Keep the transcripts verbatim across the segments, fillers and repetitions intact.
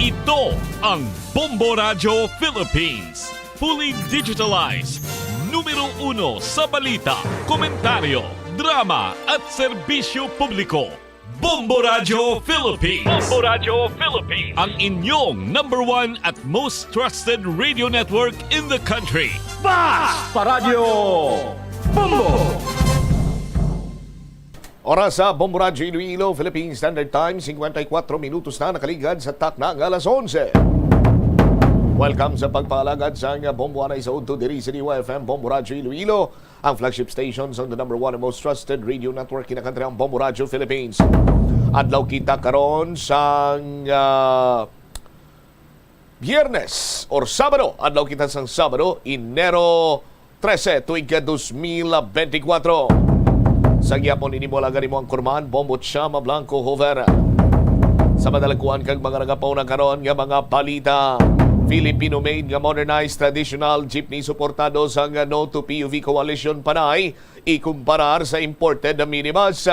Ito ang Bombo Radyo Philippines. Fully digitalized. Numero uno sa balita, komentaryo, drama, at serbisyo publiko. Bombo Radyo Philippines. Bombo Radyo Philippines. Ang inyong number one at most trusted radio network in the country. Bas! Paradyo Bombo! Oras sa Bombo Radyo Iloilo, Philippine Standard Time, singkwenta y kuwatro minutos na nakaligad sa takna nga alas onse. Welcome sa pagpaalagad sang Bombo Anay sa udto diri sa D Y F M Bombo Radyo Iloilo, ang flagship station sang the number one and most trusted radio network kinakantri ang Bombo Radyo Philippines. Adlaw kita karon sang, ah, Biyernes or Sabado, adlaw kita sang Sabado, Enero trese, tuig ka dos mil benti kwatro. Sa gihapon ini mo alaga nimo ang kurman, Bombo Chama Blanco Hover. Sa madalakuan kag mga nagapauna karon nga mga balita, Filipino-made nga modernized traditional jeepney suportado sang No to P U V Coalition Panay ikumparar sa imported na minibus.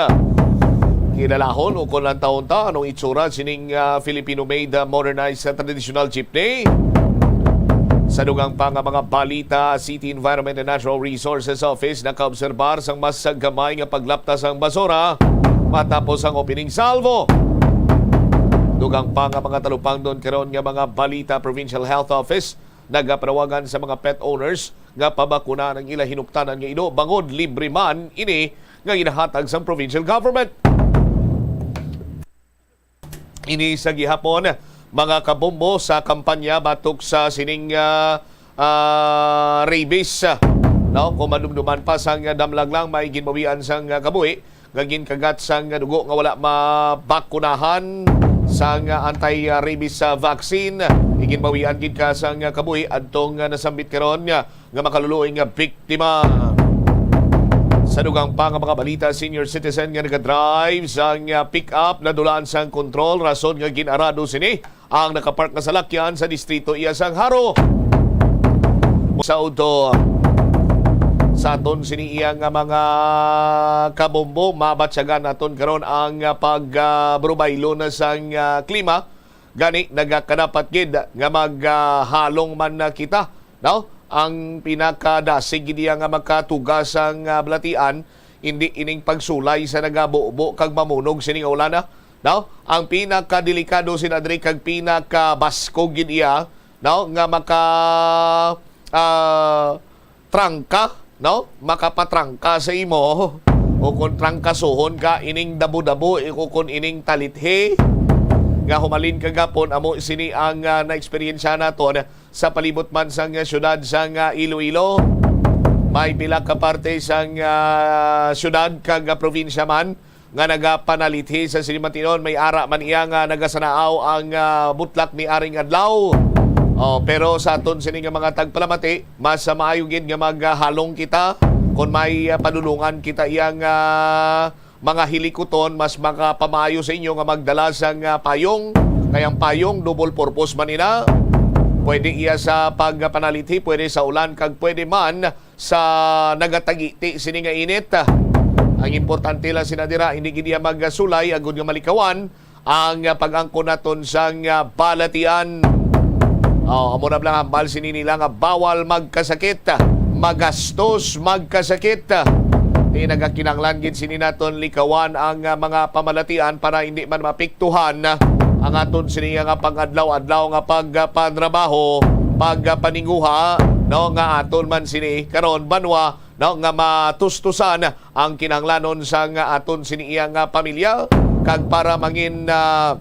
Kilalahon o kon lantawon ta anong itsura sining, ah, Filipino-made, ah, modernized sa traditional jeepney. Sa dugang pa nga mga balita, City Environment and Natural Resources Office nakaobserbar sang mas gamay nga paglapta sang basura matapos ang opening salvo. Dugang pa nga mga talupangdon karon nga mga balita, Provincial Health Office nagapanawagan sa mga pet owners nga pabakuna ang ila hinuktanan nga ido bangod libre man ini nga ginahatag sang provincial government. Ini sa gihapon, mga kabombo, sa kampanya batok sa sining, ah, ah, rabies, ah, no? Kung madumduman pa sang damlag lang, may ginbawian sang, ah, kabuhi nga ginkagat sang dugo nga wala mabakunahan sang anti-rabies, ah, vaccine. Iginbawian gid ka sang kabuhi adtong, ah, nasambit karon nga, nga makaluluoy nga biktima. Sa dugang pa nga mga balita, senior citizen nga nagadrive sang, ah, pick-up nadulaan sang kontrol, rason nga gin-arado sini ang nakapark nga salakyan sa distrito iya sang Jaro. Sa udto, sa aton sini iya nga mga kabombo, mabatyagan naton karon ang, ah, pag, ah, brubaylo na sang, ah, klima. Gani, nagakadapat gid nga mag, ah, halong man na kita, no? Ang pinakadasig gid iya nga makatuga sang, ah, balatian, hindi ining pagsulay sa nagabubo kag mamunog sini nga ulan, ah. No? Ang pinakadelikado sina diri kag pinakabaskog gid iya, no, nga maka, ah, trangka, no? Makapatrangka sa imo o kon trangkasuhon ka ining dabo-dabo, o kon ining talithi nga humalin kagapon, amo sini ang, ah, naeksperyensya naton sa palibot man sang, ah, siyudad sang, ah, Iloilo. May pila ka parte sang, ah, siyudad kag, ah, probinsya man nga nagapanalithi sa sini. Matinon, may ara man iya nga nagasanaaw ang, ah, butlak ni aring adlaw. Oh, pero sa aton sini nga mga tagpalamati, mas, ah, maayo gid nga maghalong kita. Kon may, ah, padulungan kita iyang, ah, mga hilikuton, mas makapamaayo sa inyo nga magdala sang, ah, payong. Kay ang payong, double purpose man ina. Pwede iya sa pagpanalithi, pwede sa ulan, kag pwede man sa nagatagiti sini nga init. Ang importante lang sina dira, hindi gid iya magsulay agud nga malikawan ang pag-angkon naton sang balatian. Oh, amo na lang hambal sini nila nga bawal magkasakit, magastos, magkasakit. Di nagakinahanglan gid sini naton likawan ang mga pamalatian para hindi man mapiktuhan ang aton sini nga pang-adlaw-adlaw nga pagpanrabaho, pagpaninguha, no, nga aton man sini karon banwa, no, nga matustusan ang kinahanglanon sang aton sini iya nga pamilya, kag para mangin, ah,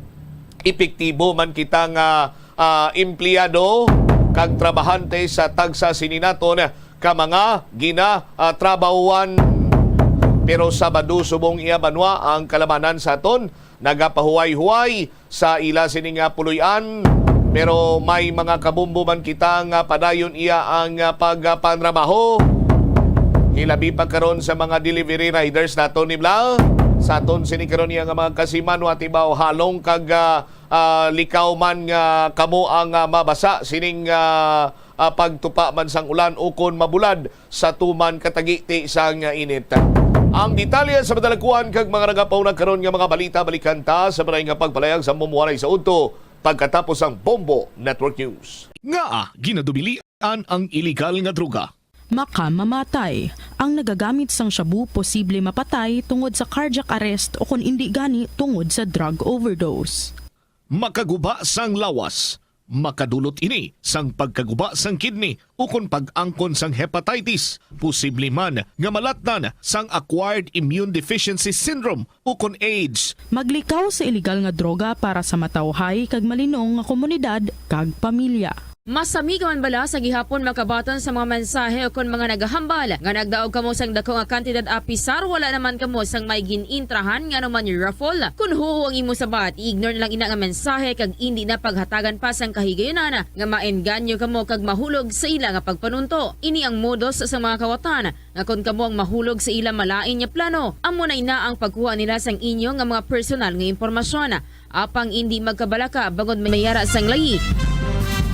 epektibo man kita nga, ah, empleyado kag trabahante sa tagsa sini naton ka mga gina, ah, trabahuan. Pero Sabado subong iya banwa ang kalabanan sa aton nagapahuway-huway sa ila sini nga puloy-an. Pero may mga kabombo man kita nga padayon iya ang, ah, pagpanrabaho. Hilabi pa karon sa mga delivery riders naton, nibla. Sa aton sini karon iya nga mga kasiman, wa tibaw halong kag, ah, ah, likaw man nga kamo ang, ah, mabasa sining, ah, ah, pagtupa man sang ulan ukon mabulad sa tuman katagiti sang init. Ang detalye sa madalakuan kag mga nagapauna karon nga mga balita, balikan ta sa balay nga pagpalayag sa mumuwaray sa udto Pagkatapos ang Bombo Network News. Ngaa ginadubilian ang iligal nga droga? Makamamatay. Ang nagagamit sang shabu posible mapatay tungod sa cardiac arrest o kon indi gani tungod sa drug overdose. Makaguba sang lawas. Makadulot ini sang pagkaguba sang kidney ukon pag-angkon sang hepatitis, posible man nga malatnan sang acquired immune deficiency syndrome ukon AIDS. Maglikaw sa iligal nga droga para sa matawhay kag malinong nga komunidad kag pamilya. Masami ka man bala sa gihapon makabaton sa mga mensahe ukon mga nagahambal nga nagdaog kamo sang dako nga kantidad apisar wala naman kamo sang may gin-intrahan nga anuman raffle? Kon huo ang imo sabat, i-ignore na lang ina nga mensahe kag indi na paghatagan pa sang kahigayunan nga maengganyo kamo kag mahulog sa ila nga pagpanunto. Ini ang modus sa mga kawatan nga kon kamo ang mahulog sa ila malain nga plano, amo na ina ang pagkuha nila sang inyo nga mga personal nga impormasyon. Apang indi magkabalaka bangod may yara sang layi.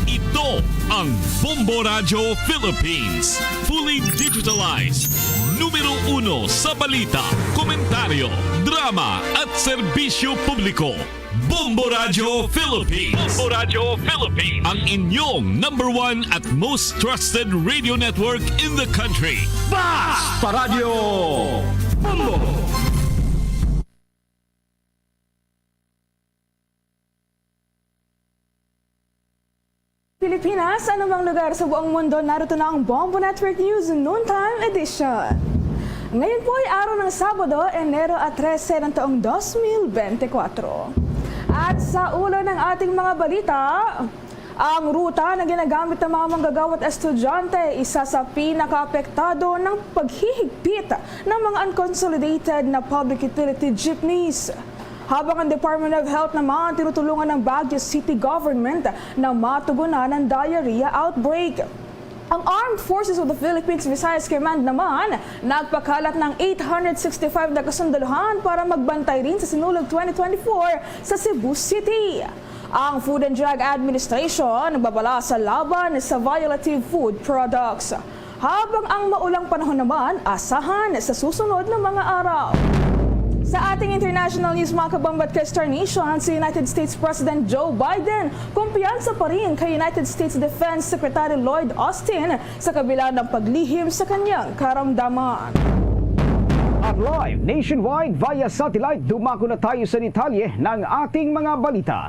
Ito ang Bombo Radyo Philippines, fully digitalized, numero uno sa balita, komentaryo, drama at serbisyo publiko. Bombo Radyo Philippines. Bombo Radyo Philippines. Ang inyong number one at most trusted radio network in the country. Basta Radyo Bombo! Pilipinas, anumang lugar sa buong mundo, narito na ang Bombo Network News Noontime Edition. Ngayon po ay araw ng Sabado, Enero a trese ng taong dos mil bente kwatro. At sa ulo ng ating mga balita, ang ruta na ginagamit ng mga manggagawa at estudyante, isa sa pinakaapektado ng paghihigpit ng mga unconsolidated na public utility jeepneys. Habang ang Department of Health naman tinutulungan ng Baguio City Government na matugunan ang diarrhea outbreak. Ang Armed Forces of the Philippines Visayas Command naman nagpakalat ng eight hundred sixty-five na kasundaluhan para magbantay rin sa Sinulog twenty twenty-four sa Cebu City. Ang Food and Drug Administration nagbabala sa laban sa violative food products. Habang ang maulang panahon naman, asahan sa susunod na mga araw. Sa ating international news, mga kabombo at ka-Star Nation, si United States President Joe Biden kumpiyansa pa rin kay United States Defense Secretary Lloyd Austin sa kabila ng paglihim sa kanyang karamdaman. At live nationwide via satellite, dumako na tayo sa detalye ng ating mga balita.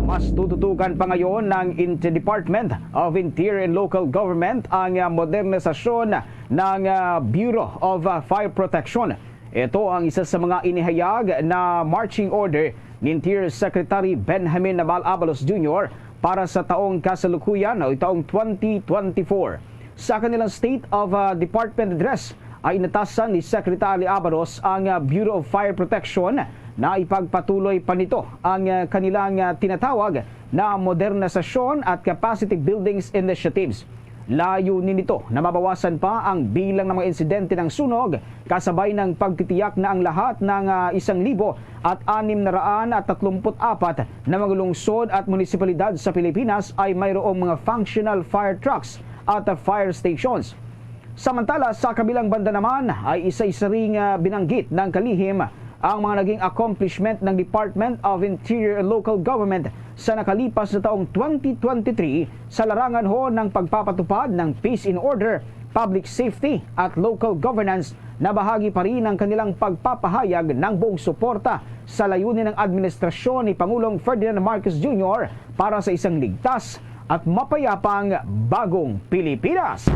Mas tututukan pa ngayon ng Inter-, Department of Interior and Local Government ang, ah, modernisasyon ng, ah, Bureau of, ah, Fire Protection. Ito ang isa sa mga inihayag na marching order ni Interior Secretary Benjamin Naval Abalos Junior para sa taong kasalukuyan o taong twenty twenty-four. Sa kanilang State of, ah, Department Address ay inatasan ni Secretary Abalos ang, ah, Bureau of Fire Protection na ipagpatuloy pa nito ang, ah, kanilang, ah, tinatawag na modernisasyon at capacity buildings initiatives. Layunin nito na mabawasan pa ang bilang ng mga insidente ng sunog, kasabay ng pagtitiyak na ang lahat ng, ah, isang libo at anim na raan at tatlumput apat na mga lungsod at munisipalidad sa Pilipinas ay mayroong mga functional fire trucks at, ah, fire stations. Samantala, sa kabilang banda naman, ay isa-isa ring, ah, binanggit ng kalihim ang mga naging accomplishment ng Department of Interior and Local Government sa nakalipas na taong twenty twenty-three sa larangan ho ng pagpapatupad ng peace and order, public safety at local governance na bahagi pa rin ng kanilang pagpapahayag ng buong suporta sa layunin ng administrasyon ni Pangulong Ferdinand Marcos Junior para sa isang ligtas at mapayapang bagong Pilipinas.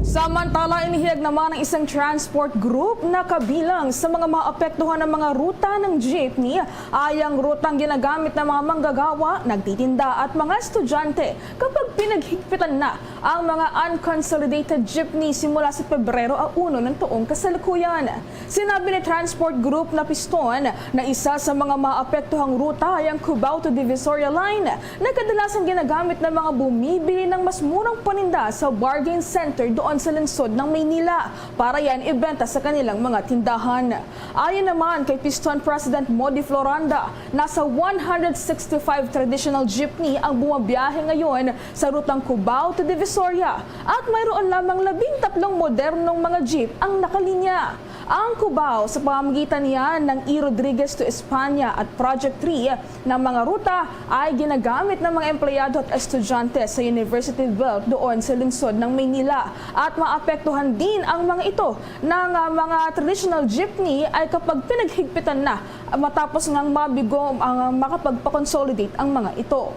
Samantala, inihayag naman ng isang transport group na kabilang sa mga maapektuhan ng mga ruta ng jeepney ay ang rutang ginagamit ng mga manggagawa, nagtitinda at mga estudyante kapag pinaghigpitan na ang mga unconsolidated jeepney simula sa Pebrero a uno ng taong kasalukuyan. Sinabi ni Transport Group na Piston na isa sa mga maapektuhang ruta ay ang Cubao to Divisoria Line na kadalasan ginagamit ng mga bumibili ng mas murang paninda sa bargain center doon sa lungsod ng Maynila para yan ibenta sa kanilang mga tindahan. Ayon naman kay Piston President Modi Floranda, nasa one hundred sixty-five traditional jeepney ang bumabiyahe ngayon sa rutang Cubao to Divisoria at mayroon lamang labing tatlong modernong mga jeep ang nakalinya. Ang Cubao, sa pamamagitan niya ng E Rodriguez to España at Project three, ng mga ruta ay ginagamit ng mga empleyado at estudyante sa university belt doon sa lungsod ng Maynila. At maapektuhan din ang mga ito ng, ah, mga traditional jeepney ay kapag pinaghigpitan na matapos ngang mabigo ang makapagpa-consolidate ang mga ito.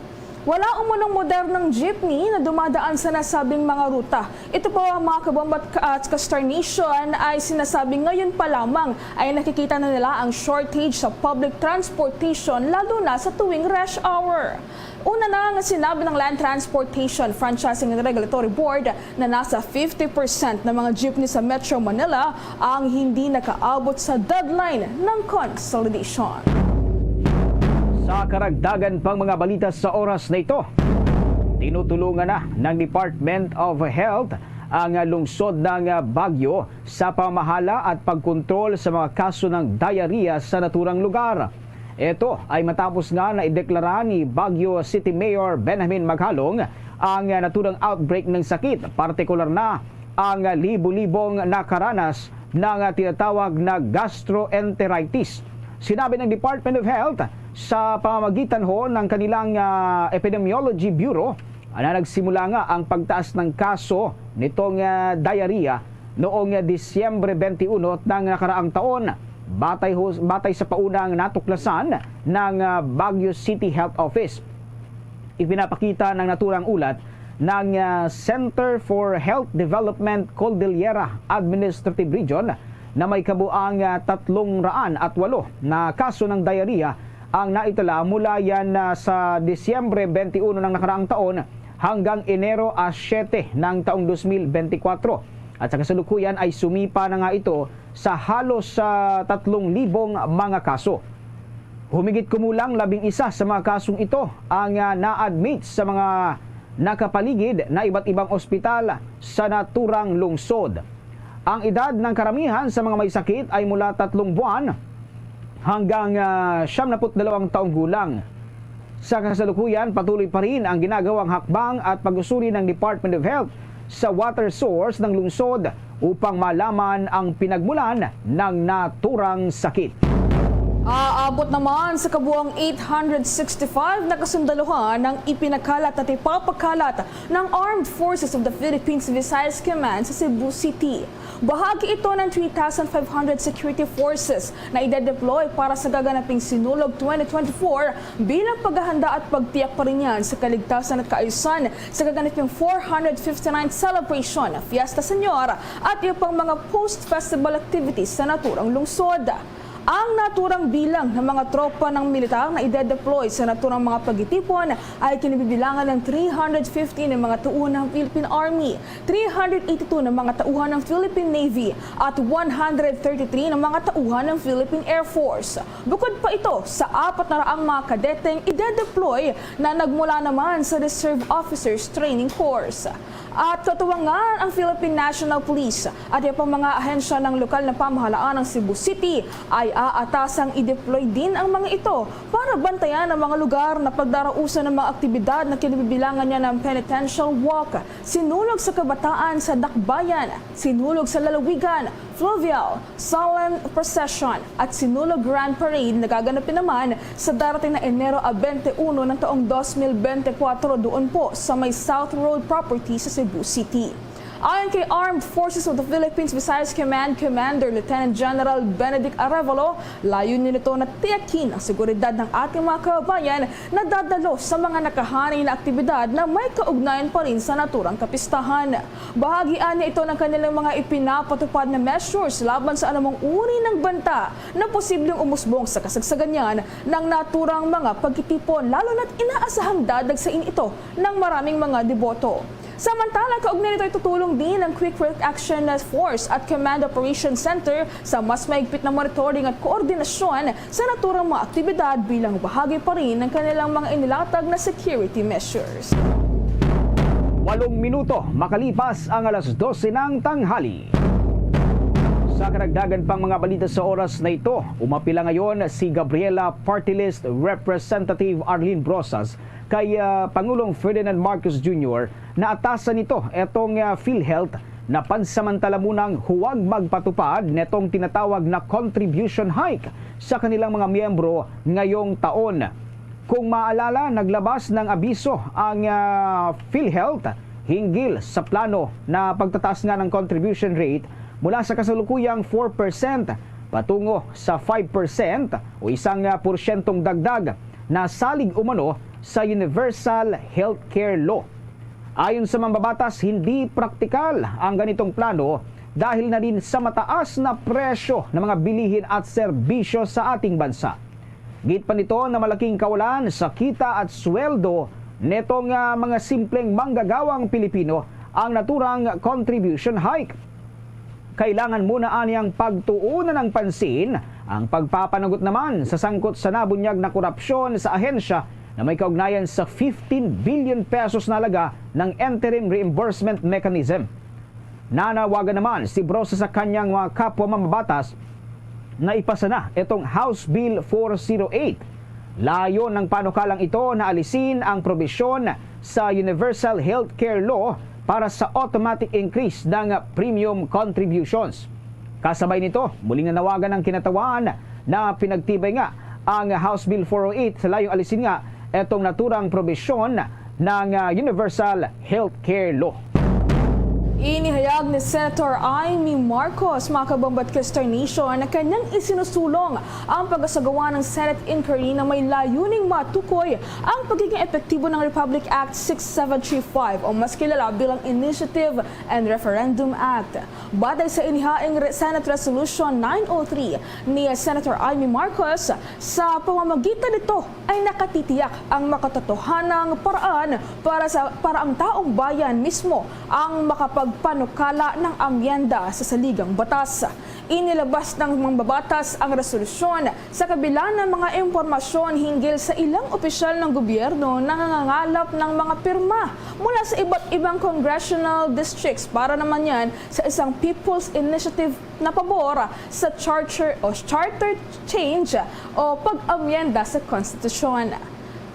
Wala umunong modernong jeepney na dumadaan sa nasabing mga ruta. Ito po, mga kabombat ka-, at ka-Star Nation, ay sinasabi ngayon pa lamang ay nakikita na nila ang shortage sa public transportation, lalo na sa tuwing rush hour. Una na nga sinabi ng Land Transportation Franchising and Regulatory Board na nasa fifty percent ng mga jeepney sa Metro Manila ang hindi nakaabot sa deadline ng consolidation. Sa karagdagan pang mga balita sa oras na ito, tinutulungan na ng Department of Health ang lungsod ng Baguio sa pamahala at pagkontrol sa mga kaso ng diarrhea sa naturang lugar. Ito ay matapos nga naideklara ni Baguio City Mayor Benjamin Maghalong ang naturang outbreak ng sakit, partikular na ang libo-libong nakaranas ng tinatawag na gastroenteritis. Sinabi ng Department of Health sa pamamagitan ho ng kanilang, ah, Epidemiology Bureau na nagsimula nga ang pagtaas ng kaso nitong, ah, diarrhea noong, ah, Disyembre twenty-one ng nakaraang taon, batay ho, batay sa paunang natuklasan ng, ah, Baguio City Health Office. Ipinapakita ng naturang ulat ng, ah, Center for Health Development Cordillera Administrative Region na may kabuang, ah, tatlong raan at walo na kaso ng diarrhea ang naitala mula yan, ah, sa Disyembre twenty-one ng nakaraang taon hanggang Enero, ah, siyete ng taong dos mil benti kwatro. At sa kasalukuyan ay sumipa na nga ito sa halos, ah, tatlong libong mga kaso. Humigit kumulang labing isa sa mga kasong ito ang, ah, na-admit sa mga nakapaligid na iba't ibang ospital sa naturang lungsod. Ang edad ng karamihan sa mga may sakit ay mula tatlong buwan hanggang, ah, siyam na put dalawang taong gulang. Sa kasalukuyan, patuloy pa rin ang ginagawang hakbang at pag-usuri ng Department of Health sa water source ng lungsod upang malaman ang pinagmulan ng naturang sakit. Aabot naman sa kabuang eight hundred sixty-five na kasundaluhan ang ipinakalat at ipapakalat ng Armed Forces of the Philippines Visayas Command sa Cebu City. Bahagi ito ng three thousand five hundred security forces na ide-deploy para sa gaganaping Sinulog twenty twenty-four bilang paghahanda at pagtiyak pa rin yan sa kaligtasan at kaayusan sa gaganaping four hundred fifty-ninth celebration ng Fiesta Señor at iba pang mga post-festival activities sa naturang lungsod. Ang naturang bilang ng mga tropa ng militar na ide-deploy sa naturang mga pagtitipon ay kinabibilangan ng three hundred fifty ng mga tauhan ng Philippine Army, three hundred eighty-two ng mga tauhan ng Philippine Navy, at one hundred thirty-three ng mga tauhan ng Philippine Air Force. Bukod pa ito sa apat na raang mga kadeteng ide-deploy na nagmula naman sa Reserve Officers Training Course. At katuwangan ang Philippine National Police at iba pang mga ahensya ng lokal na pamahalaan ng Cebu City ay aatasang i-deploy din ang mga ito para bantayan ang mga lugar na pagdarausan ng mga aktibidad na kinabibilangan niya ng Penitential Walk, Sinulog sa Kabataan sa Dakbayan, Sinulog sa Lalawigan, Fluvial, Solemn Procession at Sinulog Grand Parade na gaganapin naman sa darating na Enero a twenty-one ng taong dos mil bente kwatro doon po sa may South Road property sa Cebu City. Ayon kay Armed Forces of the Philippines Visayas Command Commander Lieutenant General Benedict Arevalo, layunin nito na tiyakin ang seguridad ng ating mga kababayan na dadalo sa mga nakahanay na aktibidad na may kaugnayan pa rin sa naturang kapistahan. Bahagi niya ito ng kanilang mga ipinapatupad na measures laban sa anumang uri ng banta na posibleng umusbong sa kasagsagan niyan ng naturang mga pagtitipon, lalo na't inaasahang dadagsain ito ng maraming mga deboto. Samantala, kaugnay nito, itutulong din ang Quick Reaction Force at Command Operation Center sa mas mahigpit na monitoring at koordinasyon sa naturang mga aktibidad bilang bahagi pa rin ng kanilang mga inilatag na security measures. Walong minuto makalipas ang alas dose ng tanghali. Sa karagdagan pang mga balita sa oras na ito, umapila ngayon si Gabriela Party List Representative Arlene Brosas kay, ah, Pangulong Ferdinand Marcos Junior na atasan nito etong, ah, PhilHealth na pansamantala munang huwag magpatupad netong tinatawag na contribution hike sa kanilang mga miyembro ngayong taon. Kung maalala, naglabas ng abiso ang, ah, PhilHealth hinggil sa plano na pagtataas nga ng contribution rate mula sa kasalukuyang four percent patungo sa five percent o isang, ah, porsyentong dagdag na salig umano sa Universal Healthcare Law. Ayon sa mambabatas, hindi praktikal ang ganitong plano dahil na din sa mataas na presyo ng mga bilihin at serbisyo sa ating bansa. Git pa nito na malaking kawalan sa kita at sweldo netong, ah, mga simpleng manggagawang Pilipino ang naturang contribution hike. Kailangan muna aniyang pagtuunan ng pansin ang pagpapanagot naman sa sangkot sa nabunyag na korupsyon sa ahensya na may kaugnayan sa fifteen billion pesos na halaga ng interim reimbursement mechanism. Nanawagan naman si Brose sa kanyang mga kapwa mambabatas na ipasa na itong House Bill four zero eight. Layo ng panukalang ito na alisin ang probisyon sa Universal Healthcare Law para sa automatic increase ng premium contributions. Kasabay nito, muling nanawagan ang kinatawan na pinagtibay nga ang House Bill four oh eight sa layong alisin nga etong naturang probisyon ng, ah, Universal Healthcare Law. Inihayag ni Senator Imee Marcos, mga kabombat Kester Nation, na kanyang isinusulong ang pagkasagawa ng Senate inquiry na may layuning matukoy ang pagiging epektibo ng Republic Act six seven three five o mas kilala bilang Initiative and Referendum Act. Batay sa inihaing re-, Senate Resolution nine oh three ni Senator Imee Marcos, sa pamamagitan nito ay nakatitiyak ang makatotohanang paraan para sa, para ang taong bayan mismo ang makapagpanukala ng amyenda sa saligang batas. Inilabas ng mambabatas ang resolusyon sa kabila ng mga impormasyon hinggil sa ilang opisyal ng gobyerno na nangangalap ng mga pirma mula sa iba't ibang congressional districts para naman yan sa isang People's Initiative na pabor sa charter o charter change o pag-amyenda sa konstitusyon.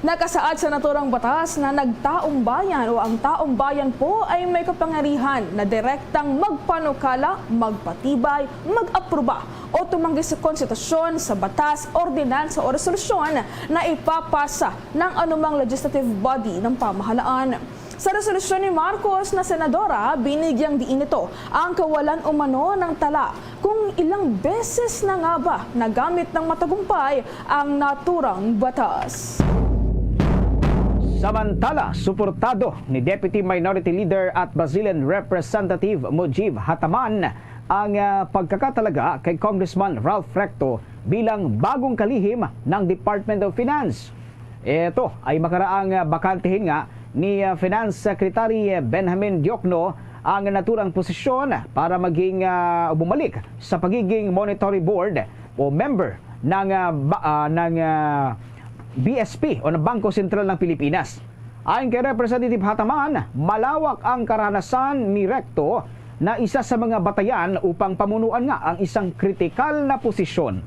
Nakasaad sa naturang batas na nagtaong bayan o ang taong bayan po ay may kapangyarihan na direktang magpanukala, magpatibay, mag-aproba o tumanggi sa konstitusyon, sa batas, ordinansa o resolusyon na ipapasa ng anumang legislative body ng pamahalaan. Sa resolusyon ni Marcos na senadora, binigyang diin nito ang kawalan umano ng tala kung ilang beses na nga ba nagamit ng matagumpay ang naturang batas. Samantala, suportado ni Deputy Minority Leader at Basilan Representative Mujib Hataman ang, ah, pagkakatalaga kay Congressman Ralph Recto bilang bagong kalihim ng Department of Finance. Ito ay makaraang, ah, bakantehin nga ni, ah, Finance Secretary Benjamin Diokno ang naturang posisyon para maging, ah, bumalik sa pagiging monitoring board o member ng, ah, ba-, ah, ng, ah, B S P o ng Bangko Sentral ng Pilipinas. Ayon kay Representative Hataman, malawak ang karanasan ni Recto na isa sa mga batayan upang pamunuan nga ang isang kritikal na posisyon.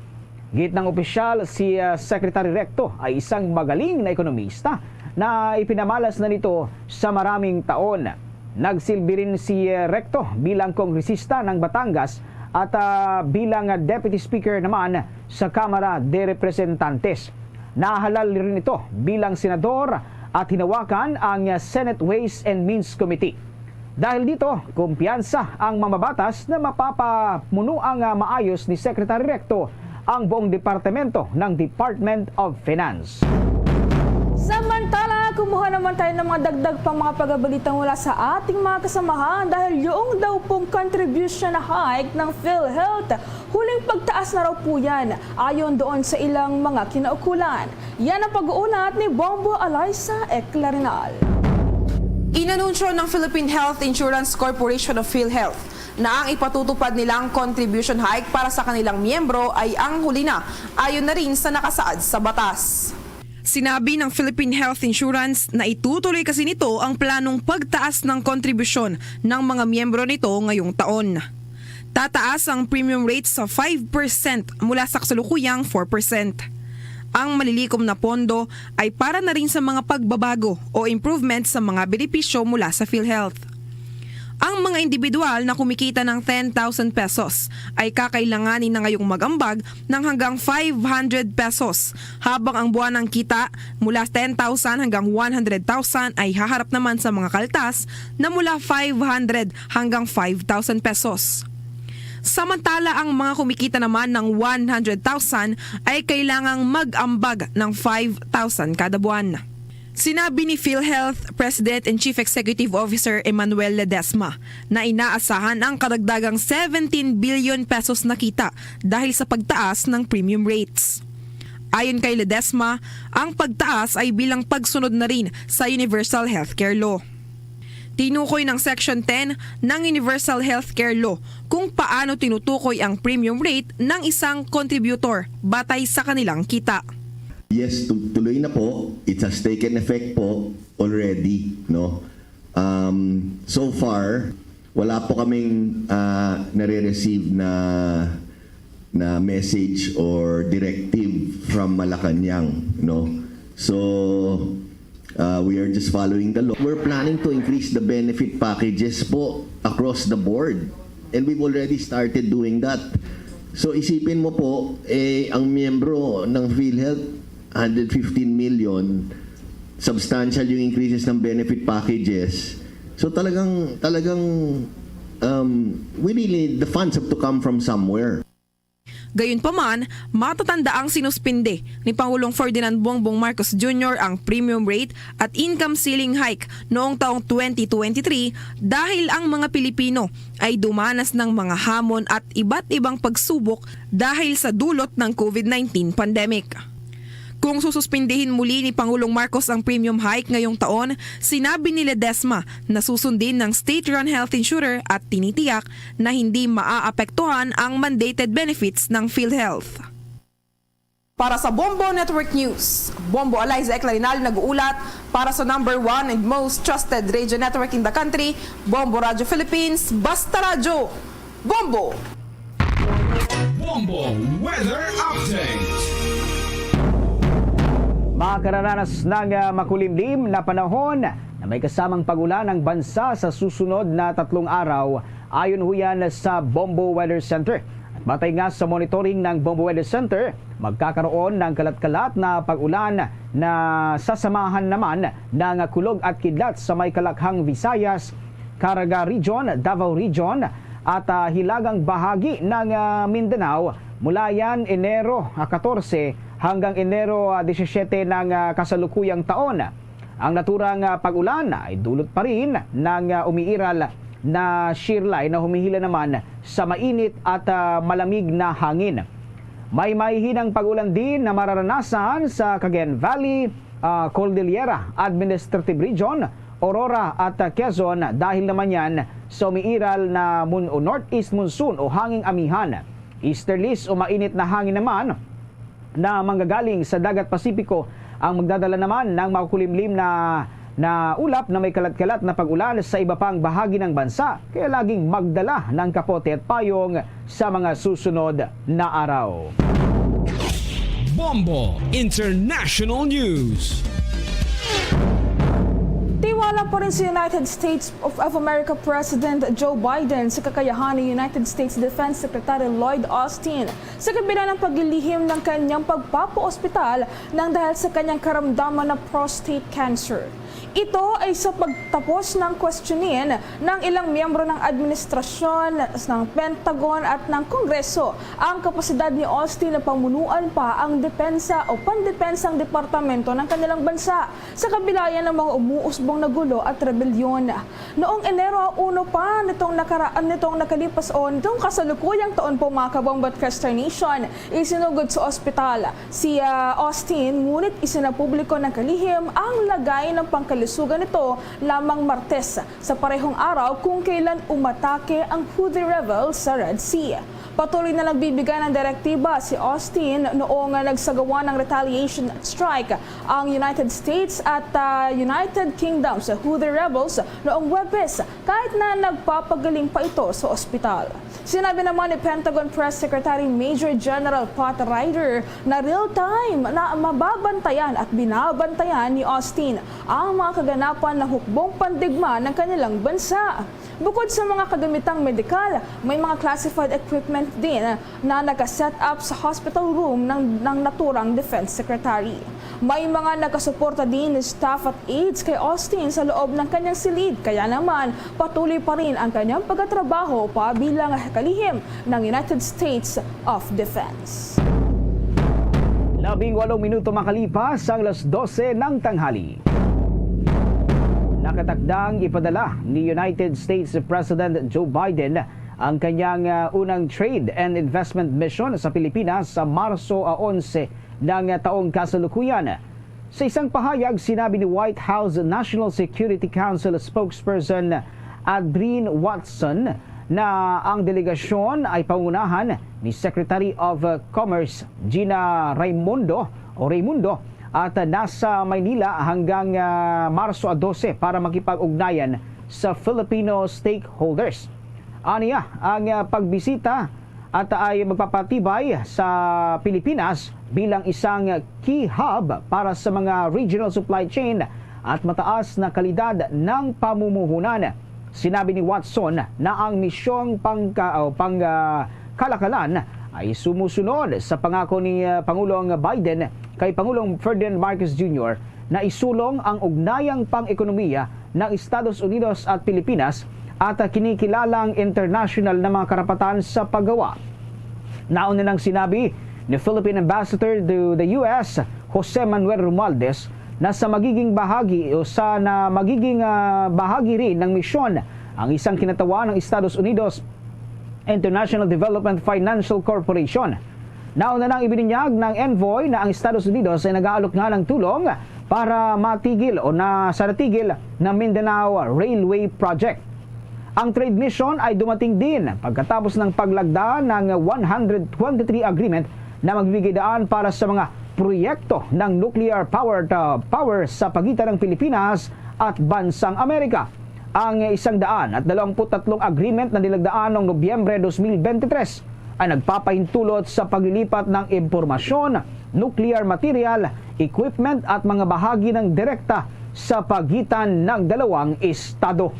Gid ng opisyal, si, ah, Secretary Recto ay isang magaling na ekonomista na ipinamalas na nito sa maraming taon. Nagsilbi rin si, ah, Recto bilang kongresista ng Batangas at, ah, bilang, ah, Deputy Speaker naman sa Kamara de Representantes. Nahalal rin ito bilang senador at hinawakan ang, ah, Senate Ways and Means Committee. Dahil dito, kumpiyansa ang mambabatas na mapapamunuang, ah, maayos ni Secretary Recto ang buong departamento ng Department of Finance. Samantala, kumuha naman tayo ng mga dagdag pang mga pagabalita mula sa ating mga kasamahan dahil yung daw pong contribution na hike ng PhilHealth, huling pagtaas na raw po yan ayon doon sa ilang mga kinaukulan. Yan ang pag-uulat ni Bombo Alaysa Eclarinal. Inanunsyo ng Philippine Health Insurance Corporation o PhilHealth na ang ipatutupad nilang contribution hike para sa kanilang miyembro ay ang huli na, ayon na rin sa nakasaad sa batas. Sinabi ng Philippine Health Insurance na itutuloy kasi nito ang planong pagtaas ng kontribusyon ng mga miyembro nito ngayong taon. Tataas ang premium rate sa five percent mula sa kasalukuyang four percent. Ang malilikom na pondo ay para na rin sa mga pagbabago o improvement sa mga benepisyo mula sa PhilHealth. Ang Ang mga individual na kumikita ng ten thousand pesos ay kakailanganin na ngayong mag-ambag ng hanggang five hundred pesos, habang ang buwanang kita mula ten thousand hanggang one hundred thousand ay haharap naman sa mga kaltas na mula five hundred hanggang five thousand pesos. Samantala, ang mga kumikita naman ng one hundred thousand ay kailangang mag-ambag ng five thousand kada buwan. Sinabi ni PhilHealth President and Chief Executive Officer Emmanuel Ledesma na inaasahan ang karagdagang seventeen billion pesos na kita dahil sa pagtaas ng premium rates. Ayon kay Ledesma, ang pagtaas ay bilang pagsunod na rin sa Universal Healthcare Law. Tinukoy ng Section ten ng Universal Healthcare Law kung paano tinutukoy ang premium rate ng isang contributor batay sa kanilang kita. Yes, tu- tuloy na po. It has taken effect po already, no? Um, so far, wala po kaming ah, nare-receive na na message or directive from Malacañang, no? So, uh, we are just following the law. We're planning to increase the benefit packages po across the board. And we've already started doing that. So, isipin mo po, eh, ang miyembro ng PhilHealth, hundred fifteen million, substantial yung increases ng benefit packages. So, talagang, talagang, um, we really need, the funds have to come from somewhere. Gayunpaman, matatanda ang sinuspindi ni Pangulong Ferdinand Bongbong Marcos Junior ang premium rate at income ceiling hike noong taong twenty twenty-three dahil ang mga Pilipino ay dumanas ng mga hamon at iba't ibang pagsubok dahil sa dulot ng COVID nineteen pandemic. Kung sususpindihin muli ni Pangulong Marcos ang premium hike ngayong taon, sinabi ni Ledesma na susundin ng state-run health insurer at tinitiyak na hindi maaapektuhan ang mandated benefits ng PhilHealth. Para sa Bombo Network News, Bombo Eliza Eclarinal nag-uulat para sa number one and most trusted radio network in the country, Bombo Radio Philippines, Basta Radyo, Bombo! Bombo Weather Update. Makararanas ng ah, makulimlim na panahon na may kasamang pag-ulan ang bansa sa susunod na tatlong araw, ayon ho yan sa Bombo Weather Center. At batay nga sa monitoring ng Bombo Weather Center, magkakaroon ng kalat-kalat na pag-ulan na sasamahan naman ng kulog at kidlat sa may Kalakhang Visayas, Caraga Region, Davao Region, at ah, hilagang bahagi ng ah, Mindanao, mula yan Enero ah, katorse hanggang Enero ah, disisyete ng ah, kasalukuyang taon. Ang naturang ah, pag-ulan ay dulot pa rin ng ah, umiiral na shear line na humihila naman sa mainit at ah, malamig na hangin. May mahihinang pag-ulan din na mararanasan sa Cagayan Valley, ah, Cordillera Administrative Region, Aurora at ah, Quezon dahil naman yan sa umiiral na mon- o northeast monsoon o hanging amihan. Easterlies o mainit na hangin naman na manggagaling sa Dagat Pasipiko ang magdadala naman ng makukulimlim na na ulap na may kalat-kalat na pag-ulan sa iba pang bahagi ng bansa, kaya laging magdala ng kapote at payong sa mga susunod na araw. Bombo International News. Tiwala pa rin si United States of, of America President Joe Biden sa kakayahan ni United States Defense Secretary Lloyd Austin sa kabila ng paglilihim ng kanyang pagpapaospital nang dahil sa kanyang karamdaman na prostate cancer. Ito ay sa pagtapos ng questionin ng ilang miyembro ng administrasyon, ng Pentagon at ng Kongreso ang kapasidad ni Austin na pamunuan pa ang depensa o pandepensang departamento ng kanilang bansa sa kabila yan ng mga umuusbong na gulo at rebelyon. Noong Enero uno pa nitong nakaraan, nitong nakalipas o nitong kasalukuyang taon po, mga kabombo at Kester Nation, isinugod sa ospital si ah, Austin, ngunit isinapubliko ng kalihim ang lagay ng pangkalusugan nito lamang Martes sa parehong araw kung kailan umatake ang Houthi rebel sa Red Sea. Patuloy na nagbibigay ng direktiba si Austin noong nagsagawa ng retaliation strike ang United States at, ah, United Kingdom sa Houthi rebels noong Huwebes, kahit na nagpapagaling pa ito sa ospital. Sinabi naman ni Pentagon Press Secretary Major General Pat Ryder na real-time na mababantayan at binabantayan ni Austin ang mga kaganapan ng hukbong pandigma ng kanilang bansa. Bukod sa mga kagamitang medikal, may mga classified equipment din na naka-set up sa hospital room ng, ng naturang defense secretary. May mga nakasuporta din na staff at aides kay Austin sa loob ng kanyang silid, kaya naman patuloy pa rin ang kanyang pagkatrabaho pa bilang kalihim ng United States of Defense. Labing walong minuto makalipas ang alas dose ng tanghali. Nakatakdang ipadala ni United States President Joe Biden ang kanyang, ah, unang trade and investment mission sa Pilipinas sa Marso a onse ng, ah, taong kasalukuyan. Sa isang pahayag, sinabi ni White House National Security Council spokesperson Adrienne Watson na ang delegasyon ay pangunahan ni Secretary of Commerce Gina Raimundo o Raimundo at nasa Maynila hanggang, ah, Marso dose para makipag-ugnayan sa Filipino stakeholders. Aniya, ang, ah, pagbisita at ay magpapatibay sa Pilipinas bilang isang key hub para sa mga regional supply chain at mataas na kalidad ng pamumuhunan. Sinabi ni Watson na ang misyong pangka-, o pang, ah, kalakalan ay sumusunod sa pangako ni, ah, Pangulong Biden kay Pangulong Ferdinand Marcos Junior na isulong ang ugnayang pang-ekonomiya ng Estados Unidos at Pilipinas at kinikilalang internasyonal na mga karapatan sa paggawa. Nauna nang sinabi ni Philippine Ambassador to the U S, Jose Manuel Romualdez, na sa magiging bahagi o sa na magiging, ah, bahagi rin ng misyon ang isang kinatawan ng Estados Unidos International Development Financial Corporation. Nauna nang ibinunyag ng envoy na ang Estados Unidos ay nag-aalok nga ng tulong para matigil o na sa natigil na Mindanao Railway Project. Ang trade mission ay dumating din pagkatapos ng paglagda ng one hundred twenty-three agreement na magbibigay daan para sa mga proyekto ng nuclear power, uh, power sa pagitan ng Pilipinas at bansang Amerika. Ang isang daan at dalawampu't tatlong agreement na nilagdaan noong Nobyembre dos mil bente tres ay nagpapahintulot sa paglilipat ng impormasyon, nuclear material, equipment at mga bahagi ng direkta sa pagitan ng dalawang estado.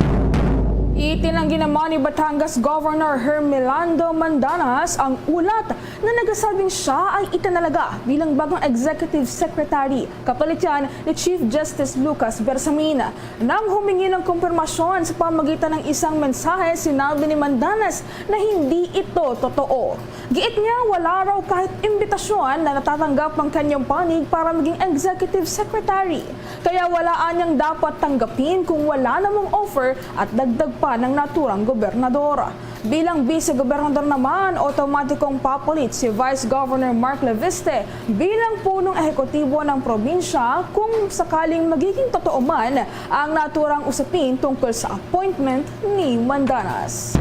Itinanggi naman ni Batangas Governor Hermelando Mandanas ang ulat na nagsasabing siya ay itinalaga bilang bagong executive secretary, kapalit yan ni Chief Justice Lucas Bersamin. Nang humingi ng kumpirmasyon sa pamagitan ng isang mensahe, sinabi ni Mandanas na hindi ito totoo. Giit niya, wala raw kahit imbitasyon na natatanggap ang kanyang panig para maging executive secretary. Kaya wala anyang dapat tanggapin kung wala namang offer at dagdag pa ng naturang gobernador. Bilang vice-gobernador naman, otomatikong papalit si Vice Governor Mark Leviste bilang punong ehekutibo ng probinsya kung sakaling magiging totoo man ang naturang usapin tungkol sa appointment ni Mandanas.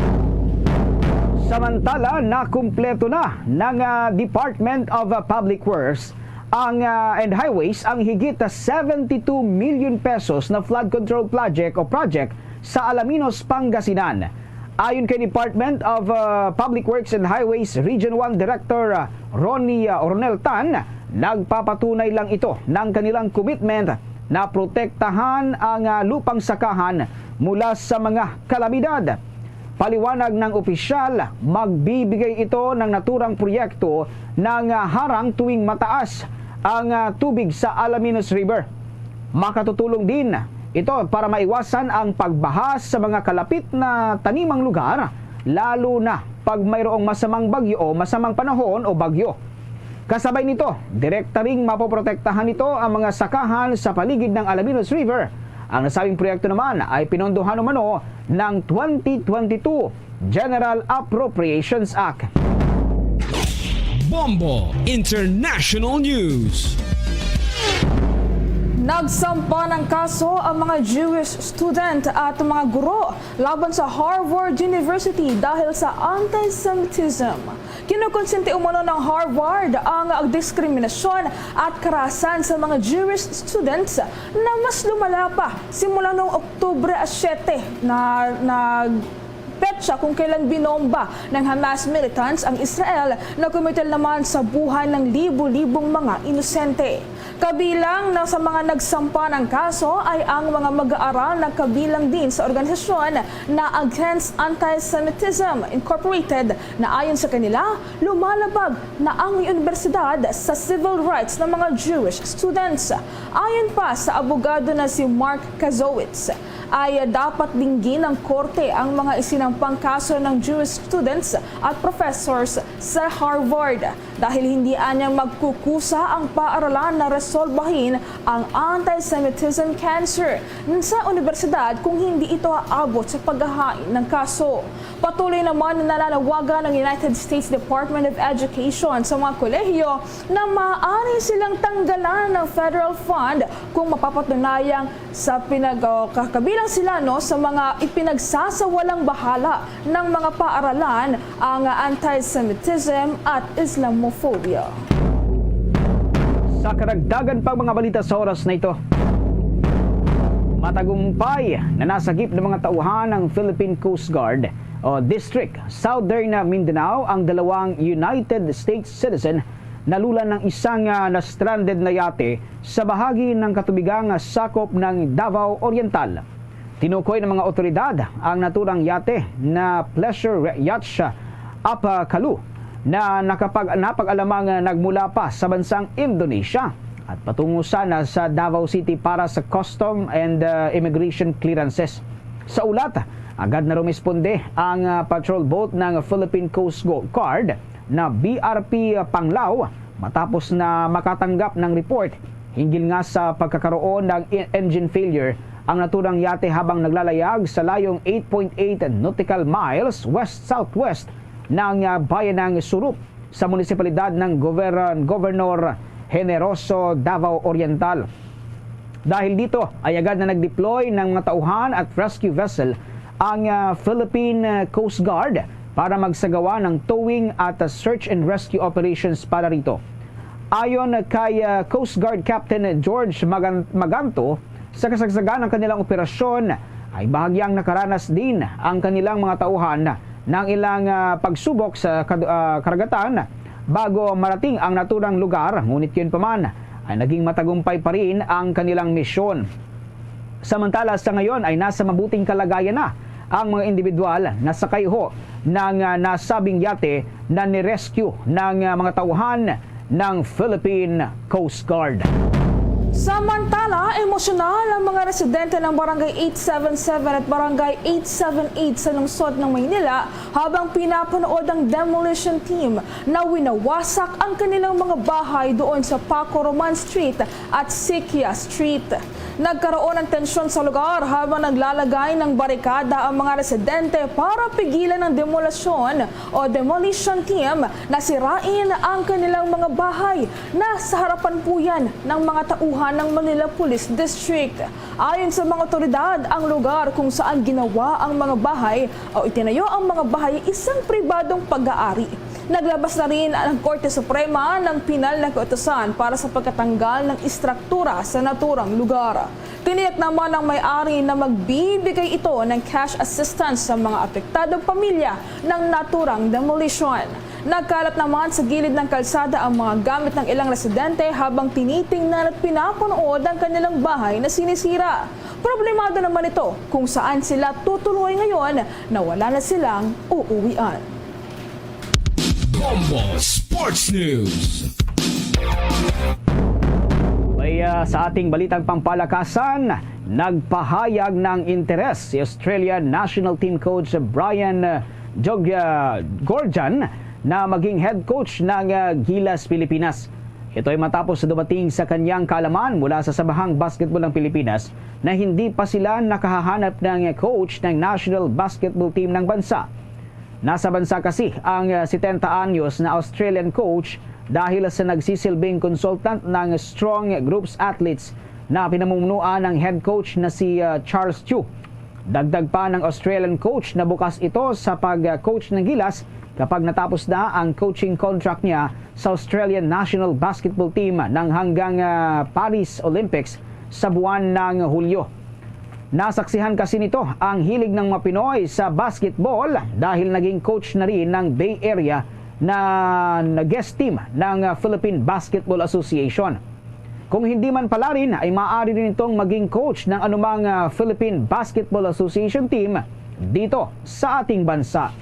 Samantala, nakumpleto na ng, ah, Department of, ah, Public Works ang, ah, and Highways ang higit seventy-two million pesos na flood control project o project sa Alaminos, Pangasinan. Ayon kay Department of, ah, Public Works and Highways Region one Director, ah, Ronnie, ah, Ronel Tan, nagpapatunay lang ito ng kanilang commitment na protektahan ang, ah, lupang sakahan mula sa mga kalamidad. Paliwanag ng opisyal, magbibigay ito ng naturang proyekto ng, ah, harang tuwing mataas ang, ah, tubig sa Alaminos River. Makatutulong din ito para maiwasan ang pagbaha sa mga kalapit na tanimang lugar, lalo na pag mayroong masamang bagyo o masamang panahon o bagyo. Kasabay nito, direkta ring mapoprotektahan nito ang mga sakahan sa paligid ng Alaminos River. Ang nasabing proyekto naman ay pinondohan umano ng twenty twenty-two General Appropriations Act. Bombo International News. Nagsampa ng kaso ang mga Jewish student at mga guro laban sa Harvard University dahil sa anti-Semitism. Kinukonsente umano ng Harvard ang diskriminasyon at karahasan sa mga Jewish students na mas lumala pa simula noong Oktubre siyete na, na petsa kung kailan binomba ng Hamas militants ang Israel na kumitil naman sa buhay ng libu-libong mga inosente. Kabilang na sa mga nagsampa ng kaso ay ang mga mag-aaral na kabilang din sa organisasyon na Against Anti-Semitism Incorporated, na ayon sa kanila, lumalabag na ang universidad sa civil rights ng mga Jewish students. Ayon pa sa abogado na si Mark Kazowitz, ay dapat dinggin ng korte ang mga isinampang kaso ng Jewish students at professors sa Harvard, dahil hindi anyang magkukusa ang paaralan na resolbahin ang anti-Semitism cancer sa universidad kung hindi ito aabot sa paghahain ng kaso. Patuloy naman na nananawagan ang United States Department of Education sa mga kolehiyo na maaari silang tanggalan ng federal fund kung mapapatunayang sa pinag-, o, ka-, kabilang sila, no, sa mga ipinagsasawalang bahala ng mga paaralan ang anti-Semitism at Islamophobia. Sa karagdagan pang mga balita sa oras na ito, matagumpay na nasagip ng mga tauhan ng Philippine Coast Guard o District Southern Mindanao ang dalawang United States citizen na lula ng isang, ah, na-stranded na yate sa bahagi ng katubigang sakop ng Davao Oriental. Tinukoy ng mga otoridad ang naturang yate na pleasure yacht Apakalu na nakapag-, napag-alamang nagmula pa sa bansang Indonesia at patungo sana sa Davao City para sa custom and, uh, immigration clearances. Sa ulat, agad na rumisponde ang, uh, patrol boat ng Philippine Coast Guard na B R P Panglao matapos na makatanggap ng report hinggil nga sa pagkakaroon ng e-, engine failure ang naturang yate habang naglalayag sa layong eight point eight nautical miles west-southwest ng, ah, bayan ng Surup sa munisipalidad ng Gover-, Governor Generoso, Davao Oriental. Dahil dito ay agad na nag-deploy ng mga tauhan at rescue vessel ang, ah, Philippine, ah, Coast Guard para magsagawa ng towing at, ah, search and rescue operations para rito. Ayon kay, ah, Coast Guard Captain George Magan-, Maganto, sa kasagsagan ng kanilang operasyon ay bahagyang nakaranas din ang kanilang mga tauhan ng ilang, ah, pagsubok sa kad-, ah, karagatan bago marating ang naturang lugar, ngunit yun pa man ay naging matagumpay pa rin ang kanilang misyon. Samantala, sa ngayon ay nasa mabuting kalagayan na ang mga individual na sakay ho ng, ah, nasabing yate na nirescue ng, ah, mga tauhan ng Philippine Coast Guard. Samantala, emosyonal ang mga residente ng Barangay eight seven seven at Barangay eight seven eight sa lungsod ng Maynila habang pinapanood ang demolition team na winawasak ang kanilang mga bahay doon sa Paco Roman Street at Siquia Street. Nagkaroon ng tensyon sa lugar habang naglalagay ng barikada ang mga residente para pigilan ang demolisyon o demolition team na sirain ang kanilang mga bahay na sa harapan po yan ng mga tauhan ng Manila Police District. Ayon sa mga otoridad, ang lugar kung saan ginawa ang mga bahay o itinayo ang mga bahay ay isang pribadong pag-aari. Naglabas na rin ang Korte Suprema ng pinal na kautusan para sa pagkatanggal ng istruktura sa naturang lugar. Tiniyak naman ng may-ari na magbibigay ito ng cash assistance sa mga apektadong pamilya ng naturang demolition. Nagkalat naman sa gilid ng kalsada ang mga gamit ng ilang residente habang tinitingnan at pinapanood ang kanilang bahay na sinisira. Problemado naman ito kung saan sila tutuloy ngayon na wala na silang uuwian. Bombo Sports News. May, ah, sa ating balitang pampalakasan, nagpahayag ng interes si Australian national team coach Brian, ah, Jog-, ah, Goorjian na maging head coach ng, ah, Gilas Pilipinas. Ito ay matapos na dumating sa kanyang kaalaman mula sa Samahang Basketball ng Pilipinas na hindi pa sila nakahahanap ng coach ng national basketball team ng bansa. Nasa bansa kasi ang, ah, setenta anyos na Australian coach dahil sa nagsisilbing consultant ng Strong Groups athletes na pinamumunuan ng head coach na si, ah, Charles Chu. Dagdag pa ng Australian coach na bukas ito sa pag-coach ng Gilas kapag natapos na ang coaching contract niya sa Australian national basketball team nang hanggang, ah, Paris Olympics sa buwan ng Hulyo. Nasaksihan kasi nito ang hilig ng mga Pinoy sa basketball dahil naging coach na rin ng Bay Area na, na guest team ng, ah, Philippine Basketball Association. Kung hindi man palarin, ay maaari rin itong maging coach ng anumang, ah, Philippine Basketball Association team dito sa ating bansa.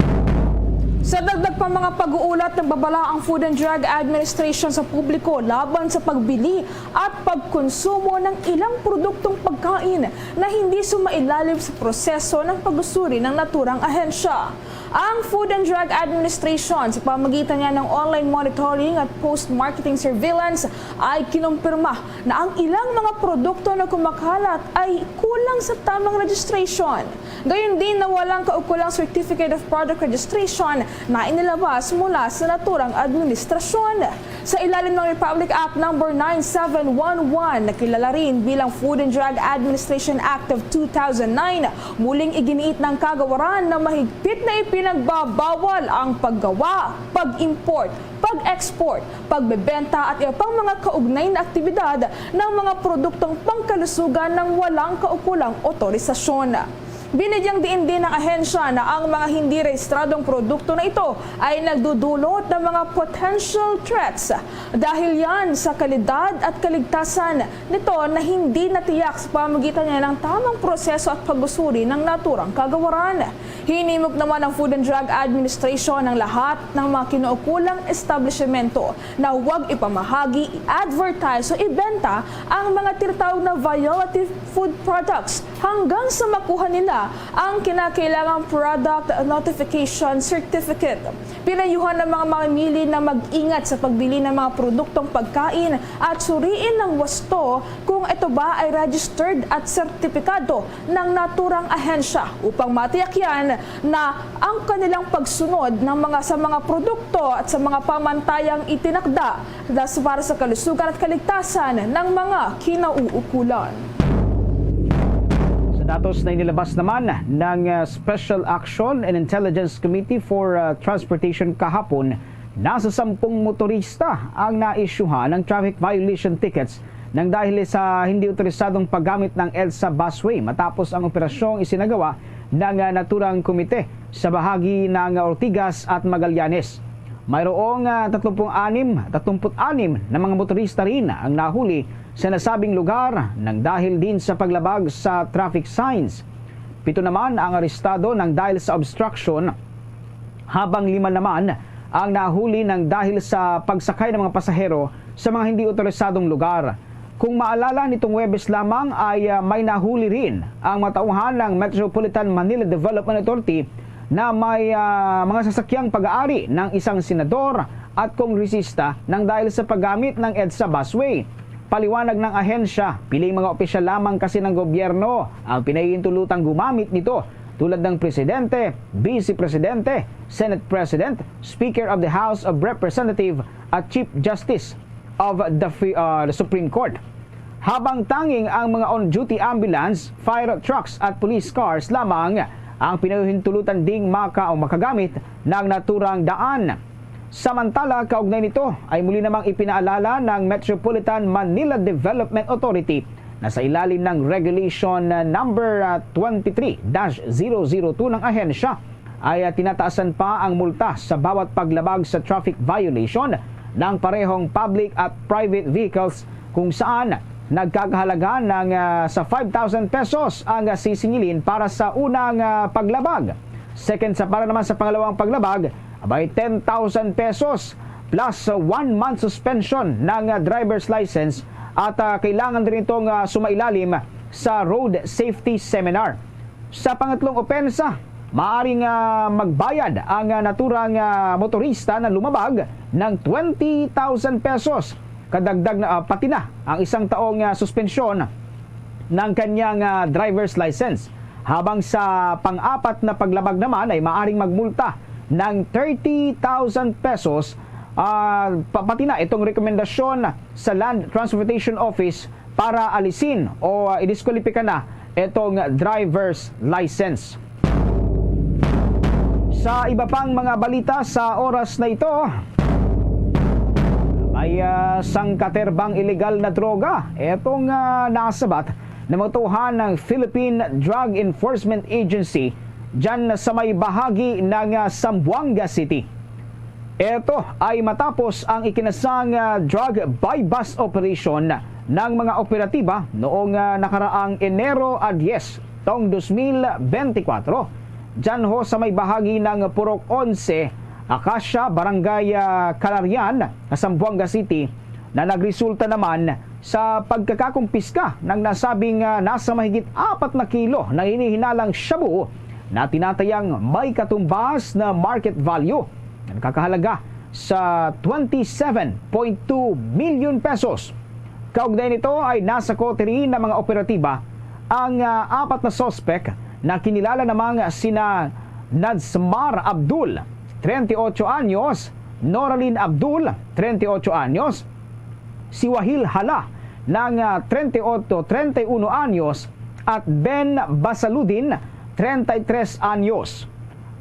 Sa dagdag pa mga pag-uulat, nagbabala ang Food and Drug Administration sa publiko laban sa pagbili at pagkonsumo ng ilang produktong pagkain na hindi sumailalim sa proseso ng pag-usuri ng naturang ahensya. Ang Food and Drug Administration, sa pamagitan niya ng online monitoring at post-marketing surveillance, ay kinumpirma na ang ilang mga produkto na kumakalat ay kulang sa tamang registration. Gayon din na walang kaukulang Certificate of Product Registration na inilabas mula sa naturang administrasyon. Sa ilalim ng Republic Act Number nine seven one one, na kilala rin bilang Food and Drug Administration Act of two thousand nine, muling iginiit ng kagawaran na mahigpit na ipinagbabawal ang paggawa, pag-import, pag-export, pagbebenta at iba pang mga kaugnay na aktibidad ng mga produktong pangkalusugan ng walang kaukulang otorisasyon. Binigyang diin din ng ahensya na ang mga hindi rehistradong produkto na ito ay nagdudulot ng mga potential threats dahil yan sa kalidad at kaligtasan nito na hindi natiyak sa pamagitan niya ng tamang proseso at pag-usuri ng naturang kagawaran. Hinimok naman ng Food and Drug Administration ang lahat ng mga kinuukulang establishmento na huwag ipamahagi, i-advertise o ibenta ang mga tinatawag na violative food products hanggang sa makuha nila ang kinakailangang product notification certificate. Pinayuhan ang mga mamimili na mag-ingat sa pagbili ng mga produktong pagkain at suriin ng wasto kung ito ba ay registered at sertipikado ng naturang ahensya upang matiyak yan na ang kanilang pagsunod ng mga, sa mga produkto at sa mga pamantayang itinakda das-, para sa kalusugan at kaligtasan ng mga kinauukulan. Sa datos na inilabas naman ng, uh, Special Action and Intelligence Committee for, uh, Transportation kahapon, nasa sampung motorista ang naisyuhan ng traffic violation tickets nang dahil sa hindi otorisadong paggamit ng EDSA busway matapos ang operasyong isinagawa ng, ah, naturang komite sa bahagi ng Ortigas at Magallanes. Mayroong, ah, tatlumpu't anim, tatlumpu't anim na mga motorista rin ang nahuli sa nasabing lugar nang dahil din sa paglabag sa traffic signs. Pito naman ang arestado nang dahil sa obstruction, habang lima naman ang nahuli nang dahil sa pagsakay ng mga pasahero sa mga hindi otorisadong lugar. Kung maalala, nitong Huwebes lamang ay, ah, may nahuli rin ang mga tauhan ng Metropolitan Manila Development Authority na may, ah, mga sasakyang pag-aari ng isang senador at kongresista nang dahil sa paggamit ng EDSA busway. Paliwanag ng ahensya, piling mga opisyal lamang kasi ng gobyerno ang pinahihintulutang gumamit nito, tulad ng presidente, vice presidente, Senate President, Speaker of the House of Representative, at Chief Justice of the Fi-, uh, the Supreme Court. Habang tanging ang mga on-duty ambulance, fire trucks at police cars lamang ang pinahihintulutan ding maka o makagamit ng naturang daan. Samantala, kaugnay nito ay muli namang ipinaalala ng Metropolitan Manila Development Authority na sa ilalim ng Regulation, uh, Number, uh, twenty-three dash zero zero two ng ahensya, ay, ah, tinataasan pa ang multa sa bawat paglabag sa traffic violation ng parehong public at private vehicles, kung saan nagkakahalaga ng, ah, sa five thousand pesos ang, ah, sisingilin para sa unang, ah, paglabag. Second, sa para naman sa pangalawang paglabag, abay, ten thousand pesos plus, ah, one month suspension ng, ah, driver's license at, ah, kailangan rin itong, ah, sumailalim sa road safety seminar. Sa pangatlong opensa, maaring, ah, magbayad ang, ah, naturang, ah, motorista na lumabag ng twenty thousand pesos, kadagdag na, ah, pati na ang isang taong, ah, suspensyon ng kanyang, ah, driver's license. Habang sa pang-apat na paglabag naman ay maaring magmulta ng thirty thousand pesos, ah, pa-, pati na itong rekomendasyon sa Land Transportation Office para alisin o, ah, idiskwalipika na itong driver's license. Sa iba pang mga balita sa oras na ito, may, ah, sangkaterbang ilegal na droga. Etong, ah, nasabat na matuhan ng Philippine Drug Enforcement Agency dyan sa may bahagi ng, ah, Zamboanga City. Ito ay matapos ang ikinasang, ah, drug buy-bust operation ng mga operatiba noong, ah, nakaraang Enero a diyes taong dos mil benti kwatro, dyan ho sa may bahagi ng Purok Onse, Acacia, Barangay, ah, Calarian, Zamboanga City, na nagresulta naman sa pagkakakumpiska ng nasabing, ah, nasa mahigit apat na kilo na hinihinalang shabu na tinatayang may katumbas na market value na nakakahalaga sa twenty-seven point two million pesos. Kaugnay nito ay nasa kote rin ng mga operatiba ang, ah, apat na suspek na kinilala namang sina Nadsmar Abdul, treinta y ocho anyos, Noralyn Abdul, treinta y ocho anyos, si Wahil Hala ng, ah, treinta y ocho, treinta y uno anyos, at Ben Basaludin, treinta y tres anyos.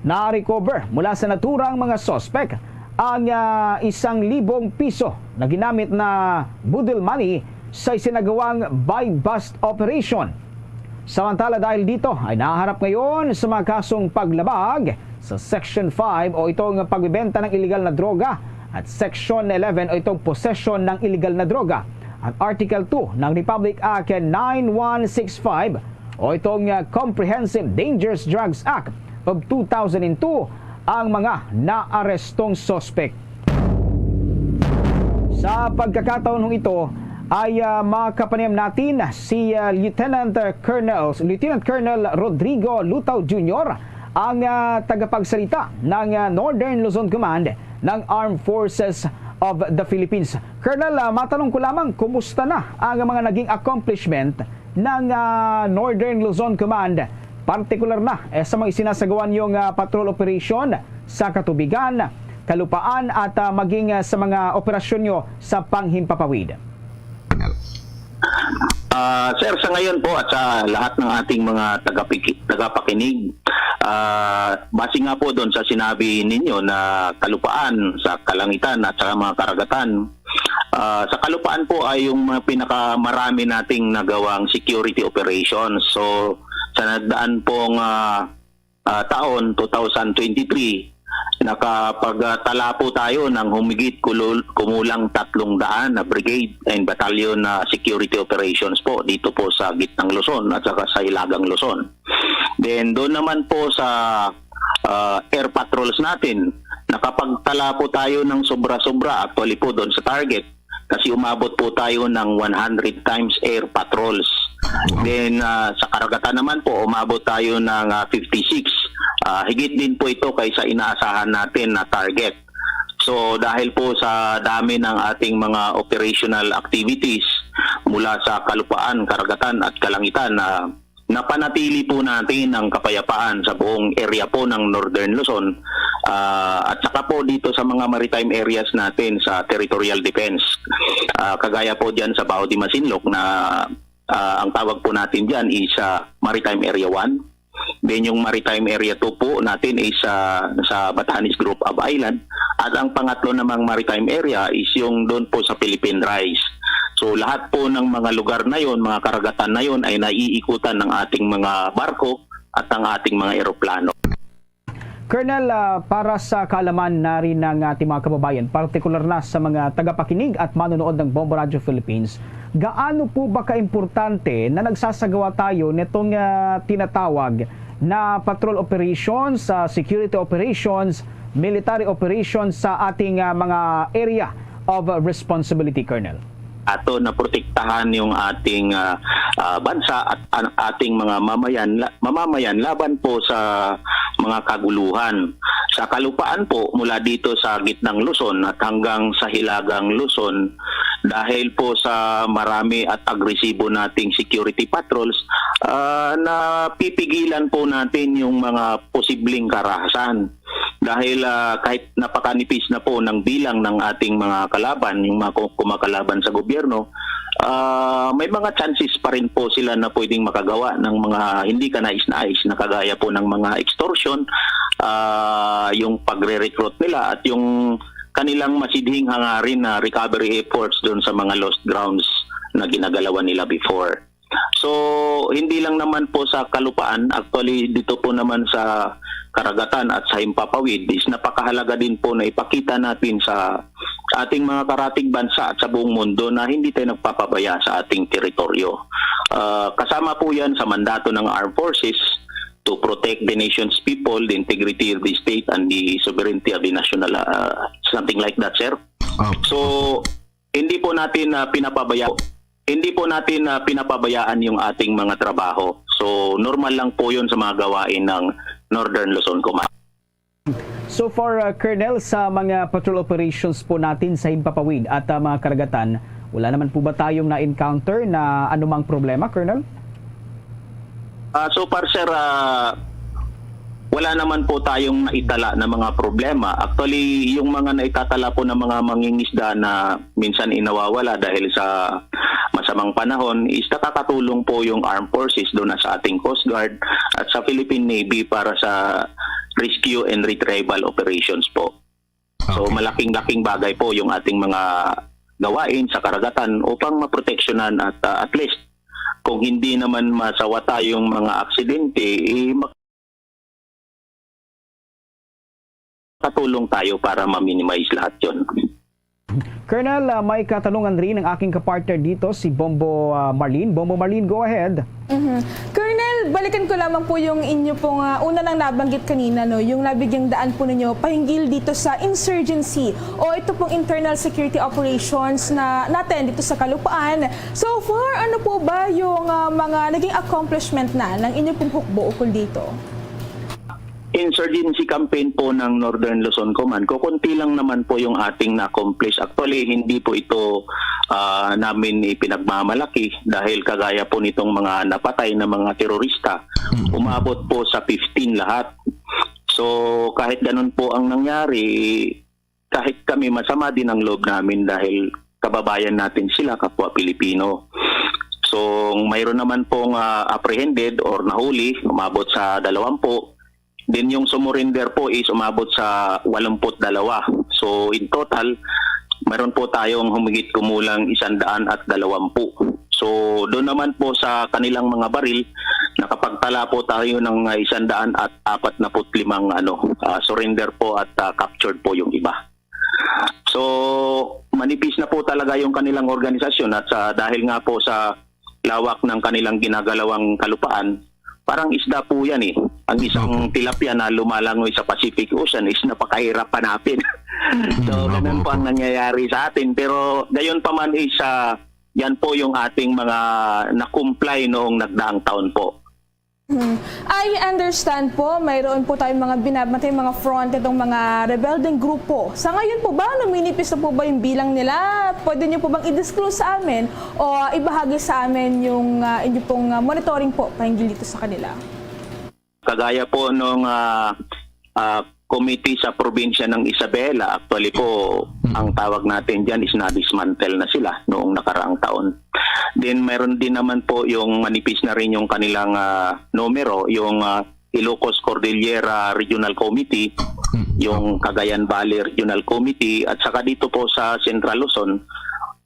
Na-recover mula sa naturang mga suspek ang, ah, isang libong piso na ginamit na boodle money sa isinagawang buy-bust operation. Samantala, dahil dito ay nahaharap ngayon sa mga kasong paglabag sa Section five o itong pagbebenta ng iligal na droga at Section eleven o itong possession ng iligal na droga at Article two ng Republic Act nine one six five o itong, ah, Comprehensive Dangerous Drugs Act of two thousand and two ang mga naarestong suspek. Sa pagkakataon ito ay, ah, makapanayam natin si, ah, Lieutenant Colonel, Lieutenant Colonel Rodrigo Lutao Junior, ang, ah, tagapagsalita ng, ah, Northern Luzon Command ng Armed Forces of the Philippines. Colonel, ah, matanong ko lamang, kumusta na ang mga naging accomplishment ng, ah, Northern Luzon Command, partikular na, eh, sa mga isinasagawa niyong, ah, patrol operation sa katubigan, kalupaan at, ah, maging, ah, sa mga operasyon niyo sa panghimpapawid? Ah, sir, sa ngayon po at sa lahat ng ating mga tagapiki- tagapakinig, ah, base nga po doon sa sinabi ninyo na kalupaan, sa kalangitan at sa mga karagatan, ah, sa kalupaan po ay yung mga pinakamarami nating nagawang security operations. So, sa nagdaan pong, ah, ah, taon, two thousand twenty-three, nakapagtala po tayo ng humigit kulul- kumulang tatlong daan na brigade and battalion na security operations po dito po sa Gitnang Luzon at saka sa Hilagang Luzon. Then doon naman po sa, ah, air patrols natin, nakapagtala po tayo ng sobra-sobra actually po doon sa target kasi umabot po tayo ng one hundred times air patrols. Then, ah, sa karagatan naman po, umabot tayo ng, ah, fifty-six. Ah, higit din po ito kaysa inaasahan natin na target. So, dahil po sa dami ng ating mga operational activities mula sa kalupaan, karagatan at kalangitan, na napanatili po natin ang kapayapaan sa buong area po ng Northern Luzon, ah, at saka po dito sa mga maritime areas natin sa territorial defense. Ah, kagaya po dyan sa Bao de Masinloc na, ah, ang tawag po natin dyan is, ah, Maritime Area one. Then yung Maritime Area two po natin is, ah, sa Batanes Group of Island. At ang pangatlo namang maritime area is yung doon po sa Philippine Rise. So lahat po ng mga lugar na yon, mga karagatan na yon ay naiikutan ng ating mga barko at ng ating mga eroplano. Colonel, ah, para sa kaalaman na rin ng ating mga kababayan, partikular na sa mga tagapakinig at manonood ng Bombo Radio Philippines, gaano po ba kaimportante na nagsasagawa tayo nitong, ah, tinatawag na patrol operations, ah, security operations, military operations sa ating, ah, mga area of responsibility, Colonel? Ato na protektahan yung ating, ah, ah, bansa at ang ating mga mamayan, mamamayan laban po sa mga kaguluhan. Sa kalupaan po, mula dito sa Gitnang Luzon at hanggang sa Hilagang Luzon, dahil po sa marami at agresibo nating security patrols, ah, napipigilan po natin yung mga posibleng karahasan. Dahil, ah, kahit napakanipis na po ng bilang ng ating mga kalaban, yung mga ku- kumakalaban sa gobyerno, Ah, may mga chances pa rin po sila na pwedeng makagawa ng mga hindi kanais-nais na kagaya po ng mga extortion, ah, yung pagre-recruit nila at yung kanilang masidhing hangarin na recovery efforts doon sa mga lost grounds na ginagalawan nila before. So, hindi lang naman po sa Kalupaan, actually dito po naman sa Karagatan at sa Himpapawid is napakahalaga din po na ipakita natin sa ating mga karatig bansa at sa buong mundo na hindi tayo nagpapabaya sa ating teritoryo. Ah, kasama po yan sa mandato ng armed forces to protect the nation's people, the integrity of the state, and the sovereignty of the national, ah, something like that, sir. Opo. So, hindi po natin, ah, pinapabaya-, hindi po natin, ah, pinapabayaan yung ating mga trabaho. So, normal lang po yun sa mga gawain ng Northern Luzon Command. So far, uh, Colonel, sa mga patrol operations po natin sa Himpapawid at, uh, mga Karagatan, wala naman po ba tayong na-encounter na anumang problema, Colonel? Ah, so far, sir, ah, wala naman po tayong naitala na mga problema. Actually, yung mga naitatala po ng mga mangingisda na minsan inawawala dahil sa masamang panahon is nakakatulong po yung armed forces doon sa ating Coast Guard at sa Philippine Navy para sa rescue and retrieval operations po. So, okay, malaking-laking bagay po yung ating mga gawain sa karagatan upang maproteksyonan at, ah, at least kung hindi naman masawata yung mga aksidente, eh, mak-, makatulong tayo para ma-minimize lahat yun. Colonel, ah, may katanungan rin ang aking kapartner dito, si Bombo, ah, Marlin. Bombo Marlin, go ahead. Mhm. Colonel, balikan ko lamang po yung inyo pong, ah, una nang nabanggit kanina, no, yung nabigyang daan po ninyo pahinggil dito sa insurgency o ito pong internal security operations na natin dito sa Kalupaan. So far, ano po ba yung, ah, mga naging accomplishment na ng inyo pong hukbo ukol dito? Insurgency campaign po ng Northern Luzon Command, kukunti lang naman po yung ating na-accomplish. Actually, hindi po ito, ah, namin ipinagmamalaki dahil kagaya po nitong mga napatay na mga terorista, mm, umabot po sa fifteen lahat. So, kahit ganun po ang nangyari, kahit kami, masama din ang loob namin dahil kababayan natin sila, kapwa Pilipino. So, mayroon naman pong, ah, apprehended or nahuli, umabot sa dalawampu. Then yung sumurrender po is umabot sa walumpu't dalawa. So, in total, mayroon po tayong humigit kumulang isandaan at dalawampu. So, doon naman po sa kanilang mga baril, nakapagtala po tayo ng, ah, isandaan at apat na put limang, ano, ah, surrender po at, ah, captured po yung iba. So, manipis na po talaga yung kanilang organisasyon at sa, dahil nga po sa lawak ng kanilang ginagalawang kalupaan, parang isda po yan eh. Ang isang, opo, tilapia na lumalangoy sa Pacific Ocean is napakahirap hanapin. So, mm, ganun po ang nangyayari sa atin. Pero gayon pa man is, ah, yan po yung ating mga na-comply noong nagdaang taon po. Hmm. I understand po, mayroon po tayong mga binabatay, mga front itong mga rebeldeng grupo. Sa ngayon po ba, numinipis na po ba yung bilang nila? Pwede niyo po bang i-disclose sa amin o, ah, ibahagi sa amin yung, ah, inyo pong, ah, monitoring po pahinggil dito sa kanila? Kagaya po nung, ah, ah, committee sa probinsya ng Isabela, actually po, mm, ang tawag natin dyan is na-dismantle na sila noong nakaraang taon. Then, mayroon din naman po yung manipis na rin yung kanilang, ah, numero, yung, ah, Ilocos Cordillera Regional Committee, mm, yung Cagayan Valley Regional Committee, at saka dito po sa Central Luzon,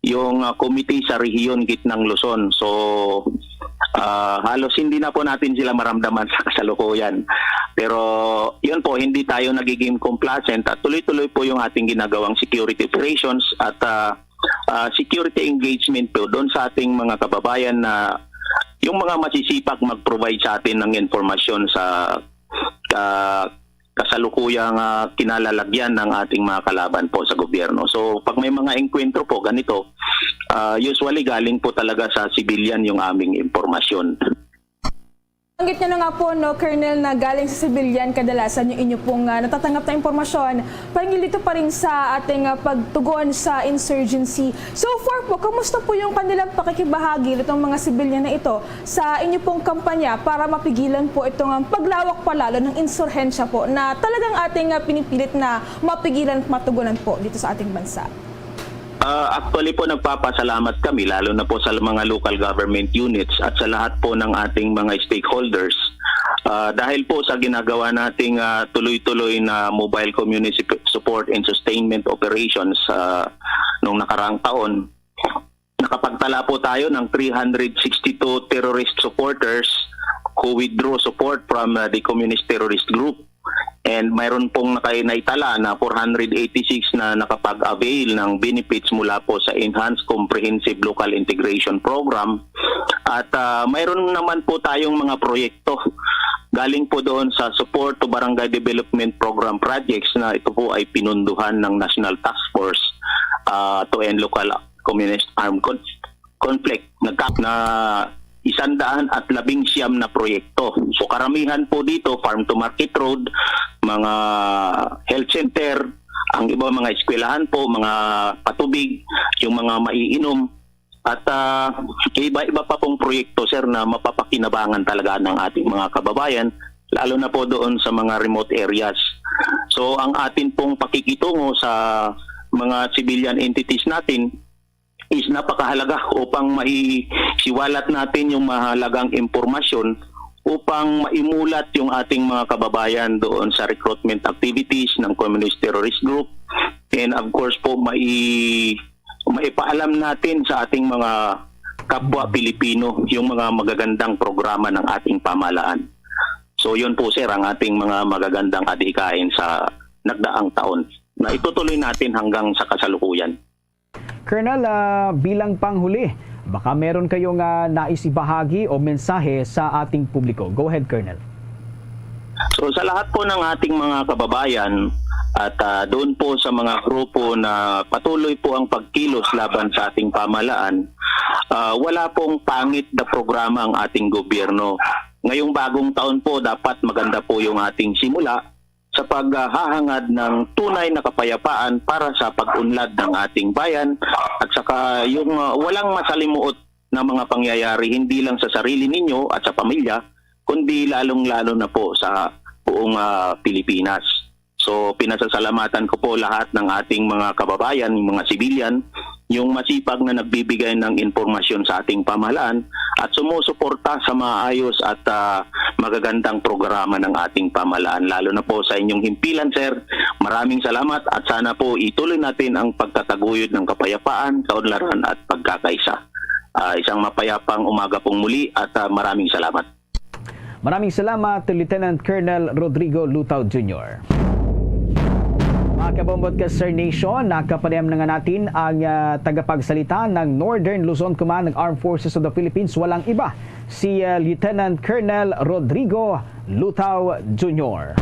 yung, ah, committee sa rehiyon Gitnang Luzon. So, ah, halos hindi na po natin sila maramdaman sa kasalukuyan. Pero yun po, hindi tayo nagiging complacent at tuloy-tuloy po yung ating ginagawang security operations at, ah, ah, security engagement po doon sa ating mga kababayan na yung mga masisipag mag-provide sa atin ng impormasyon sa, ah, kasalukuyang, ah, kinalalagyan ng ating mga kalaban po sa gobyerno. So, pag may mga engkwentro po ganito, ah, usually galing po talaga sa civilian yung aming impormasyon. Banggit niyo na nga po, no, Colonel, na galing sa civilian kadalasan yung inyo pong, ah, natatanggap na impormasyon. Pahinggil dito pa rin sa ating, ah, pagtugon sa insurgency. So far po, kamusta po yung kanilang pakikibahagi nitong mga civilian na ito sa inyo pong kampanya para mapigilan po itong, um, paglawak pa lalo ng insurhensya po na talagang ating, ah, pinipilit na mapigilan at matugunan po dito sa ating bansa? Ah, actually po, nagpapasalamat kami, lalo na po sa mga local government units at sa lahat po ng ating mga stakeholders. Ah, dahil po sa ginagawa nating, ah, tuloy-tuloy na mobile community sup-, support and sustainment operations, ah, nung nakaraang taon, nakapagtala po tayo ng three hundred sixty-two terrorist supporters who withdrew support from, ah, the communist terrorist group. And mayroon pong naka-, naitala na four hundred eighty-six na nakapag-avail ng benefits mula po sa Enhanced Comprehensive Local Integration Program. At, ah, mayroon naman po tayong mga proyekto galing po doon sa Support to Barangay Development Program projects na ito po ay pinunduhan ng National Task Force, ah, to End Local Communist Armed Con-, Conflict. Nagka-, na isandaan at labing siyam na proyekto. So, karamihan po dito, farm to market road, mga health center, ang iba, mga eskwelahan po, mga patubig, yung mga maiinom. At, ah, iba-iba pa pong proyekto, sir, na mapapakinabangan talaga ng ating mga kababayan, lalo na po doon sa mga remote areas. So, ang atin pong pakikitungo sa mga civilian entities natin is napakahalaga upang maisiwalat natin yung mahalagang impormasyon upang maimulat yung ating mga kababayan doon sa recruitment activities ng Communist Terrorist Group. And of course po, mai-, maipaalam natin sa ating mga kapwa Pilipino yung mga magagandang programa ng ating pamahalaan. So, yun po, sir, ang ating mga magagandang adhikain sa nagdaang taon na itutuloy natin hanggang sa kasalukuyan. Colonel, ah, bilang panghuli, baka meron kayong, ah, nais ibahagi o mensahe sa ating publiko. Go ahead, Colonel. So, sa lahat po ng ating mga kababayan at, ah, doon po sa mga grupo na patuloy po ang pagkilos laban sa ating pamahalaan, ah, wala pong pangit na programa ang ating gobyerno. Ngayong bagong taon po, dapat maganda po yung ating simula sa paghahangad ng tunay na kapayapaan para sa pag-unlad ng ating bayan at saka yung, ah, walang masalimuot na mga pangyayari, hindi lang sa sarili ninyo at sa pamilya, kundi lalong-lalo na po sa buong, ah, Pilipinas. So, pinasasalamatan ko po lahat ng ating mga kababayan, mga sibilyan, yung masipag na nagbibigay ng impormasyon sa ating pamahalaan at sumusuporta sa maayos at, ah, magagandang programa ng ating pamahalaan, lalo na po sa inyong himpilan, sir. Maraming salamat at sana po ituloy natin ang pagtataguyod ng kapayapaan, kaunlaran at pagkakaisa. Ah, isang mapayapang umaga pong muli at, ah, maraming salamat. Maraming salamat, Lieutenant Colonel Rodrigo Lutao Junior. Mga kabombo at ka-Star Nation, nakapanayam na nga natin ang, ah, tagapagsalita ng Northern Luzon Command ng Armed Forces of the Philippines. Walang iba, si, ah, Lieutenant Colonel Rodrigo Lutao Junior.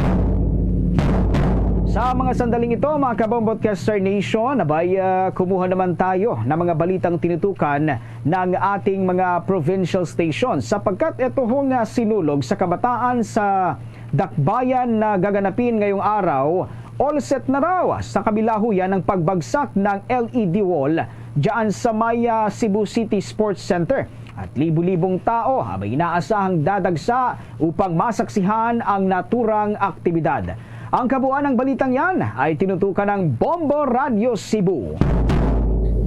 Sa mga sandaling ito, mga kabombo at ka-Star Nation, abay, ah, kumuha naman tayo ng mga balitang tinutukan ng ating mga provincial station, sapagkat ito hong, ah, Sinulog sa Kabataan sa Dakbayan na gaganapin ngayong araw, all set na raw sa kabilahuyan ng pagbagsak ng L E D wall dyan sa may, ah, Cebu City Sports Center. At libu-libong tao ang may inaasahang dadagsa upang masaksihan ang naturang aktibidad. Ang kabuuan ng balitang yan ay tinutukan ng Bombo Radyo Cebu.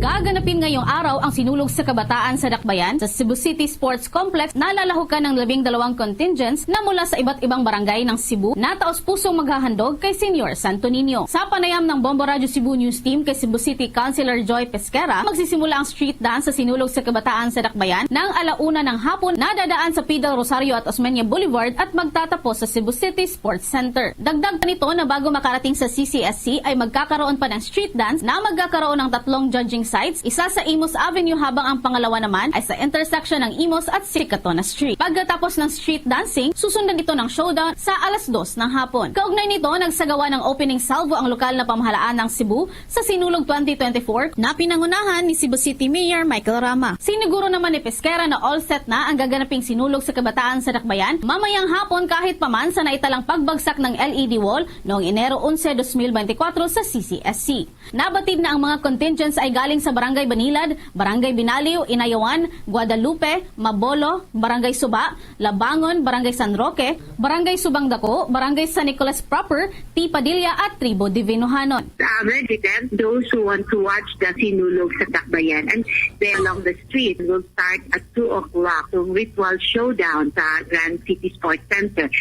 Gaganapin ngayong araw ang Sinulog sa Kabataan sa Dakbayan sa Cebu City Sports Complex. Nalalahukan ng labing dalawang contingents na mula sa iba't ibang barangay ng Cebu na taos-pusong maghahandog kay Senyor Santo Niño. Sa panayam ng Bombo Radyo Cebu News Team kay Cebu City Councilor Joy Pesquera, magsisimula ang street dance sa Sinulog sa Kabataan sa Dakbayan ng ala una ng hapon na dadaan sa Fidel Rosario at Osmeña Boulevard at magtatapos sa Cebu City Sports Center. Dagdag pa nito na bago makarating sa C C S C ay magkakaroon pa ng street dance na magkakaroon ng tatlong judging sites, isa sa Imus Avenue habang ang pangalawa naman ay sa intersection ng Imus at Sicatona Street. Pagkatapos ng street dancing, susundan ito ng showdown sa alas dos ng hapon. Kaugnay nito, nagsagawa ng opening salvo ang lokal na pamahalaan ng Cebu sa Sinulog twenty twenty-four na pinangunahan ni Cebu City Mayor Michael Rama. Siniguro naman ni Pesquera na all set na ang gaganaping Sinulog sa Kabataan sa Dakbayan mamayang hapon kahit pa man sa naitalang pagbagsak ng L E D wall noong Enero onse, dos mil bente kwatro sa C C S C. Nabatid na ang mga contingents ay galing sa Barangay Banilad, Barangay Binaliw, Inayawan, Guadalupe, Mabolo, Barangay Suba, Labangon, Barangay San Roque, Barangay Subang Dako, Barangay San Nicolas Proper, T. Padilla at Tribo Divinohanon. Sa residents, those who want to watch the Sinulog sa Dakbayan and they along the street will start at two o'clock. Yung ritual showdown sa Grand City Sports Center.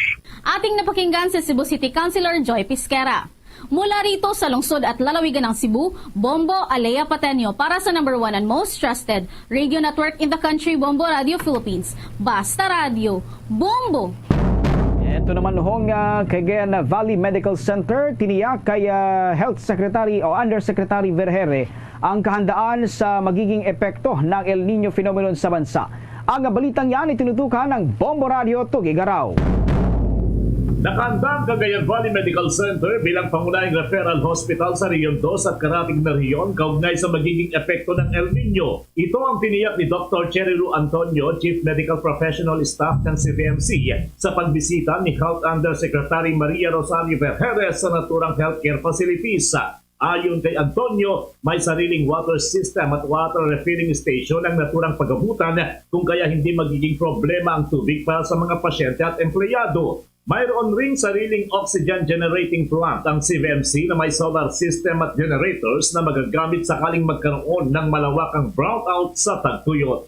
Ating napakinggan si Cebu City Councilor Joy Pisquera. Mula rito sa lungsod at lalawigan ng Cebu, Bombo Alea Pateño para sa number one and most trusted radio network in the country, Bombo Radio Philippines. Basta Radio, Bombo! Ito naman hong ah, Cagayan Valley Medical Center, tiniyak kay ah, Health Secretary o Undersecretary Vergere ang kahandaan sa magiging epekto ng El Niño phenomenon sa bansa. Ang balitang yan itinutukan ng Bombo Radio Tuguegarao. Nakahanda ang Cagayan Valley Medical Center bilang pangunahing referral hospital sa Region Dos at karatig na rehiyon kaugnay sa magiging epekto ng El Niño. Ito ang tiniyak ni Doktor Cherry Lou Antonio, Chief Medical Professional Staff ng C V M C, sa pagbisita ni Health Undersecretary Maria Rosario Vergere sa naturang healthcare facilities. Ayon kay Antonio, may sariling water system at water refilling station ang naturang pag-abutan, kung kaya hindi magiging problema ang tubig para sa mga pasyente at empleyado. Mayroon ring sariling oxygen generating plant ang C V M C na may solar system at generators na magagamit sakaling magkaroon ng malawakang brownout sa tagtuyot.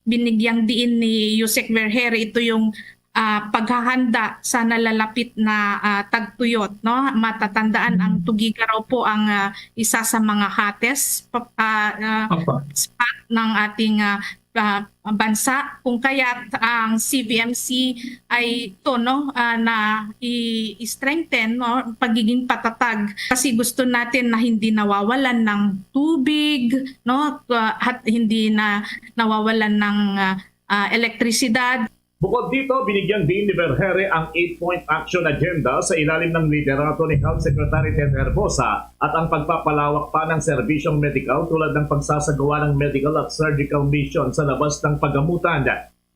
Binigyang diin ni Usec Vergere ito yung ah, paghahanda sa nalalapit na ah, tagtuyot, no? Matatandaan ang Tuguegarao po ang ah, isa sa mga hottest pa- ah, ah, Opo. spot ng ating ah, ah, bansa, kung kaya't ang C V M C ay ito, no, ah, na i-strengthen, no, pagiging patatag, kasi gusto natin na hindi nawawalan ng tubig, no, ah, at hindi na nawawalan ng ah, ah, elektrisidad. Bukod dito, binigyang diin ni Vergere ang eight-point action agenda sa ilalim ng liderato ni Health Secretary Ted Herbosa at ang pagpapalawak pa ng serbisyong medikal tulad ng pagsasagawa ng medical at surgical mission sa labas ng pagamutan.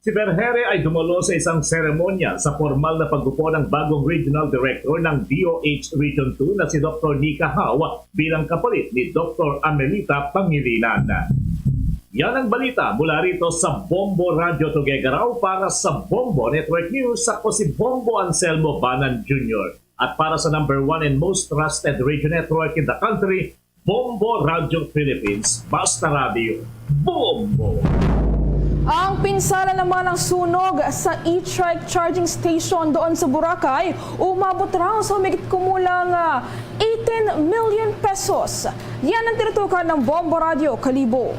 Si Vergere ay dumalo sa isang seremonya sa formal na pag-upo ng bagong regional director ng D O H Region two na si Doktor Nika Hao bilang kapalit ni Doktor Amelita Pangilinan. Yan ang balita mula rito sa Bombo Radio Tuguegarao. Para sa Bombo Network News, ako si Bombo Anselmo Banan Junior. At para sa number one and most trusted radio network in the country, Bombo Radio Philippines, Basta Radio, Bombo! Ang pinsala naman ng sunog sa e-trike charging station doon sa Boracay umabot raw sa humigit kumulang ah, eighteen million pesos. Yan ang tinutukan ng Bombo Radio Kalibo.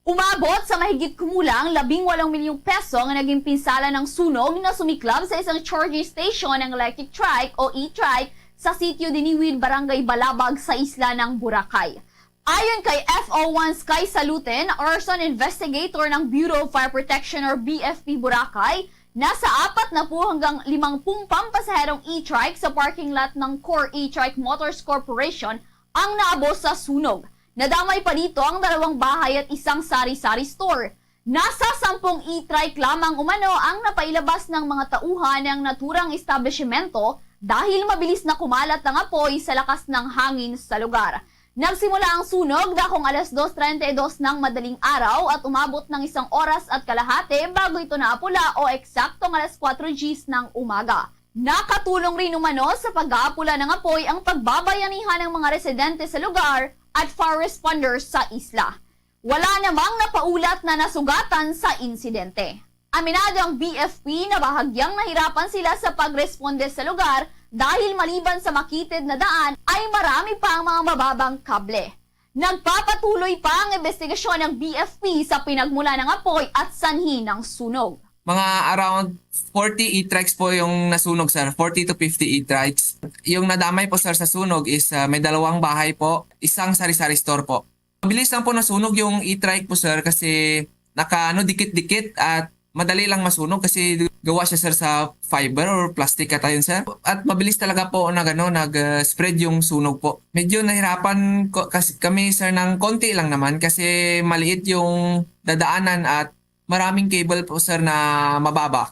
Umabot sa mahigit kumulang labing walong milyong peso ang naging pinsala ng sunog na sumiklab sa isang charging station ng electric trike o e-trike sa Sitio Diniwid, Barangay Balabag sa isla ng Boracay. Ayon kay F O one Sky Saluten, arson investigator ng Bureau of Fire Protection or B F P Boracay, nasa apat na po hanggang limangpung pampasaherong e-trike sa parking lot ng Core E-Trike Motors Corporation ang naabos sa sunog. Nadamay pa dito ang dalawang bahay at isang sari-sari store. Nasa sampung e-trike lamang umano ang napailabas ng mga tauhan ng naturang establishmento dahil mabilis na kumalat ang apoy sa lakas ng hangin sa lugar. Nagsimula ang sunog dakong alas dos treinta y dos ng madaling araw at umabot ng isang oras at kalahati bago ito naapula o eksaktong alas kuwatro Gs ng umaga. Nakatulong rin umano sa pag-aapula ng apoy ang pagbabayanihan ng mga residente sa lugar at fire responders sa isla. Wala namang napaulat na nasugatan sa insidente. Aminado ang B F P na bahagyang nahirapan sila sa pagresponde sa lugar dahil maliban sa makitid na daan ay marami pa ang mga mababang kable. Nagpapatuloy pa ang investigasyon ng B F P sa pinagmula ng apoy at sanhi ng sunog. Mga around forty e-trikes po yung nasunog, sir. Forty to fifty e-trikes. Yung nadamay po, sir, sa sunog is ah, may dalawang bahay po, isang sari-sari store po. Mabilis lang po nasunog yung e-trike po, sir, kasi naka, ano, dikit-dikit at madali lang masunog kasi gawa siya, sir, sa fiber or plastic ata yun, sir. At mabilis talaga po nag, ano, nag-spread yung sunog po. Medyo nahirapan ko, kasi kami, sir, ng konti lang naman kasi maliit yung dadaanan at maraming cable po, sir, na mababa.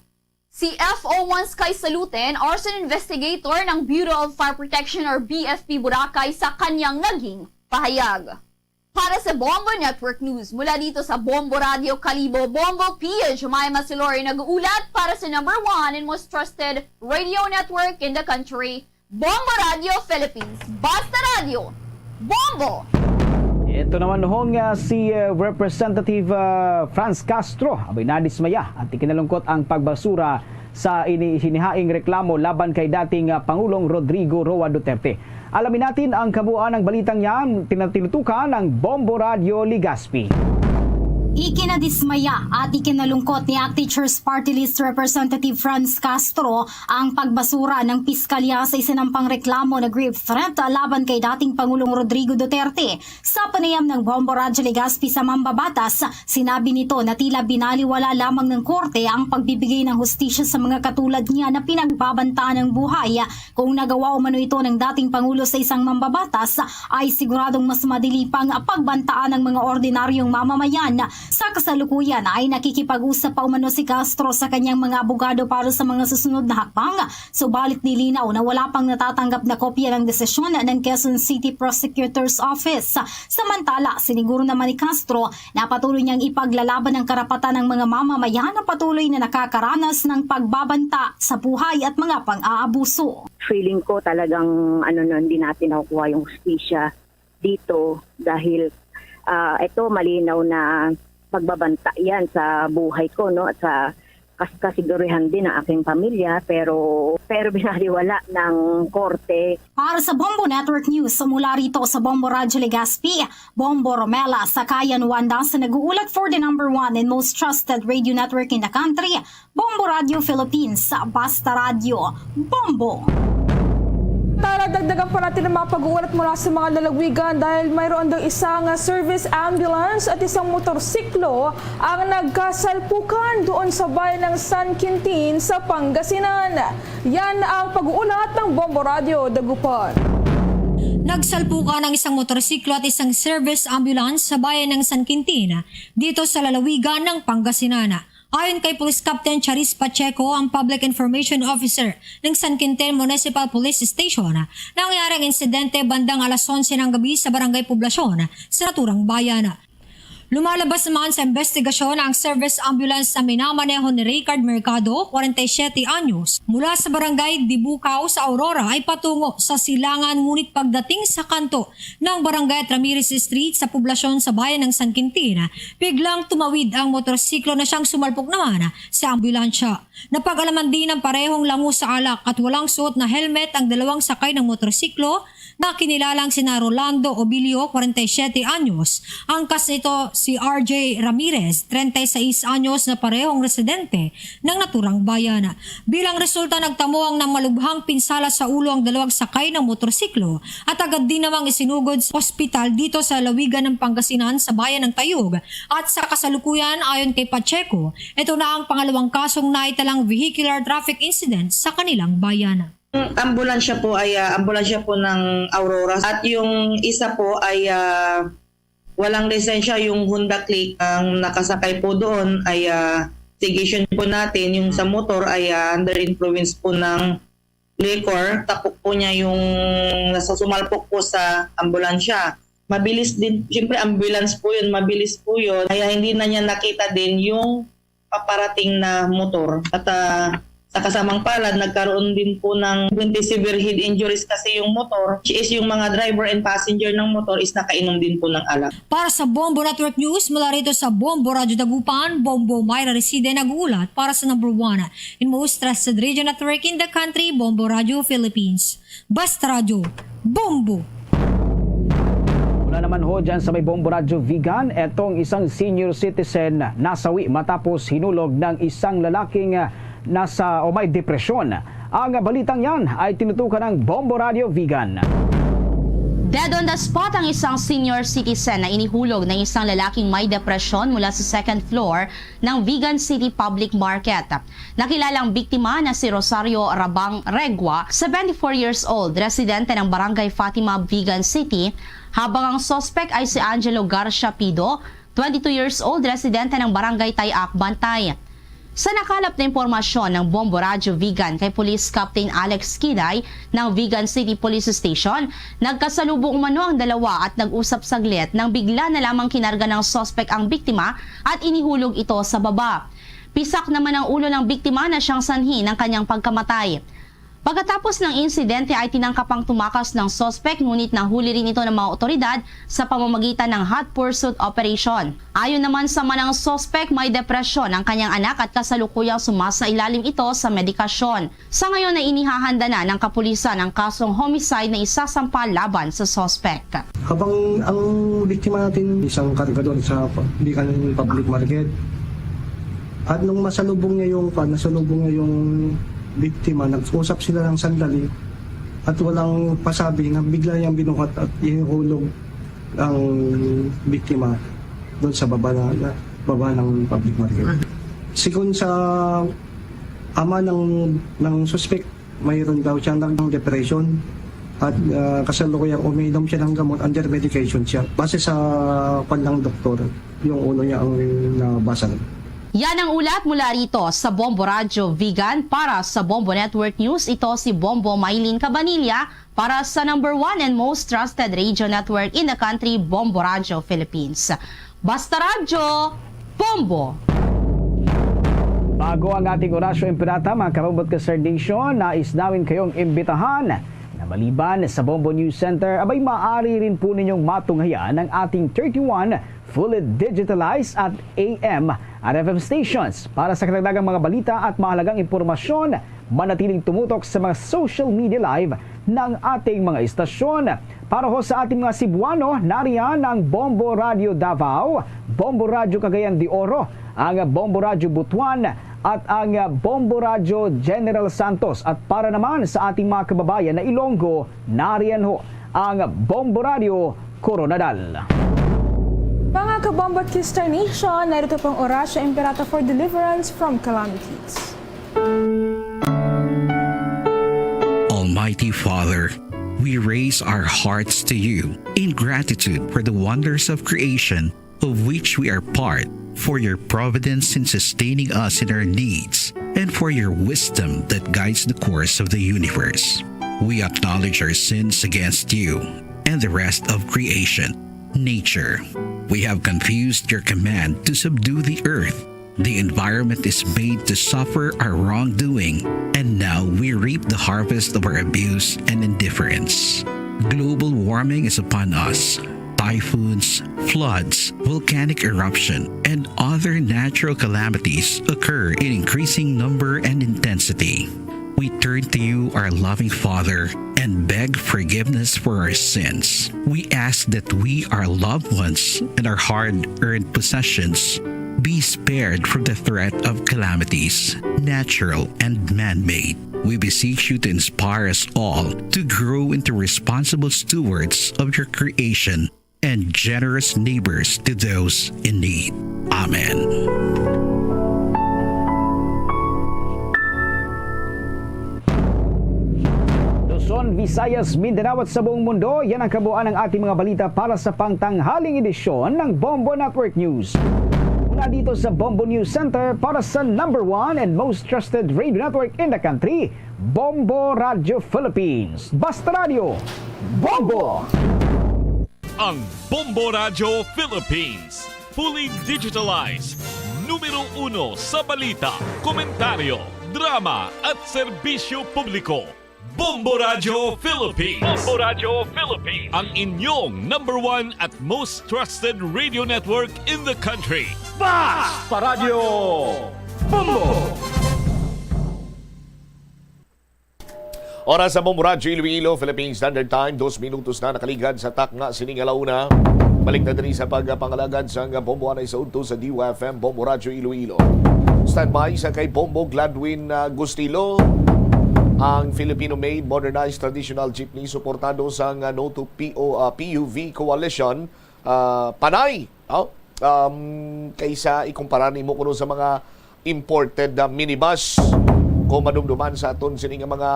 Si F O one Sky Saluten, arson investigator ng Bureau of Fire Protection or B F P Boracay sa kanyang naging pahayag. Para sa Bombo Network News, mula dito sa Bombo Radio Kalibo, Bombo P H, Jemima Silori nag-uulat para sa number one and most trusted radio network in the country, Bombo Radio Philippines. Basta Radio, Bombo! Ito naman hong, ah, si, ah, Representative, ah, Franz Castro. Abay, nadismaya at ikinalungkot ang pagbasura sa ini, hinihaing reklamo laban kay dating, ah, Pangulong Rodrigo Roa Duterte. Alamin natin ang kabuuan ng balitang yan, tinatinutukan ng Bombo Radio Legazpi. Ikinadismaya at ikinalungkot ni ACT Teachers Party List Representative Franz Castro ang pagbasura ng piskalya sa isinampang reklamo na grave threat laban kay dating Pangulong Rodrigo Duterte. Sa panayam ng Bombo Radyo Legazpi sa mambabatas, sinabi nito na tila binaliwala lamang ng korte ang pagbibigay ng hustisya sa mga katulad niya na pinagbabantaan ng buhay. Kung nagawa umano ito ng dating Pangulo sa isang mambabatas, ay siguradong mas madali pang pagbantaan ng mga ordinaryong mamamayan. Sa kasalukuyan ay nakikipag-usap pa umano si Castro sa kanyang mga abogado para sa mga susunod na hakbang, subalit nilinaw na wala pang natatanggap na kopya ng desisyon ng Quezon City Prosecutor's Office. Samantala, siniguro naman ni Castro na patuloy niyang ipaglalaban ang karapatan ng mga mamamayan na patuloy na nakakaranas ng pagbabanta sa buhay at mga pang-aabuso. Feeling ko talagang, ano, no, hindi natin nakukuha yung hustisya dito dahil, ah, ito malinaw na pagbabanta yan sa buhay ko, no, at sa kas-, kasigurihan din ng aking pamilya, pero, pero binaliwala ng korte. Para sa Bombo Network News, mula rito sa Bombo Radyo Legazpi, Bombo Romela Sakayan Wanda sa nag-uulat for the number one and most trusted radio network in the country, Bombo Radio Philippines, Basta Radio, Bombo! Tara, dagdagan pa natin ang mga pag-uulat mula sa mga lalawigan dahil mayroon daw isang service ambulance at isang motorsiklo ang nagkasalpukan doon sa bayan ng San Quintin sa Pangasinan. Yan ang pag-uulat ng Bombo Radio Dagupan. Nagsalpukan ang isang motorsiklo at isang service ambulance sa bayan ng San Quintin, dito sa lalawigan ng Pangasinan. Ayon kay Police Captain Charis Pacheco, ang Public Information Officer ng San Quintin Municipal Police Station, nangyari ang insidente bandang alas onse ng gabi sa Barangay Poblacion sa naturang bayan. Lumalabas naman sa investigasyon ang service ambulance na minamaneho ni Ricard Mercado, kwarenta y siyete anyos, mula sa Barangay Dibucao sa Aurora ay patungo sa silangan, ngunit pagdating sa kanto ng Barangay at Ramirez Street sa poblasyon sa bayan ng San Quintin, biglang tumawid ang motorsiklo na siyang sumalpok naman sa ambulansya. Napag-alaman din ng parehong lango sa alak at walang suot na helmet ang dalawang sakay ng motorsiklo na kinilalang sina Rolando Obilio, kwarenta y siyete anyos, angkas nito si R J Ramirez, treinta y seis anyos, na parehong residente ng naturang bayan. Bilang resulta, nagtamo ang namalubhang pinsala sa ulo ang dalawang sakay ng motorsiklo at agad din namang isinugod sa ospital dito sa lalawigan ng Pangasinan sa bayan ng Tayug. At sa kasalukuyan, ayon kay Pacheco, ito na ang pangalawang kasong naitalang vehicular traffic incident sa kanilang bayan. Ang ambulansya po ay, ah, ambulansya po ng Aurora at yung isa po ay, ah, walang lisensya, yung Honda Click. Ang nakasakay po doon ay, ah, investigation po natin. Yung sa motor ay, ah, under influence po ng liquor. Tapok po niya yung nasa sumalpok po sa ambulansya. Mabilis din, siyempre ambulance po yun, mabilis po yun. Kaya hindi na niya nakita din yung paparating na motor. At, ah, sa kasamang palad, nagkaroon din po ng twenty severe head injuries kasi yung motor, which is yung mga driver and passenger ng motor is nakainom din po ng alak. Para sa Bombo Network News, mula rito sa Bombo Radyo Dagupan, Bombo Myra Reside nag-uulat para sa number one and most trusted radio network in the country, Bombo Radyo Philippines. Basta Radyo, Bombo! Mula naman ho dyan sa may Bombo Radyo Vigan, etong isang senior citizen nasawi matapos hinulog ng isang lalaking, ah, nasa o may depresyon. Ang balitang yan ay tinutukan ng Bombo Radyo Vigan. Dead on the spot ang isang senior citizen na inihulog ng isang lalaking may depresyon mula sa second floor ng Vigan City Public Market. Nakilala ang biktima na si Rosario Rabang Regua, seventy-four years old, residente ng Barangay Fatima, Vigan City, habang ang suspect ay si Angelo Garcia Pido, twenty-two years old, residente ng Barangay Tayac, Bantay. Sa nakalap na impormasyon ng Bombo Radyo Vigan kay Police Captain Alex Kiday ng Vigan City Police Station, nagkasalubong umano ang dalawa at nag-usap saglit nang bigla na lamang kinarga ng suspek ang biktima at inihulog ito sa baba. Pisak naman ang ulo ng biktima na siyang sanhi ng kanyang pagkamatay. Pagkatapos ng insidente ay tinangkap ang tumakas ng suspek, ngunit nahuli rin ito ng mga otoridad sa pamamagitan ng hot pursuit operation. Ayon naman sa manang suspek, may depresyon ang kanyang anak at kasalukuyang sumasailalim ito sa medikasyon. Sa ngayon ay inihahanda na ng kapulisan ang kasong homicide na isasampa laban sa suspek. Habang ang biktima natin, isang kargador sa pa-, Bican Public Market. At nung masalubong niya yung, pa, nasalubong niya yung biktima, nag-usap sila ng sandali at walang pasabi na bigla niyang binuhat at ihulog ang biktima doon sa baba na, na baba ng Public Market. Sigon sa ama ng, ng suspect, mayroon daw siya ng depression at, ah, kasalukuyang umiinom siya ng gamot, under medication siya. Base sa kwan ng doktor, yung ulo niya ang nabasag. Yan ang ulat mula rito sa Bombo Radyo Vigan. Para sa Bombo Network News, ito si Bombo Maylin Cabanilla para sa number one and most trusted radio network in the country, Bombo Radyo Philippines. Basta Radyo, Bombo! Bago ang ating Orasyo Imperata, mga kabombo at ka-Star Nation, nais namin kayong imbitahan na maliban sa Bombo News Center, abay, maaari rin po ninyong matunghayan ang ating thirty-one fully digitalized at A M at F M stations. Para sa karagdagang mga balita at mahalagang impormasyon, manatiling tumutok sa mga social media live ng ating mga istasyon. Para ho sa ating mga Cebuano, nariyan ang Bombo Radio Davao, Bombo Radio Cagayan de Oro, ang Bombo Radio Butuan, at ang Bombo Radio General Santos. At para naman sa ating mga kababayan na Ilonggo, nariyan ho ang Bombo Radio Koronadal. Mga kabombo at ka-Star Nation, narito pang Orasyo Imperata for deliverance from calamities. Almighty Father, we raise our hearts to you in gratitude for the wonders of creation of which we are part, for your providence in sustaining us in our needs, and for your wisdom that guides the course of the universe. We acknowledge our sins against you and the rest of creation, nature. We have confused your command to subdue the earth. The environment is made to suffer our wrongdoing, and now we reap the harvest of our abuse and indifference. Global warming is upon us. Typhoons, floods, volcanic eruption, and other natural calamities occur in increasing number and intensity. We turn to you, our loving Father, and beg forgiveness for our sins. We ask that we, our loved ones, and our hard-earned possessions be spared from the threat of calamities, natural and man-made. We beseech you to inspire us all to grow into responsible stewards of your creation and generous neighbors to those in need. Amen. Luzon, Visayas, Mindanao at sa buong mundo, yan ang kabuuan ng ating mga balita para sa pangtanghaling edisyon ng Bombo Network News. Mula dito sa Bombo News Center para sa number one and most trusted radio network in the country, Bombo Radio Philippines. Basta Radio, Bombo! Ang Bombo Radyo Philippines. Fully digitalized. Numero uno sa balita, komentaryo, drama, at serbisyo publiko. Bombo Radyo Philippines. Bombo Radyo Philippines. Ang inyong number one at most trusted radio network in the country. Basta Radyo Bombo! Oras sa Bombo Radyo Iloilo, Philippine Standard Time, dos minutos na nakaligad sa takna sining alauna. Balik na diri sa pagpangalagad sang Bombo anay sa udto sa D Y F M, Bombo Radyo Iloilo. Standby sa kay Bombo Gladwin, ah, Gustilo, ang Filipino-made modernized traditional jeepney suportado sang, ah, No to P O, ah, P U V Coalition, ah, panay, no? Um, kaysa ikumpara nimo kuno sa mga imported na minibus. Kung madumduman sa aton sini nga mga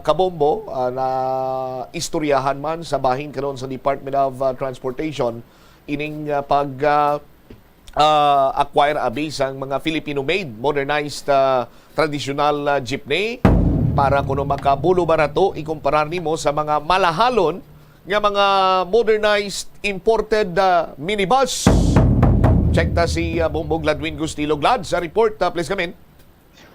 kabombo, ah, na istoryahan man sa bahin karon sa Department of, ah, Transportation, ining, ah, pag, ah, ah, acquire abi sang mga Filipino-made modernized, ah, traditional, ah, jeepney para kuno makabulo barato ikumparar nimo sa mga malahalon nga mga modernized imported, ah, minibus. Check ta si, ah, Bongbong Gladwin Gustilo. Glad, sa report, ah, please come in.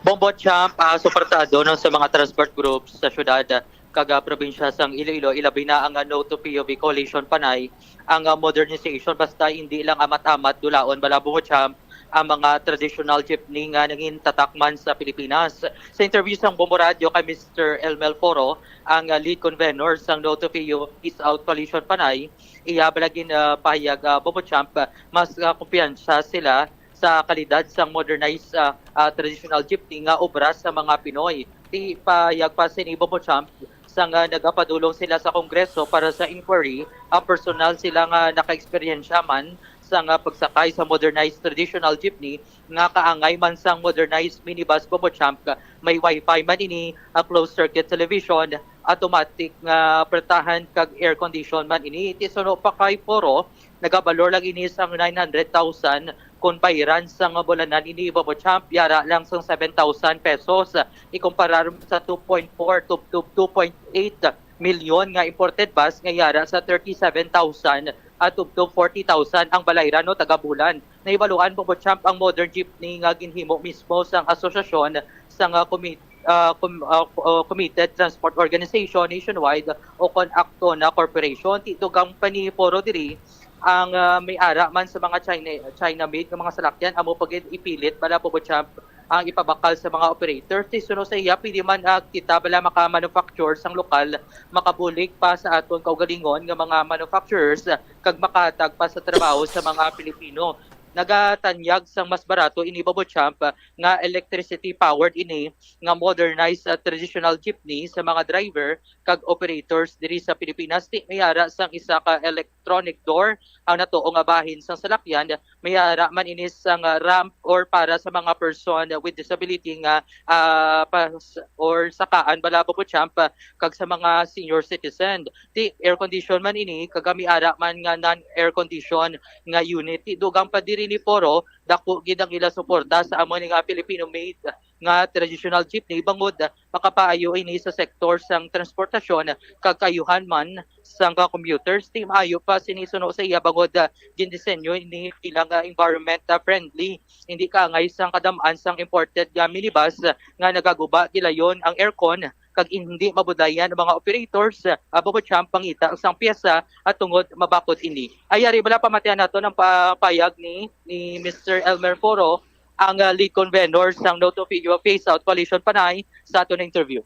Bombo Champ, ah, suportado no sa mga transport groups sa syudad, ah, kag, ah, probinsya sang Iloilo, ilabi na ang, ah, No to P U V Coalition Panay, ang, ah, modernization basta hindi lang amat-amat dulaon bala, Bombo Champ, ang mga traditional jeepney nga nangin tatak man sa Pilipinas. Sa interview sang Bombo Radio kay Mister Elmer Foro, ang, ah, lead convener sang No to P U V Phase Out Coalition Panay, iya bala gin, ah, pahayag, ah, Bombo Champ, ah, mas, ah, kumpiyansa sila sa kalidad sang modernized, ah, ah, traditional jeepney nga obra sa mga Pinoy. Ti payag pa sini, Bombo Champ, sang, ah, nagapadulong sila sa Kongreso para sa inquiry, ang personal sila nga nakaeksperyensya man sang, ah, pagsakay sa modernized traditional jeepney nga kaangay man sang modernized minibus, Bombo Champ. May wifi man ini, ah, closed circuit television, automatic nga pertahan kag air condition man ini. Ti suno pa kay Foro, nagabalor lang ini sang nine hundred thousand. Kon bayran sang bulanan ini, Bombo Champ, yara lang sang seven thousand pesos, ikumparar sa two point four to, to two point eight milyon nga imported bus nga yara sa thirty-seven thousand at tubtob forty thousand ang balayran, no, tagabulan. Nahibaluan, Bombo Champ, ang modern jeepney nga ginhimo mismo sang asosasyon sang, ah, comi-, ah, com-, ah, co-, ah, Committed Transport Organization Nationwide o kon ACTONA Corporation. Ti dugang pa ni Foro diri, ang, ah, may ara man sa mga China, China-made nga mga salakyan, amo pa gid ipilit bala, Bombo Champ, ang ipabakal sa mga operator. Ti suno sa iya, pwede man, ah, kita bala maka-manufacture sang lokal, makabulig pa sa aton kaugalingon nga mga manufacturers, kag makahatag pa sa trabaho sa mga Pilipino. Nagatanyag sang mas barato ini, Bombo Champ, nga electricity powered ini nga modernized, ah, traditional jeepney sa mga driver kag operators diri sa Pilipinas. Ti may ara sang isa ka electronic door ang natuo nga bahin sang salakyan. May ara man ini sang, ah, ramp or para sa mga person with disability nga, ah, pas-, or sakaan bala, Bombo Champ, ah, kag sa mga senior citizen. Ti air condition man ini, kag may ara man nga non-air condition nga unit. Ti dugang pa diri ni Foro, dako gid ang ila suporta sa amo ni nga Filipino-made nga traditional jeepney, bangod makapaayo ini sa sektor sang transportasyon, kag kaayuhan man sang commuters. Ti maayo pa sini suno sa iya, bangod, ah, gindisenyo ini bilang, ah, environment, ah, friendly, hindi kaangay sang kadam-an sang imported nga minibus, ah, nga nagaguba gilayon ang aircon, kag hindi mabudayan ang mga operators, ah, Bombo Champ, pangita sang pyesa, at tungod mabakod ini. Ay, yari bala, pamatian naton ang pa-, payag ni, ni Mister Elmer Foro, ang, ah, lead convener sang No to P U V Phase Out Coalition Panay, sa aton interview.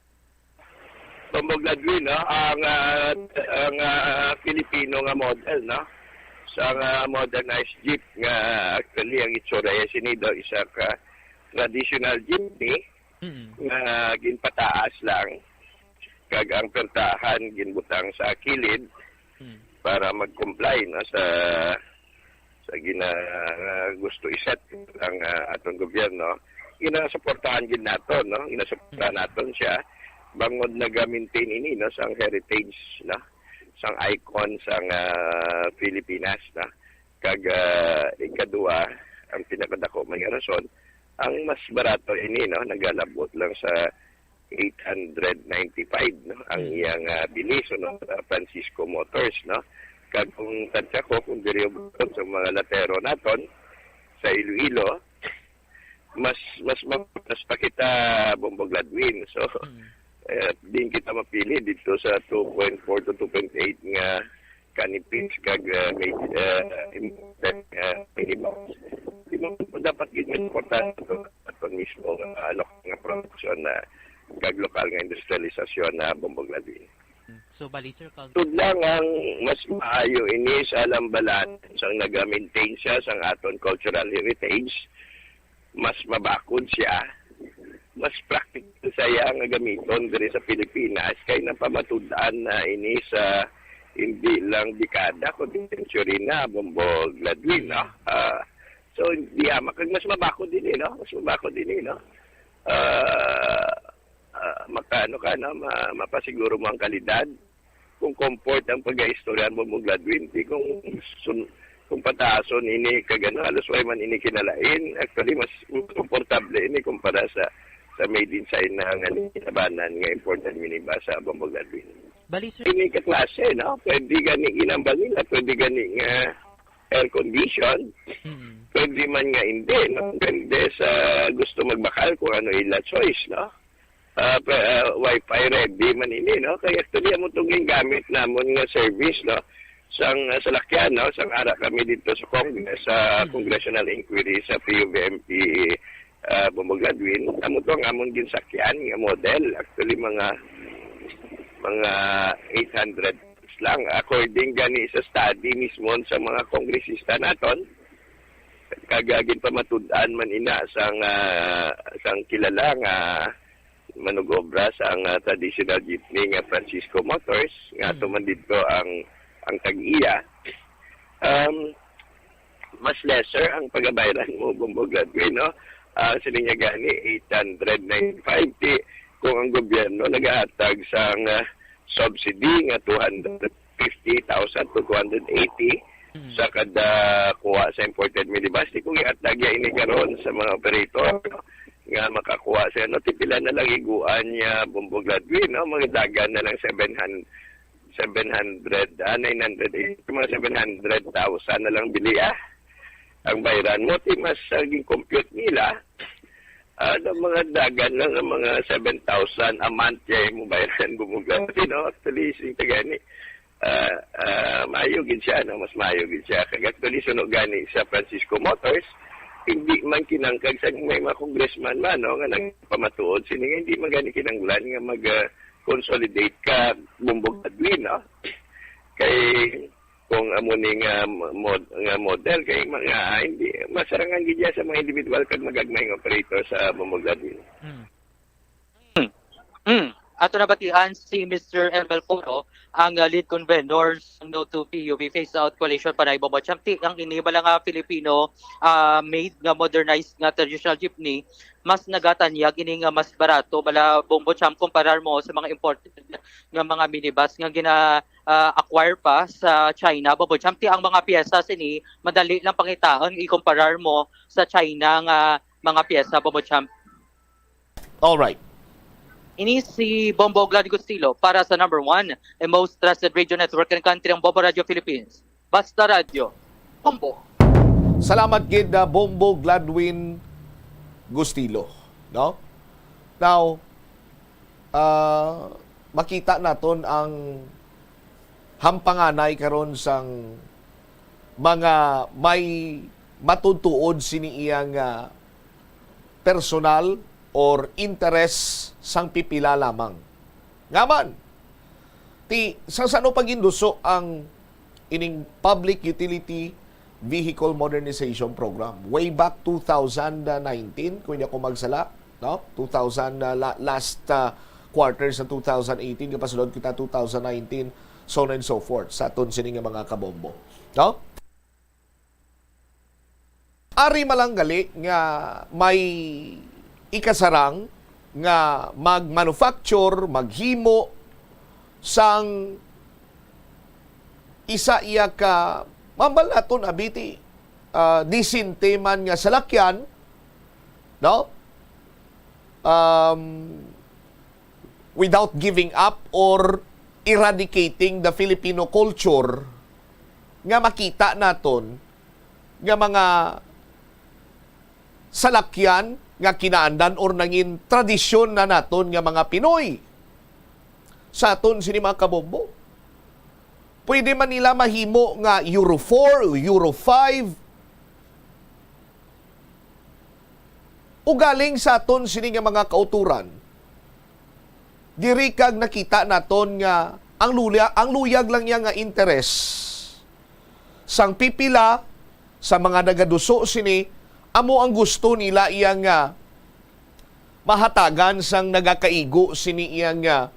Bombo Gladwin, no? Ang, ah, ang, ah, Filipino nga model, no? Sa nga modernized jeep nga actually ang itsura niya sini daw isa ka traditional jeepney Mm. nga ginpataas lang, kag ang pertahan ginbutang sa kilid Mm. para mag-comply, no, sa sa gina-, gusto i-set ang, ah, aton gobyerno. Ginasuportahan gid naton, no? Ginasuportahan Mm. naton siya bangod naga-maintain ini, no, sang heritage, no, sang icon sang, ah, Pilipinas, no? Kag, ah, ikadua, ang pinakadako man nga rason, ang mas barato ini, no, nagalabot lang sa eight hundred ninety-five, no, ang Mm. iyang, ah, bili, sunod, ah, Francisco Motors, no. Kag kung tansya ko, kung diri sa mga latero naton sa Iloilo, mas, mas ma-, mas pa kita, Bombo Gladwin. So, Mm. eh, din kita mapili dito sa two point four to two point eight nga kanipis kag, ah, may, ah, im-, ah, minimum. Di mo dapat gid importante ito at mismo nga, ano, nga produksyon na kag lokal nga industrialisasyon na, Bombo Gladwin. So, bali, sir, kag Tud lang ang mas maayo ini sa alambalan sang naga-maintain siya sang aton cultural heritage, mas mabakod siya, mas practical siya nga gamiton diri sa Pilipinas, kay napamatud-an na ini sa hindi lang dekada, kundi century na, Bombo Gladwin, no? Ah, so, hindi, ah, makag-, mas mabakod ini, no? Mas mabakod ini, no? Ah, ah, maka-, ano ka, no? Ma-, mapasiguro mo ang kalidad. Kung comfort ang pag-istorya mo, Bombo Gladwin, di kung sun-, kung pataason ini kag ano, halos way man ini kinalain. Actually, mas komportable ini kumpara sa sa made in China nga nitabanan nga imported minibus sa Bombo Gladwin. Bali, sir. Ini ka klase, no? Pwede gani ginambal nila, pwede gani nga air condition, Mm. pwede man nga hindi, no? Depende sa gusto magbakal kung ano ila choice, no? Ah, pa, ah, wifi ready man ini, no? Kaya actually, amo itong gingamit namon nga service, no? Sang, ah, salakyan, no? Sang ara kami dito sa Congress, sa Mm. congressional inquiry sa P U V M P, ah, Bombo Gladwin. Amo to ang amon ginsakyan nga model. Actually, mga, mga eight hundred lang. According gani sa study mismo sa mga kongresista naton, kag, ah, ginpamatud-an man ina sang, ah, sang kilala nga manug-obra sang, ah, traditional jeepney nga Francisco Motors, nga ato Mm. man dito ang, ang tag-iya. Um, mas lesser ang pagabayran mo, Bombo Gladwin, no? Ah, sila niya gani, eight hundred ninety-five. Ti, kung ang gobyerno nagahatag sang, ah, subsidy nga two hundred fifty thousand to two hundred eighty Mm. sa kada kuha sa imported minibus, ti kung ihatag ya ini karon sa mga operator, no, nga makakuha siya, no, ti pila na lang iguan niya, Bombo Gladwin, no? Mga dagan na lang seven hundred, seven hundred, ah, nine hundred, eh, mga seven hundred thousand na lang bili, ah. Ang bayran mo, ti mas, ah, gin-compute nila, ah, ng mga dagan lang ng mga seven thousand a month, kaya mo bayran, Bombo Gladwin, no? Actually, sing tagani, ah, ah, maayo gid siya, no? Mas maayo gid siya. Kag actually, suno gani sa Francisco Motors, hindi man kinangkag sa may mga congressman man, no, nga nagpamatuod sini nga hindi man gani kinanglan nga mag, ah, consolidate ka, Bombo Gladwin, no? Kay kung amo ni nga mod-, nga model, kay mga, ah, hindi, masarangan gid niya sa mga individual kag magagmay nga operator sa Bombo Gladwin. Hmm. Hmm. Ato nabatian si Mister Emel Coro, ang, ah, lead convenor sa No to P U V Phase Out Coalition, Panay Bombo Champ. Ti, ang ini bala nga Filipino, ah, made nga modernized nga traditional jeepney, mas nagatanyag ini nga mas barato bala, Bombo Champ, kumparar mo sa mga imported nga mga minibus nga gina, ah, acquire pa sa China, Bombo Champ. Ti, ang mga piyesa sini madali lang pangitaon ikumparar mo sa China nga mga piyesa, Bombo Champ. All right. Ini si Bombo Glad Gustilo para sa number one and most trusted radio network in country, ang Bombo Radio Philippines. Basta Radyo. Bombo. Salamat gid, ah, Bombo Gladwin Gustilo, no? Now, ah, makita naton ang hampanganay karon sang mga may matutuod sini iya nga personal or interes sang pipila lamang. Nga man, ti, sa sano pa ginduso ang ining Public Utility Vehicle Modernization Program? Way back two thousand nineteen, kung hindi ako magsala, no? Two thousand, uh, la-, last, uh, quarter sa two thousand eighteen, kapasulod kita two thousand nineteen, so on and so forth, sa aton sini nga mga kabombo, no? Ari malang gali nga may ikasarang nga mag-manufacture, maghimo sang isa iya ka, mambal naton, abiti, ah, disente man nga salakyan, no? Um, without giving up or eradicating the Filipino culture nga makita naton nga mga salakyan nga kinaandan or nangin tradisyon na naton nga mga Pinoy sa aton sini mga kabombo. Pwede man nila mahimo nga Euro four o Euro five. Ugaling sa aton sini nga mga kauturan, diri kag nakita naton nga ang luya-, ang luyag lang niya nga interes sang pipila sa mga nagaduso sini, amo ang gusto nila iya nga mahatagan sang nagakaigo sini iya nga,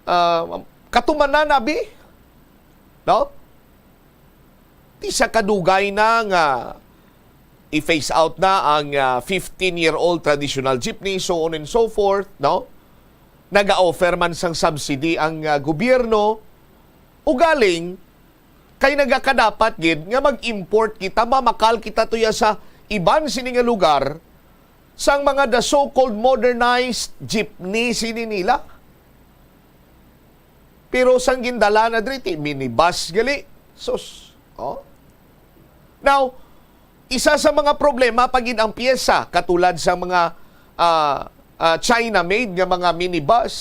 ah, katumanan, abi? No? Ti sa kadugay na nga i-phase out na ang, ah, fifteen-year-old traditional jeepney, so on and so forth, no? Naga-offer man sang subsidy ang, ah, gobyerno, ugaling Kay nagakadapat gid nga mag-import kita, mamakal kita tuya sa iban sini nga lugar, sang mga the so-called modernized jeepney sini nila. Pero sang gindala na diri, ti minibus gali. Sus. Oh. Now, isa sa mga problema pa gid ang piyesa, katulad sa mga, ah, ah, China-made nga mga minibus.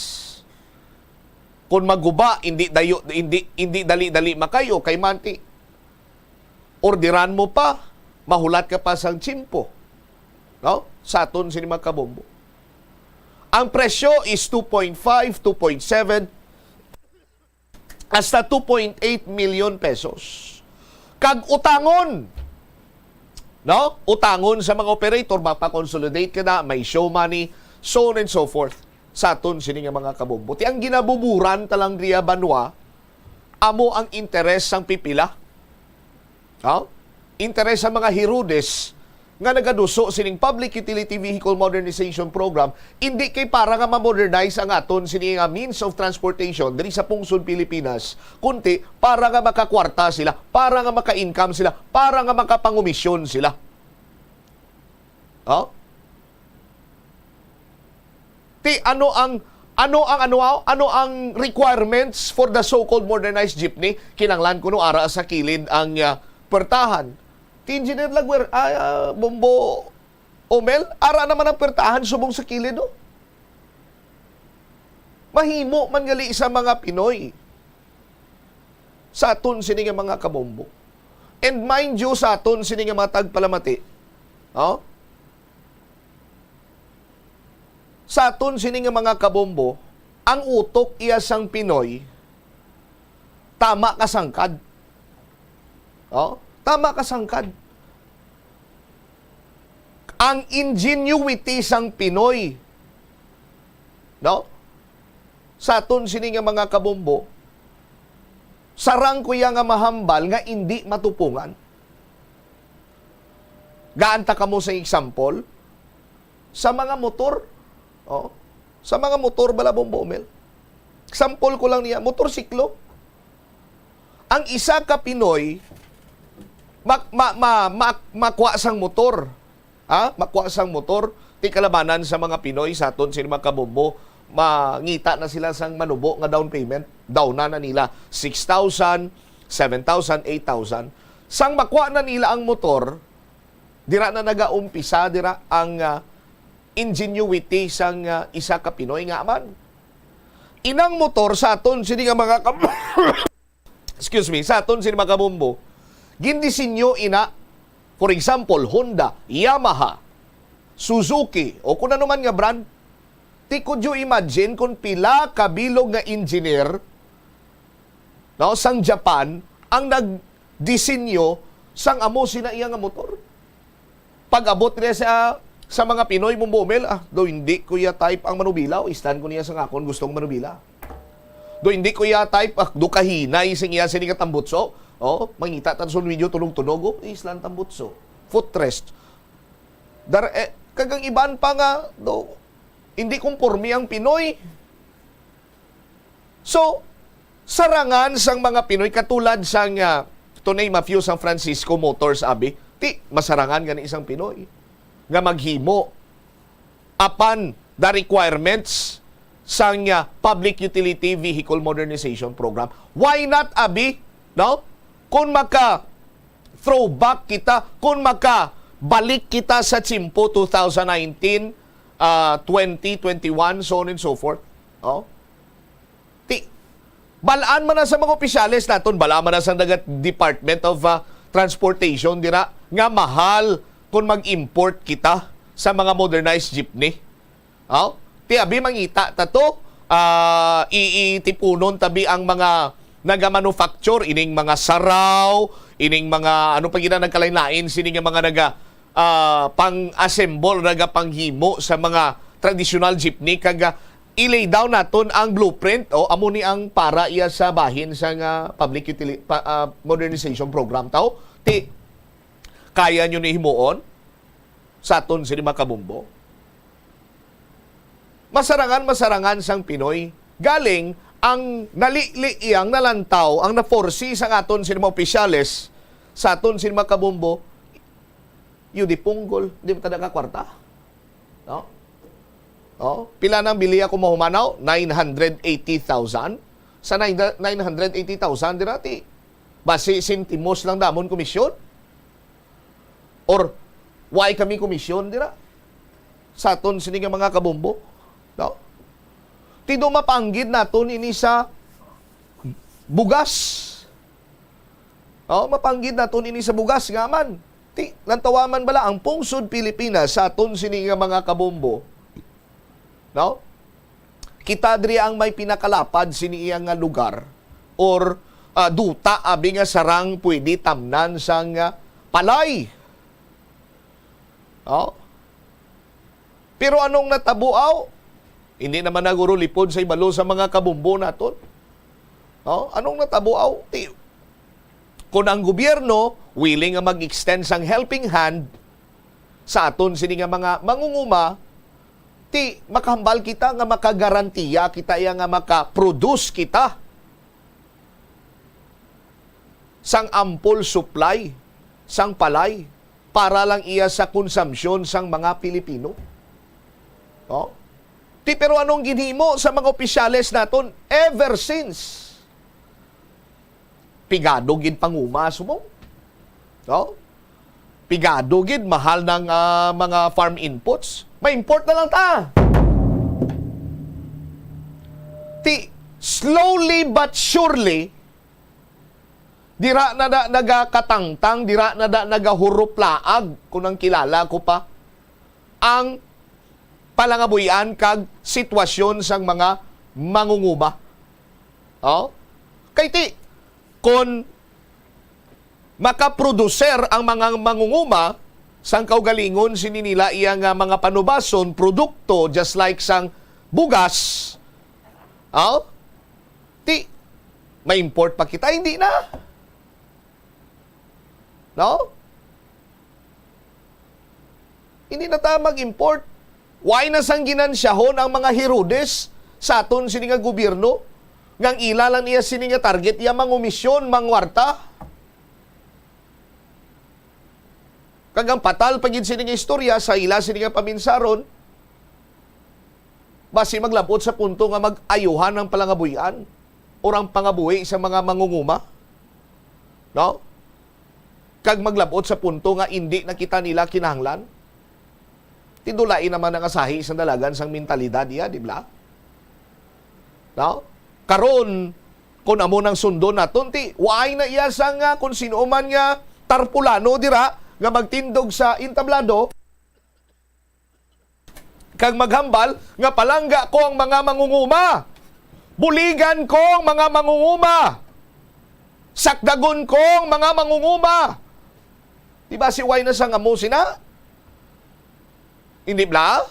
Kung maguba, hindi dayo, hindi, hindi dali-dali makayo kay manti. Orderan mo pa, mahulat ka pa sang tiyempo. No? Sa aton sini, mga kabombo. Ang presyo is two point five, two point seven, hasta two point eight million pesos. Kag utangon, no? Utangon sa mga operator, mapakonsolidate ka na, may show money, so on and so forth. Sa aton sini nga mga kabombo. Ti ang ginabuburan talang Ria Banwa, amo ang interes sang pipila. Ha? Interes sa mga Herodes nga nagaduso sining Public Utility Vehicle Modernization Program, indi kay para nga ma-modernize ang aton sini nga means of transportation diri sa pungsod Pilipinas, kunti para nga makakwarta sila, para nga maka-income sila, para nga makapangumisyon sila. Oh? Ti ano ang, ano ang, ano, ano ang requirements for the so-called modernized jeepney? Kinahanglan kuno ara sa kilid ang, ah, puwertahan. Ti Engineer Laguer-, ah, ah, Bombo Omel, ara naman ang puwertahan subong sa kilid, oh. Mahimo man gali sa mga Pinoy. Sa aton sini nga mga kabombo. And mind you, sa aton sini nga mga tagpalamati, oh? Sa aton sini nga mga kabombo, ang utok iya sang Pinoy, tama ka sangkad. Oh? Tama ka sangkad. Ang ingenuity sang Pinoy, no? Sa aton sini nga mga kabombo, sarang ko iya nga mahambal nga indi matupungan. Gaan ta kamo sa example, sa mga motor. Oh, sa mga motor bala, Bombo Omel. Example ko lang niya, motorsiklo. Ang isa ka Pinoy, mak-, ma-, ma-, ma-, makuha sang motor. Ha? Makuha sang motor. Ti kalabanan sa mga Pinoy, sa aton sini mga kabombo, mangita na sila sang manubo nga down payment. Down na, na nila six thousand, seven thousand, eight thousand. Sang makuha na nila ang motor, dira na nagaumpisa dira ang, ah, ingenuity sang, ah, isa ka Pinoy nga man. Inang motor sa aton sini nga mga kab-, excuse me, sa aton sini mga kabombo, gindisenyo ina, for example, Honda, Yamaha, Suzuki, o kung ano man nga brand. Ti, could you imagine kung pila ka bilog nga engineer, no, sang Japan ang nagdisenyo sang amo sina iya nga motor? Pag-abot niya sa, sa mga Pinoy, Bombo Omel, ah, do hindi ko iya type ang manubila, o istan ko niya sa akon gustong manubila. Do hindi ko iya type, ah, do kahinay sing iya sini nga tambutso. Oh, mangita ta sa video, tunog-tunog, oh, islan tambutso. Footrest. Dar-, eh, kag ang iban pa nga, do, hindi konforme ang Pinoy. So, sarangan sang mga Pinoy, katulad sang, ah, to name a few, sang Francisco Motors, abi, ti, masarangan gani sang Pinoy nga maghimo apan the requirements sang, ah, Public Utility Vehicle Modernization Program. Why not, abi? No? Kung maka throwback kita, kung maka balik kita sa tiyempo two thousand nineteen, ah, twenty twenty-one, so on and so forth. Oh? Ti, balaan man na sa mga opisyales naton, balaan man na sa naga Department of, ah, Transportation dira nga mahal kung mag-import kita sa mga modernized jeepney. Oh? Ti abi mangita ta to, ah, i-, itipunon tabi ang mga naga-manufacture, ining mga saraw, ining mga ano pa gina nagkalain-lain sini nga mga naga, ah, pang-assemble, nagapanghimo sa mga traditional jeepney, kag, ah, i-lay down naton ang blueprint. O, amo ni ang para iya sa bahin sa nga public utili-, pa-, ah, modernization program. Taw, ti, kaya nyo ni himuon sa aton sini mga kabombo? Masarangan, masarangan sang Pinoy. Galing, Ang nalili iyang nalantaw, ang na-foresee sa aton sini mga opisyales, sa aton sini mga kabombo, yun di punggol, di mo tada ka kwarta. No? Oh, pila nang bili ako mahumanaw? Nine hundred eighty thousand. Sa nine, nine hundred eighty thousand, dira ti, basi sentimos lang damon komisyon? Or why kami komisyon dira? Sa aton sini nga mga kabombo? No? Ti do mapanggid naton ini sa bugas. Oh, mapanggid naton ini sa bugas nga man. Ti, lantawa man bala ang pungsod Pilipinas sa aton sini nga mga kabombo. No? Kita diri ang may pinakalapad sini iya nga lugar or, ah, duta abi nga sarang pwede tamnan sang, ah, palay. Oh? Pero anong natabo, aw? Hindi naman nagurulipod sa ibalo sa mga kabombo naton. Oh, anong natabo, aw? Ti, kung ang gobyerno willing nga mag-extend sang helping hand sa aton sini nga mga mangunguma, ti makahambal kita nga makagarantiya kita iya nga maka-produce kita sang ample supply sang palay para lang iya sa konsumpsyon sang mga Pilipino. Oh? Ti, pero anong ginhimo sa mga opisyales naton ever since? Pigado gid panguma subong. No? Pigado gid mahal ng, ah, mga farm inputs. Ma-import na lang ta. Ti, slowly but surely, dira na, na nagakatangtang, dira na, na nagahuruplaag, kung ang kilala ko pa, ang palangabuhian kag sitwasyon sang mga mangunguma. Oh? Kay ti, kon makaproduser ang mga mangunguma sang kaugalingon sini nila iya nga mga panubason, produkto, just like sang bugas, oh? Ti, ma-import pa kita? Hindi na. No? Hindi na ta mag-import. Why na sang ginansyahon ang mga Herodes sa aton sini nga gobyerno? Nga ang ila lang niya sini nga target, iya mangumisyon, mangwarta. Kag ang patal pa gid sini nga istorya sa ila sini nga paminsaron, basi maglabot sa punto nga mag-ayuhan ang palangabuhian or ang pangabuhi sa mga mangunguma. No? Kag maglabot sa punto nga indi na kita nila kinahanglan. Ti do lain naman ang asahi sa dalagan sang mentalidad iya, di ba? No? Karon, kung amo nang sundon naton, ti, waay na iya sang, ah, kung sino man nga tarpulano dira nga magtindog sa entablado, kag maghambal nga palangga ko ang mga mangunguma. Buligan ko ang mga mangunguma. Sakdagon ko ang mga mangunguma. Di ba si Wayne sang amo sina? Hindi bala?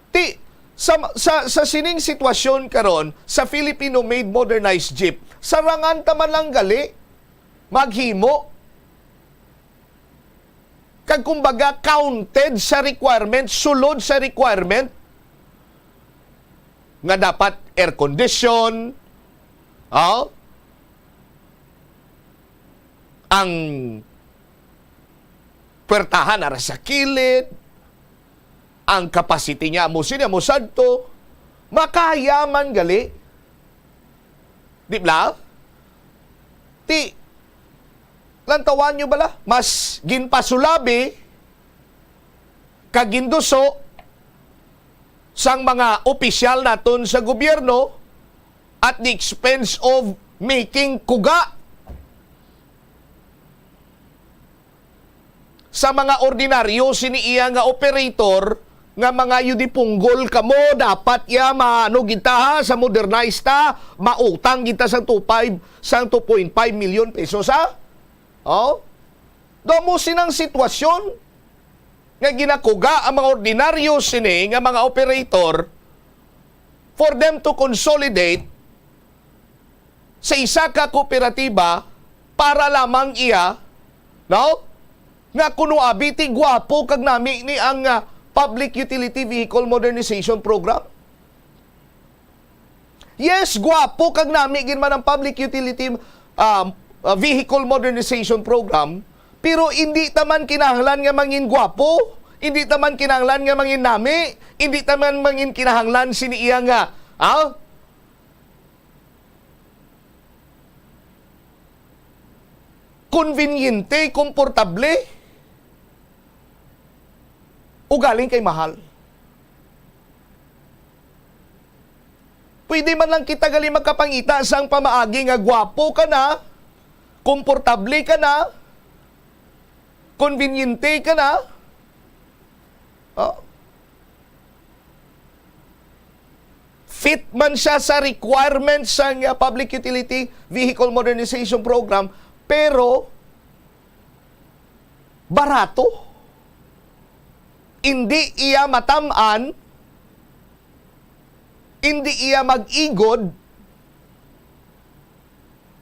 Ti, sa, sa, sa sining sitwasyon karon, sa Filipino-made modernized jeep, sarangan ta man lang gali maghimo. Kag kumbaga, counted sa requirement, sulod sa requirement nga dapat air condition, oh, ang puwertahan ara sa kilid, ang capacity niya amo sini, amo sadto, makaya man gali. Di bala? Ti, lantawan nyo bala? Mas ginpasulabi kag ginduso sang mga opisyal naton sa gobyerno at the expense of making kuga sa mga ordinaryo sini iya nga operator nga mga yudipunggol kamo, dapat iya maano gid ta ha, sa modernize ta, mautang gid ta sang two five, sang two point five million pesos ha. Oh? Damo sinang sitwasyon nga ginakuga ang mga ordinaryo sini nga mga operator for them to consolidate sa isa ka kooperatiba para lamang iya, no? Nga kuno abi ti gwapo kag nami ni ang, ah, Public Utility Vehicle Modernization Program. Yes, gwapo kag nami gid man ang Public Utility, um, uh, Vehicle Modernization Program, pero hindi ta man kinahanglan nga mangin gwapo, hindi ta man kinahanglan nga mangin nami, hindi ta man mangin kinahanglan sini iya nga, ah, konbinyente, komportable, ugaling kay mahal. Pwede man lang kita gali makapangita sang pamaagi nga gwapo ka na, komportable ka na, konbinyente ka na. Oh. Fit man siya sa requirements sang, uh, Public Utility Vehicle Modernization Program, pero barato. Hindi iya matam-an, hindi iya mag-igod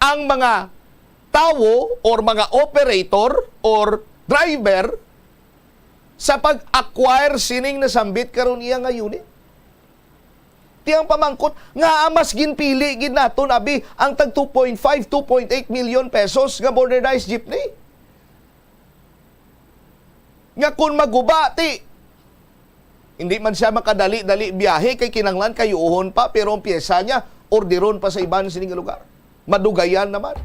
ang mga tawo or mga operator or driver sa pag-acquire sining nasambit karon iya nga unit. Ti ang pamangkot, ngaa mas ginpili gid naton, abi, ang tag two point five, two point eight million pesos nga modernized jeepney? Nga kun maguba, ti, hindi man siya makadali-dali biyahe kay kinahanglan kayuhon pa, pero ang pyesa niya, orderon pa sa iban sini nga lugar. Madugayan naman.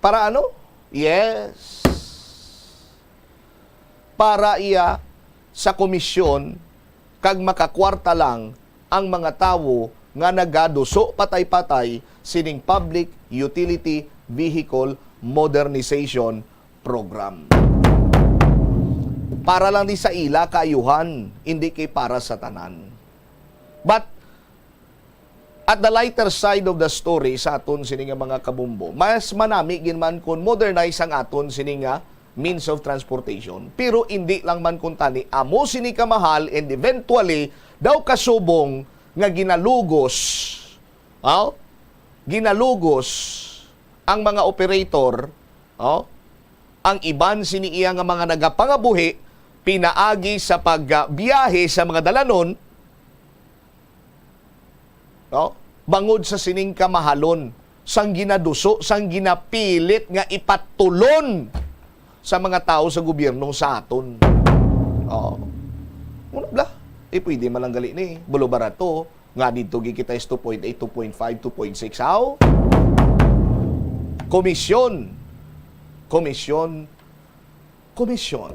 Para ano? Yes. Para iya sa komisyon kag makakwarta lang ang mga tawo nga nagaduso patay-patay sining Public Utility Vehicle Modernization Program. Para lang ni sa ila kaayuhan, hindi kay para sa tanan. But at the lighter side of the story sa aton sini nga mga kabombo, mas manami gid man kon modernize ang aton sini nga means of transportation. Pero indi lang man kuntani amo sini kamahal, and eventually daw kasubong nga ginalugos, aw, ginalugos ang mga operator, aw, ang iban sini iya nga mga nagapangabuhi pinaagi sa pagbiyahe sa mga dalanon, no? Bangod sa sining kamahalon, sang ginaduso, sang ginapilit nga ipatulon sa mga tawo sa gobyerno sa aton. Oh. Ano bala? Eh, pwede man lang gali ni. Bulubarato. Nga dito gid kita is two point eight, two point five, two point six. How? Komisyon. Komisyon. Komisyon.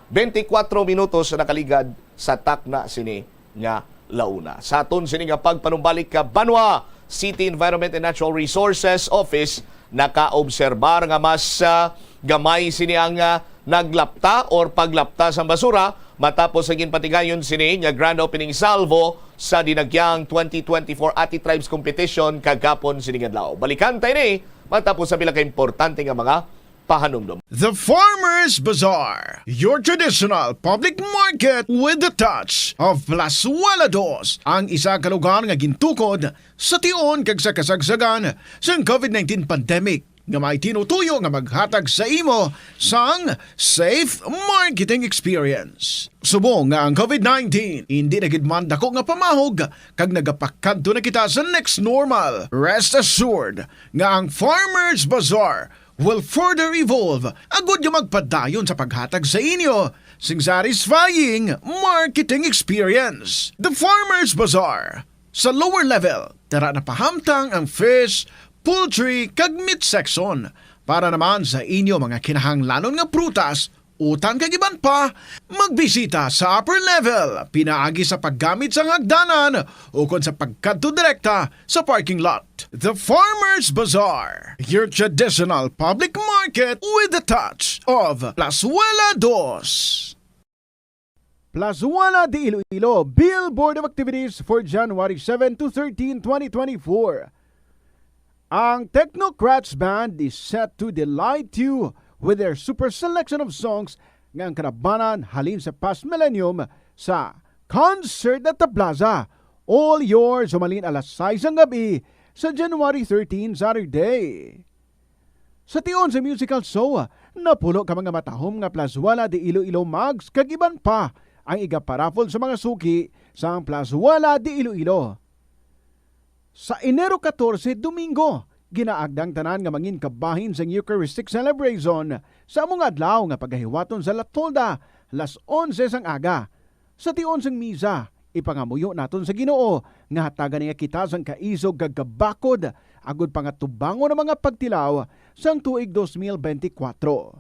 Twenty-four minutos na nakaligad sa takna sini nga launa. Sa aton sini nga pagpanumbalik ka Banwa City Environment and Natural Resources Office, nakaobserbar nga mas, ah, gamay sini ang, ah, naglapta or paglapta sang basura matapos ang ginpatigayon sini nga grand opening salvo sa Dinagyang twenty twenty-four Ati Tribes Competition kagapon sini nga adlaw. Balikan ta ini matapos sa pila ka importante nga mga pahanumdom. The Farmers Bazaar, your traditional public market with the touch of Plazuela Dos, ang isa ka lugar nga gintukod sa tion kag sa kasagsagan sang covid nineteen pandemic, nga may tinutuyo nga maghatag sa imo sang safe marketing experience. Subong nga ang covid nineteen indi na gid man dako nga pamahog kag nagapakadto na kita sa next normal, rest assured nga ang Farmers Bazaar will further evolve agud nga magpadayon sa paghatag sa inyo sing satisfying marketing experience. The Farmers Bazaar. Sa lower level, tara na pahamtang ang fish, poultry, kag meat section. Para naman sa inyo mga kinahanglanon nga prutas, utan kag iban pa, magbisita sa upper level pinaagi sa paggamit sang hagdanan ukon sa pagkadto direkta sa parking lot. The Farmers Bazaar, your traditional public market with the touch of Plazuela Dos. Plazuela de Iloilo, billboard of activities for January seven to thirteen, twenty twenty-four. Ang Technocrats Band is set to delight you with their super selection of songs nga ang kalabanan halin sa past millennium sa Concert at the Plaza. All yours, humalin alas sais sang gabi sa January thirteen, Saturday. Sa tion sa musical show, napulo ka mga matahom nga Plazuela de Iloilo mugs kag iban pa ang igaparaffle sa mga suki sang Plazuela de Iloilo. Sa Enero katorse, Domingo, ginaagda ang tanan nga mangin kabahin sang Eucharistic Celebration sa among adlaw nga pagahiwaton sa La Tolda, las onse sang aga. Sa tion sang misa, ipangamuyo naton sa Ginoo nga hatagan niya kita sang kaisog kag kabakod agud pangatubangon ang mga pagtilaw sang tuig dos mil benti kwatro.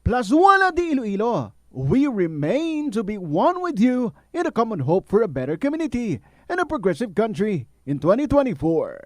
Plazuela de Iloilo, we remain to be one with you in a common hope for a better community and a progressive country in twenty twenty-four.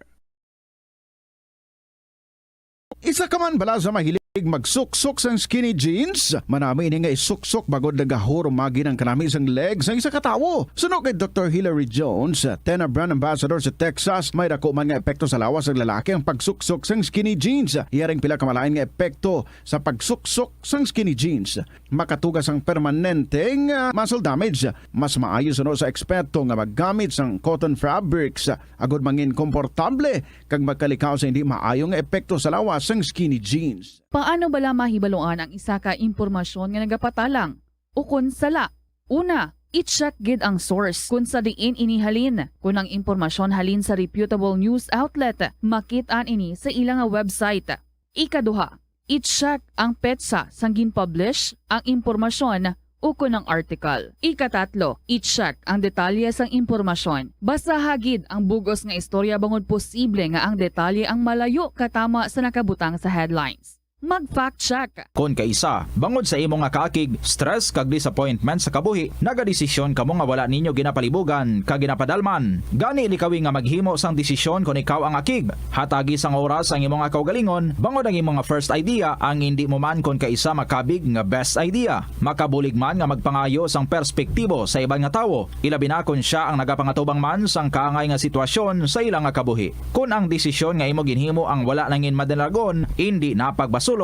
Isa ka man bala sa mahilig magsuksok sang skinny jeans? Manami ini nga isuksok bangod nagahurumagi ang kanami sang leg sang isa ka tawo. Suno kay Doktor Hilary Jones, Tena Brand Ambassador sa Texas, may dako man nga epekto sa lawas sang lalaki ang pagsuksok sang skinny jeans. Iya ring pila ka malain nga epekto sa pagsuksok sang skinny jeans. Makatuga sang permanente nga muscle damage. Mas maayo suno sa eksperto nga maggamit sang cotton fabrics agud mangin komportable kag makalikaw sa hindi maayo nga epekto sa lawas sang skinny jeans. Paano bala mahibaluan ang isa ka impormasyon nga nagapatalang ukon sala? Una, i-check gid ang source kon sa diin ini halin. Kon ang impormasyon halin sa reputable news outlet, makit-an ini sa ila nga website. Ikaduha, i-check ang petsa sang gin-publish ang impormasyon ukon ang article. Ikatatlo, i-check ang detalye sang impormasyon. Basaha gid ang bug-os nga istorya bangod posible nga ang detalye ang malayo katama sa nakabutang sa headlines. Mag-fact check. Kon kaisa, bangod sa imo nga kaakig, stress kag disappointment sa kabuhi, nagadesisyon kamo nga wala ninyo ginapalibugan kag ginapadalman. Gani, likawi nga maghimo sang desisyon kon ikaw ang akig. Hatagi sang oras ang imo nga kaugalingon, bangod ang imo nga first idea ang indi mo man kon kaisa makabig nga best idea. Makabulig man nga magpangayo sang perspektibo sa iban nga tawo, ilabi na kon sia ang nagapangatubang man sang kaangay nga sitwasyon sa ila nga kabuhi. Kon ang desisyon nga imo ginhimo ang wala nangin madalagon, indi na pagbasulon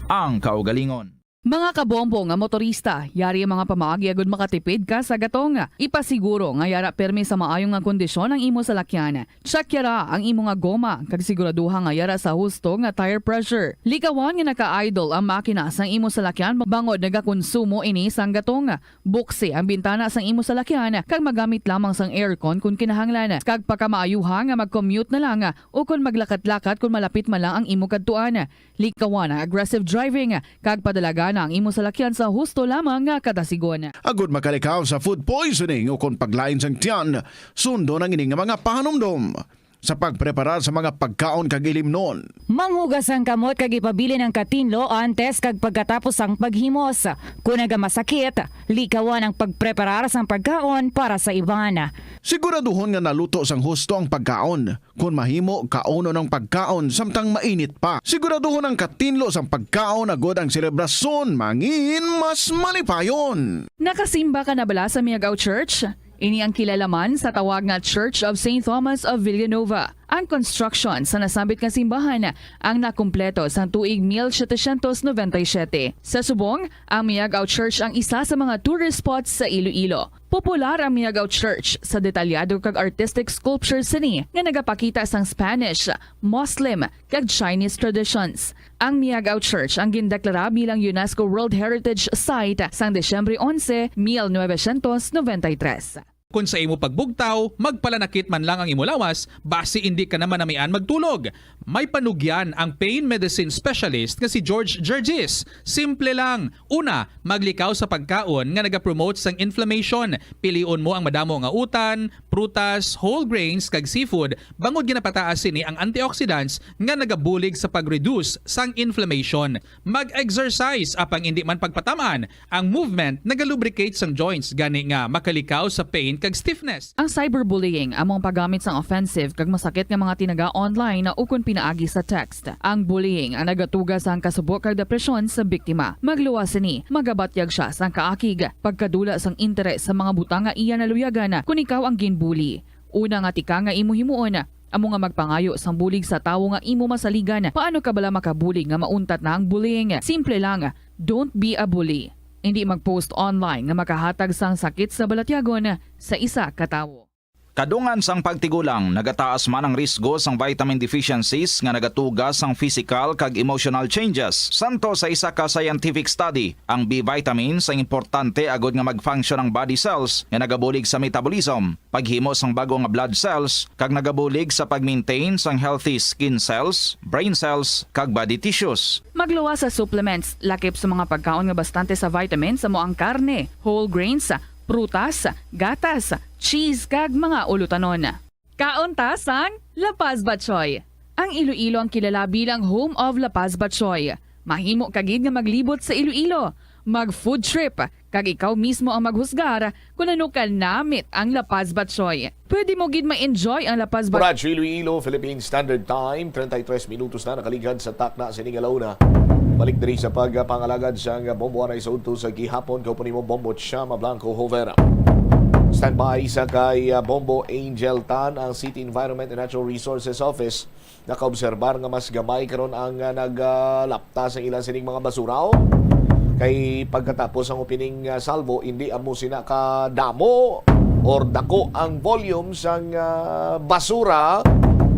ang kaugalingon. Mga kabombo nga motorista, yari ang mga pamaagi agud makatipid ka sa gatong. Ipasiguro nga yara permi sa maayo nga kondisyon ang imo salakyan. Check yara ang imo nga goma, kag siguraduha nga yara sa husto nga tire pressure. Likawan nga naka-idle ang makina sang imo salakyan bangod nagakonsumo ini sang gatong. Buksi ang bintana sang imo salakyan kag magamit lamang sang aircon kon kinahanglan, kag pakamaayuha nga mag-commute na lang o kon maglakat-lakat kon malapit man lang ang imo kadtuan. Likawan ang aggressive driving, kag padalagana ang imo salakyan sa husto lamang nga kadasigon. Agud makalikaw sa food poisoning o kon paglain sang tiyan, sundon ang ini nga mga pahanumdom. Sa pagpreparar sa mga pagkaon kag ilimnon. Manghugas ang kamot kag ipabilin ang katinlo antes kag pagkatapos sang paghimos. Kon nagamasakit, likawan ang pagpreparar sang pagkaon para sa iban. Siguraduhon nga naluto sang husto ang pagkaon. Kon mahimo, kaunon ang pagkaon samtang mainit pa. Siguraduhon ang katinlo sang pagkaon agud ang selebrasyon mangin mas malipayon. Nakasimba ka na bala sa Miagao Church? Ini ang kilala man sa tawag nga Church of Saint Thomas of Villanova. Ang construction sa nasambit nga simbahan ang nakumpleto sang tuig mil setecientos noventa y siete. Sa subong, ang Miagao Church ang isa sa mga tourist spots sa Iloilo. Popular ang Miagao Church sa detalyado kag artistic sculptures sini nga nagapakita sang Spanish, Muslim, kag Chinese traditions. Ang Miagao Church ang gindeklara bilang UNESCO World Heritage Site sang Disyembre onse, mil novecientos noventa y tres. Kon sa imo pagbugtaw, magpalanakit man lang ang imo lawas, basi indi ka na manamian magtulog. May panugyan ang pain medicine specialist nga si George Gergis. Simple lang. Una, maglikaw sa pagkaon nga nagapromote sang inflammation. Pilion mo ang madamo nga utan, prutas, whole grains, kag seafood, bangod ginapataas sini ang antioxidants nga nagabulig sa pag-reduce sang inflammation. Mag-exercise, apang indi man pagpatam-an, ang movement nagalubricate sang joints, gani nga makalikaw sa pain kag stiffness. Ang cyberbullying amo ang paggamit sang offensive kag masakit nga mga tinaga online ukon pinaagi sa text. Ang bullying ang nagatuga sang kasubo kag depresyon sa biktima. Magluwas sini, magabatyag sia sang kaakig, pagkadula sang interes sa mga butang nga iya naluyagan kon ikaw ang ginbully. Una nga tikang nga imo himuon, amo nga magpangayo sang bulig sa tawo nga imo masaligan. Paano ka bala makabulig nga mauntat na ang bullying? Simple lang, don't be a bully. Indi mag-post online nga makahatag sang sakit sa balatyagon sa isa ka tawo. Kadungan sang pagtigulang, nagataas man ang risgo sang vitamin deficiencies nga nagatuga sang physical kag emotional changes. Santo sa isa ka scientific study, ang B vitamins ang importante agod nga mag-function ang body cells nga nagabulig sa metabolism, paghimo sang bag-o nga blood cells, kag nagabulig sa pag-maintain sang healthy skin cells, brain cells, kag body tissues. Magluwas sa supplements, lakip sa mga pagkaon nga bastante sa vitamins, amo ang karne, whole grains, prutas, gatas, cheese, kag mga ulutanon. Kaon ta sang La Paz Batchoy. Ang Iloilo ang kilala bilang home of La Paz Batchoy. Mahimo ka gid nga maglibot sa Iloilo, mag food trip, kag ikaw mismo ang maghusgar kon ano ka namit ang La Paz Batchoy. Pwede mo gid ma-enjoy ang La Paz Batchoy. Radyo Iloilo, Philippine Standard Time, treinta y tres minutos na nakaligad sa takna sining alauna. Balik diri sa pagpangalagad sang Bombo Anay sa udto sa gihapon, kaupo nimo Bombo Chama Blanco Jovera. Standby sa kay, ah, Bombo Angel Tan ang City Environment and Natural Resources Office. Nakaobserbar nga mas gamay karon ang, ah, nagalapta sa ila sining mga basura, oh. Kay pagkatapos ang opening, ah, salvo, hindi amo sina ka damo or dako ang volume sang, ah, basura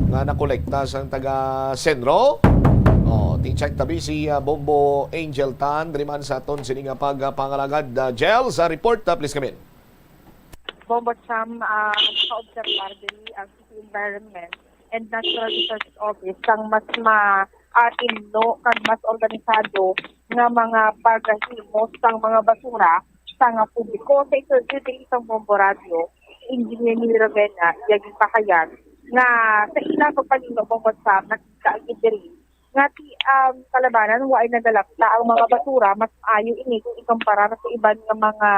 nga nakolekta sang taga Senro. Oh, ti-check tabi si, ah, Bombo Angel Tan, diri man sa aton sini nga pagpangalagad. Ah, Jel, sa report, ah, please come in. Bombo Cham, ah, nakaobserbar diri ang City Environment and Natural Resources Office sang mas ma-, ah, tinlo kag mas organisado nga mga paghimo sang mga basura sa nga publiko. Sa interview diri sa Bombo Radio, Engineer Neil Ravena, iya ginpahayag nga sa ila pagpanino, Bombo Cham, nakita gid diri nga ti, um, kalabanan, wa ay nagalapta ang mga basura. Mas maayo ini kung ikumparar sa iban nga mga,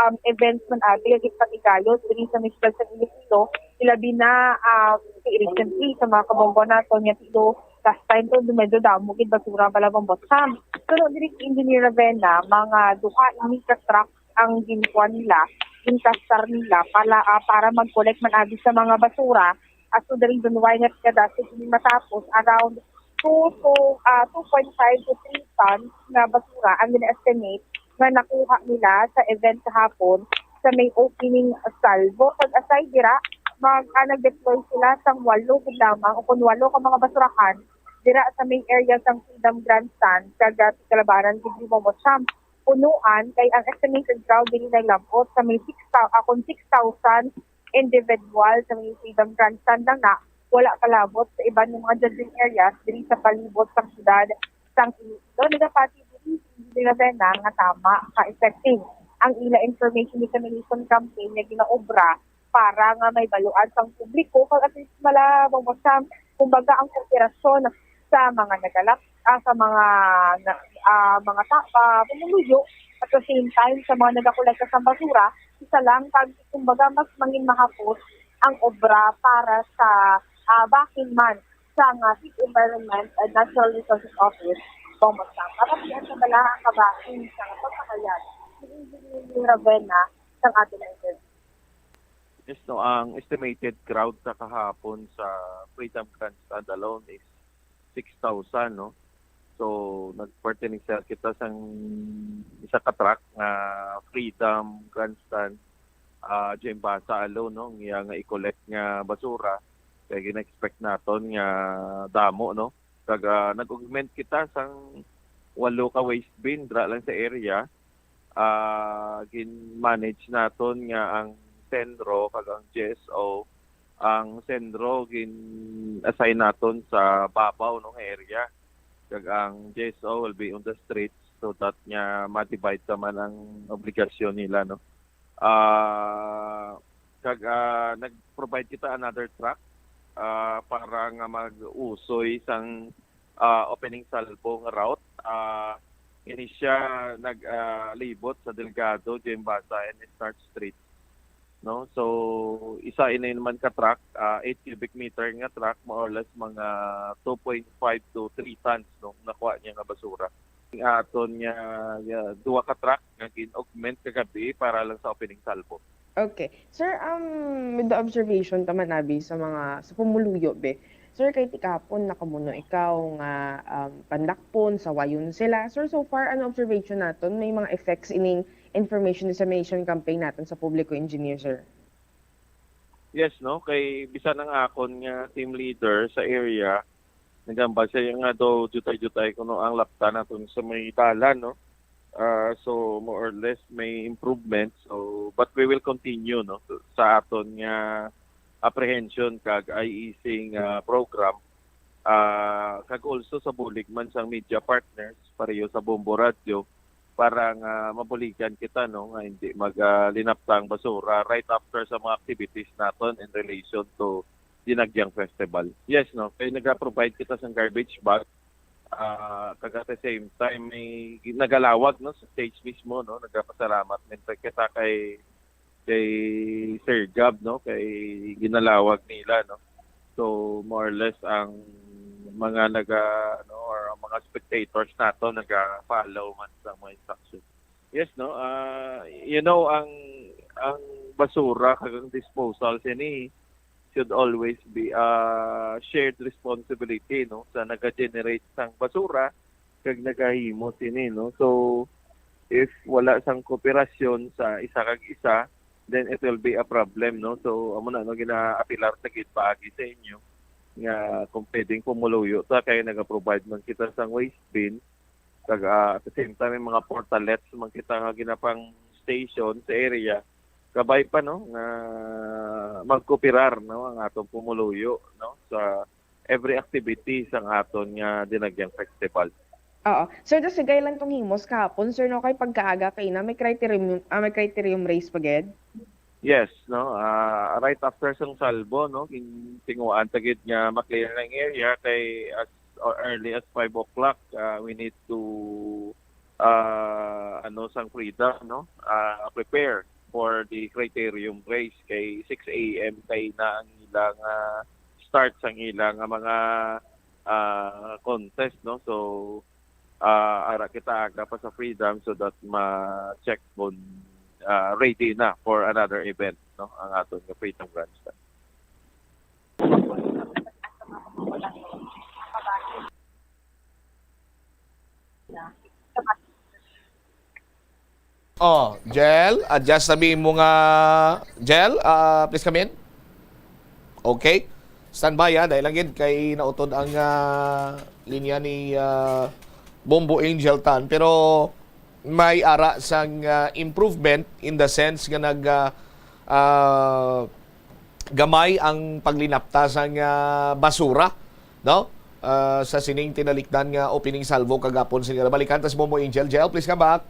um, events man abi nga ginpatigayon diri sa may siyudad sa Iloilo, ilabi na, um, recently sa mga kabombo naton nga tilo last time to medyo damo gid basura bala, Bombo Cham. Pero diri si Engineer Ravena, mga duha ini ka truck ang ginkuan nila, ginkastar nila pala, ah, para mag-collect man abi sa mga basura. As to the reason why nga kada sa ini matapos, around two to, ah, two point five to three tons nga basura ang gina-estimate nga nakuha nila sa event kahapon sa may opening salvo. Kag aside dira, mag-, ah, nag-deploy sila sang walo gid lamang o kon walo ka mga basurahan dira sa main area sang Freedom Grandstand, kag, ah, kalabanan gid ni Bombo Cham. Punuan kay ang estimated crowd diri naglab-ot sa may six thou-, ah, kon six thousand individual sa may Freedom Grandstand lang na, wala palabot sa iban nga mga judging areas diri sa palibot sang siyudad sang Iloilo. Nagapati diri si Engineer Ravena nga tama ka effective ang ila information dissemination campaign nga ginaobra para nga may baluan sang publiko kag at least malabong sa, kumbaga, ang kooperasyon sa mga nagalak-, ah, sa mga na-, ah, mga ta-, ah, pumuluyo. At the same time, sa mga nagakolekta sa basura, isa lang, kag kumbaga, mas mangin mahapos ang obra para sa, ah, bahin man sa nga City Environment and Natural Resources Office, Bombo Cham. Para sa bala ang kabahin sa pagpakayag ni Engineer Ravena sa aton interview. Yes, no, ang estimated crowd sa kahapon sa Freedom Grandstand alone is six thousand, no? So, nag-, pertaining sa kita sang isa ka truck nga Freedom Grandstand, ah, Jembasa alone, no? Nga, nga i-collect nga basura. Kaya gina-expect naton nga damo, no? Kag, ah, nag-augment kita sang walo ka waste bin dra lang sa area. Ah, gin-manage naton nga ang Senro kag ang G S O, ang Senro gin-assign naton sa babaw, no, nga area, kag ang G S O will be on the streets so that nga ma-divide ta man ang obligasyon nila, no. Ah, kag, ah, nag-provide kita another truck, ah, para nga mag-usoy sang, ah, opening salvo nga route. Ah, ini siya nag, ah, libot sa Delgado, Jembasa, and Starch Street, no? So, isa ini naman ka truck, ah, eight cubic meter nga truck, more or less mga two point five to three tons, no, nakuha niya nga basura. Ang aton nga, nga duha ka truck nga gin-augment kagabi para lang sa opening salvo. Okay. Sir, um, with the observation ta man abi sa mga, sa pumuluyo, be. Sir, kay ti kahapon nakamuno ikaw nga, um, pandakpon, sawayon sila. Sir, so far, ano observation naton? May mga effects ining information dissemination campaign naton sa publiko, Engineer, sir? Yes, no? Kay bisan ang akon nga team leader sa area, nagambal siya nga daw jutay-jutay kuno ang laptan naton sa may dalan, no? Ah, so, more or less, may improvement. So, but we will continue, no? Sa aton nga apprehension kag eye-easing, ah, program. Ah, kag also sa bulig man sang media partners, pareho sa Bombo Radio, para nga mabuligan kita, no, nga hindi mag, ah, linapta ang basura right after sa mga activities naton in relation to Dinagyang Festival. Yes, no, kay naga-provide kita sang garbage bag, ah, kag at the same time may gi-, nagalawag, no, sa stage mismo, no, nagapasalamat man kita kay, kay Sir Gab, no, kay ginalawag nila, no. So, more or less ang mga naga, ano, or ang mga spectators nato naga-follow man sa mga instruction. Yes, no? Ah, you know, ang, ang basura kag ang disposal sini should always be a shared responsibility, no? Sa naga-generate sang basura kag nagahimo sini, no? So, if wala sang kooperasyon sa isa kag isa, then it will be a problem, no? So, amo na, no, ginaapilar ta gid paagi sa inyo nga kung pwedeng pumuluyo ta, kay naga-provide man kita sang waste bin, kag, ah, at the same time, may mga portalets man kita nga ginapang station sa area. Kabay pa, no, nga magkooperar, no, ang atong pumuluyo, no, sa every activity sang aton nga Dinagyang Festival. Oo. Sir, just sigay lang tong himos kahapon, sir, no, kay pagkaaga kay na may criterium, ah, may criterium race pa gid? Yes, no, ah, right after sang salvo, no, gin-, tinguhaan ta gid nga ma-clear ang area kay as or early as five o'clock, ah, we need to, ah, ano, sang Freedom, no, ah, prepare for the criterium race kay six a.m. kay na ang ilang, ah, start sang ilang, ah, mga, ah, contest, no. So, ah, ara kita aga pa sa Freedom so that ma-check kung, ah, ready na for another event, no, ang aton nga Freedom Grandstand. Oh, Jel, adjust na mi mo nga, Jel, ah, please come in. Okay. Standby, ah, dahil lang gid kay nautod ang, ah, linya ni, ah, Bombo Angel Tan. Pero may ara sang, ah, improvement in the sense nga nag, ah, ah, gamay ang paglinapta sang, ah, basura, no? Ah, sa sining tinalikdan nga opening salvo kagapon sa inyo. Balikan ta si Bombo Angel. Jel, please come back.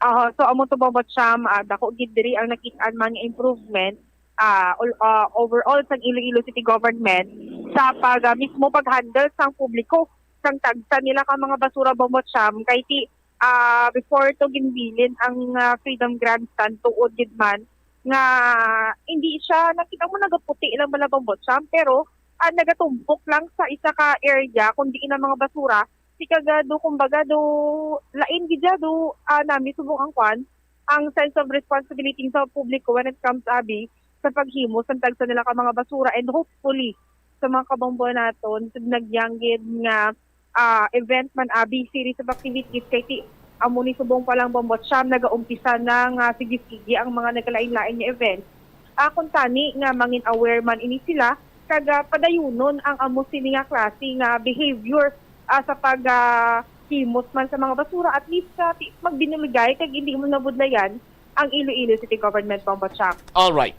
Aha, so amo to, Bombo Cham, ah, dako gid diri ang nakit-an man nga improvement, ah, ol-, ah, overall sang Iloilo City Government sa pag, ah, mismo pag-handle sang publiko sang tagsa nila ka mga basura, Bombo Cham, kay ti, ah, before to ginbilin ang, ah, Freedom Grandstand tuod gid man nga hindi siya, nakita mo, nagaputi lang bala, Bombo Cham, pero, ah, nagatumpok lang sa isa ka area, kundi ang mga basura, si kagado, kumbaga, do, lain gid siya, do, ah, nami subong ang kwan, ang sense of responsibility sa publiko when it comes, abi, sa paghimo sang tagsa nila ka mga basura, and hopefully, sa mga kabombo naton, sa nagyanggid nga, ah, event man, abi, series of activities, kay ti, amo ni subong pa lang, Bombo Cham, nagaumpisa na nga sige-sige ang mga nagkalain-lain nga event. Ah, kung tani nga mangin aware man ini sila, kag, ah, padayunon ang amo sini nga klase nga behavior, ah, sa pag, ah, himos man sa mga basura, at least, ah, ti-, magbinuligay kag hindi mo nabudlayan ang Iloilo City Government, Bombo Cham. All right.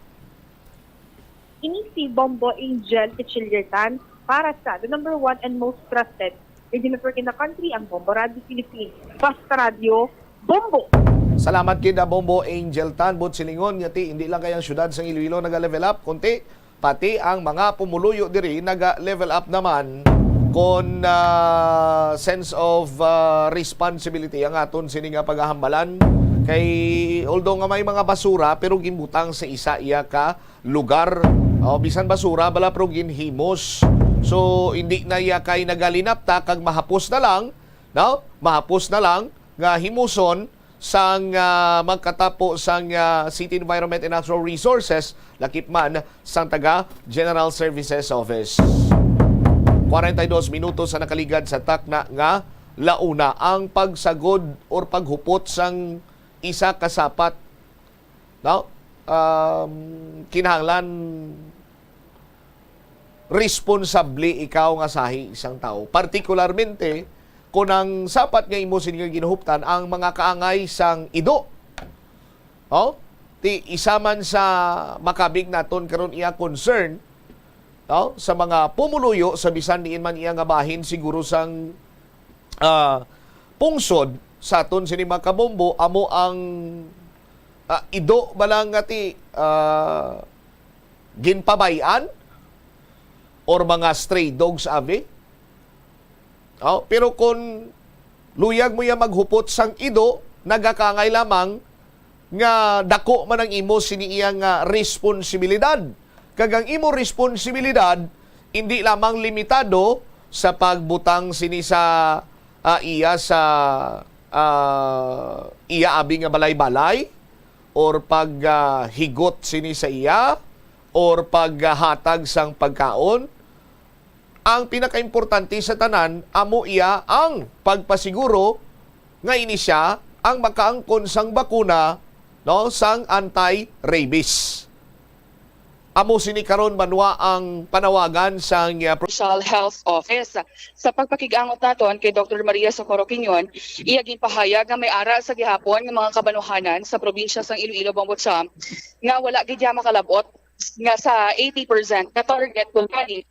Ini si Bombo Angel Pichillertan para sa the number one and most trusted radio network in the country, ang Bombo Radio Philippines. Basta Radio, Bombo! Salamat gid, ah, Bombo Angel Tan. Buot silingon nga ti, hindi lang kay ang syudad sang Iloilo naga-level up, kundi pati ang mga pumuluyo diri naga-level up naman kon, ah, sense of, ah, responsibility ang aton sini nga pagahambalan. Kay although nga may mga basura, pero ginbutang sa isa iya ka lugar. O, bisan basura bala, pero ginhimos. So, hindi na iya kay nagalinapta kag mahapos na lang, no? Mahapos na lang nga himuson sang, ah, magkatapo sang, ah, City Environment and Natural Resources, lakip man sang taga General Services Office. Kwarenta y dos minutos ang nakaligad sa takna nga launa. Ang pagsagod or paghupot sang isa ka sapat, no? um, kinahanglan responsable ikaw nga sahi isang tawo. Partikularmente, kung ang sapat nga imo sini nga ginhuptan, ang mga kaangay sang ido. Oh? Ti isa man sa makabig naton karon iya concern, no? Sa mga pumuluyo sa bisan diin man iya nga bahin siguro sang, ah, pungsod sa aton sini mga kabombo, amo ang, ah, ido ba lang nga ti, ah, ginpabay-an or mga stray dogs, abi? Oh, pero kung luyag mo iya maghupot sang ido, nagakangay lamang nga dako man ang imo sini iya nga responsibilidad. Kag ang imo responsibilidad, hindi lamang limitado sa pagbutang sini sa, ah, iya sa, ah, iya abi nga balay-balay, or pag, ah, higot sini sa iya, or paghatag sang pagkaon. Ang pinakaimportante sa tanan, amo iya ang pagpasiguro nga ini sia ang makaangkon sang bakuna, no, sang anti-rabies. Amo sini karon, banwa, ang panawagan sang, uh, Provincial Health Office. Sa pagpakig-angot naton kay Doktor Maria Socorro Quinion, iya ginpahayag nga may ara sa gihapon nga mga kabanuhanan sa probinsya sang Iloilo, Bombo Cham, nga wala gid niya makalabot nga sa eighty percent na target kon gani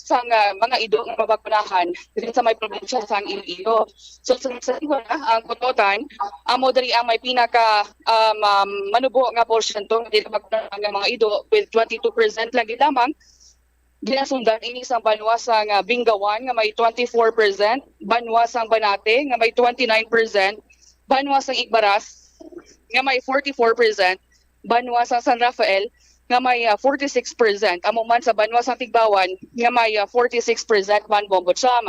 sang, ah, mga ido nga mabakunahan diri sa may probinsya sang Iloilo. So, sa, sa tingwa, ang Cototan, amo diri ang may pinaka, um, um, manubo nga porsyento nga dili mabakunahan nga mga ido, with twenty-two percent lang gid lamang. Ginasundan ini sang banwa sang, ah, Bingawan nga may twenty-four percent, banwa sang Banate nga may twenty-nine percent, banwa sang Igbaras nga may forty-four percent, banwa sang San Rafael nga may, ah, forty-six percent, amo man sa banwa sang Tigbauan nga may, ah, forty-six percent man, Bombo Cham.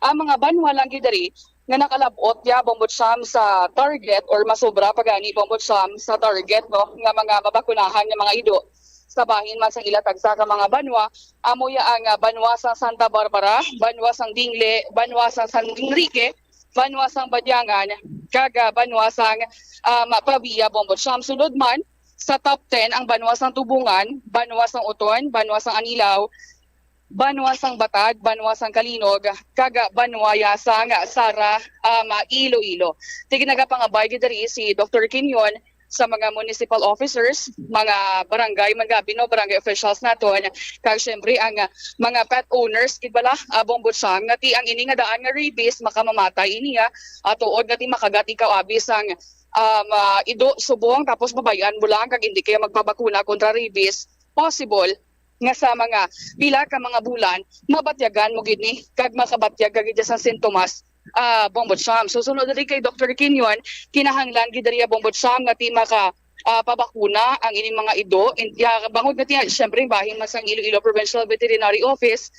Ang mga banwa lang gid diri nga nakalab-ot ya, Bombo Cham, sa target or masobra pa gani, Bombo Cham, sa target, no, nga mga mabakunahan nga mga ido sa bahin man sang ila tagsa ka mga banwa, amo ya ang, ah, banwa sang Santa Barbara, banwa sang Dingle, banwa sang San Enrique, banwa sang Badiangan, kag, ah, banwa sang, um, Pavia, Bombo Cham. Sunod man sa top ten ang banwa sang Tubungan, banwa sang Oton, banwa sang Anilao, banwa sang Batad, banwa sang Calinog, kag banwa ya sang Sara, um, Iloilo. Ti ginagapangabay gid diri si Doktor Quinion sa mga municipal officers, mga barangay man gani, no, barangay officials naton, kag syempre ang, ah, mga pet owners gid bala, ah, Bombo Cham, nga ti ang ini nga daan nga rabies makamamatay ini, ah, ah, tuod nga ti makagat ikaw abi sang, um, ah, ido subong, tapos babayan mo lang kag hindi kaya magpabakuna kontra rabies, possible nga sa mga pila ka mga bulan, mabatyagan mo gid ni kag makabatyag ka gid sang sintomas, ah, Bombo Cham. So, sunod diri kay Doktor Quinion, kinahanglan gid diri, Bombo Cham, nga ti maka, ah, pabakuna ang ining mga ido. In, ya, bangod nga ti, syempre, bahin man sang Iloilo Provincial Veterinary Office,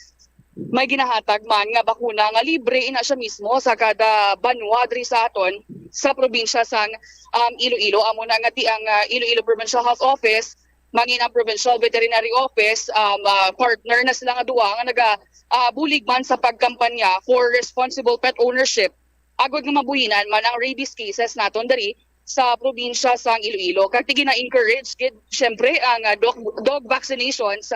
may ginahatag man nga bakuna nga libre ina siya mismo sa kada banwa diri sa aton sa probinsya sang, um, Iloilo. Amo na nga ti ang, ah, Iloilo Provincial Health Office, mangin ang Provincial Veterinary Office, um, ah, partner na sila nga duha nga naga, ah, bulig man sa pagkampanya for responsible pet ownership, agod nga mabuhinan man ang rabies cases naton diri sa probinsya sang Iloilo. Kag ti gina-encourage gid, syempre, ang, ah, dog, dog vaccinations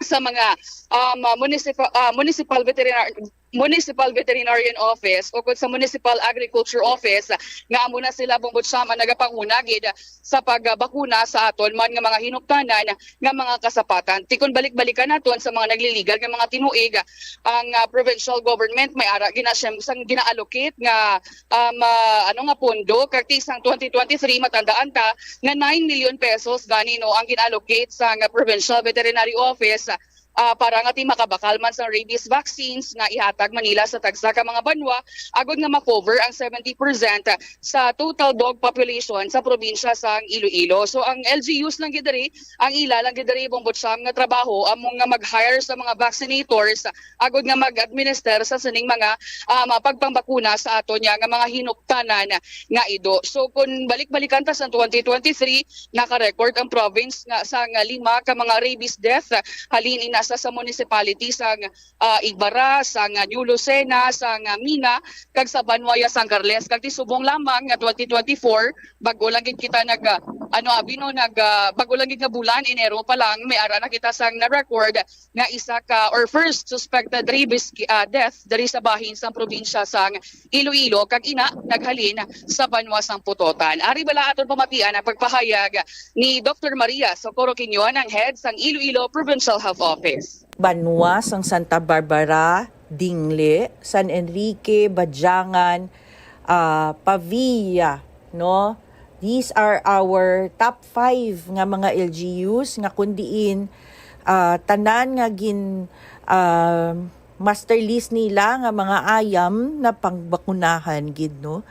sa mga, um, ah, municipal, ah, municipal veterinar-, Municipal Veterinarian Office o kung sa Municipal Agriculture Office, nga amo na sila, Bombo Cham, ang nagapanguna gid sa pagbakuna sa aton man nga mga hinuktanan nga mga kasapatan. Ti kon balik-balikan naton sa mga nagliligal nga mga tinuig, ang, ah, provincial government may ara gina-, siyem-, sang gina-allocate nga, um, ah, ano nga pondo, kag ti sang twenty twenty-three, matandaan ta nga nine million pesos gani, no, ang gina-allocate sang Provincial Veterinary Office, ah, para nga ti makabakal man sang rabies vaccines nga ihatag man nila sa tagsa ka mga banwa, agod nga ma-cover ang seventy percent sa total dog population sa probinsya sang Iloilo. So, ang L G Us lang gid diri, ang ila lang gid diri, Bombo Cham, nga trabaho amo nga mag-hire sa mga vaccinators, agod nga mag-administer sa sining mga, um, pagpambakuna sa aton ya nga mga hinuktanan nga ido. So, kung balik-balikan ta sa twenty twenty-three, naka-record ang province nga sang lima ka mga rabies death, halin ina sa, sa municipality sang, ah, Igbaras, sang New Lucena, sang Mina, kag sa banwa ya sang Carles. Kag ti subong lamang nga twenty twenty-four, bag-o lang gid kita nag, ah, ano abi no, nag, ah, bago lang gid nga bulan, Enero pa lang, may ara na kita sang na-record nga isa ka or first suspected rabies ki-, ah, death diri sa bahin sang probinsya sang Iloilo, kag ina naghalin sa banwa sang Pototan. Ari bala aton pamatian ang pagpahayag ni Doktor Maria Socorro Quiñon, ang head sang Iloilo Provincial Health Office. Banwa sang Santa Barbara, Dingle, San Enrique, Badiangan, ah, Pavia, no? These are our top five nga mga L G Us nga kun diin, ah, tanan nga gin, ah, master list nila nga mga ayam na pangbakunahan gid, no?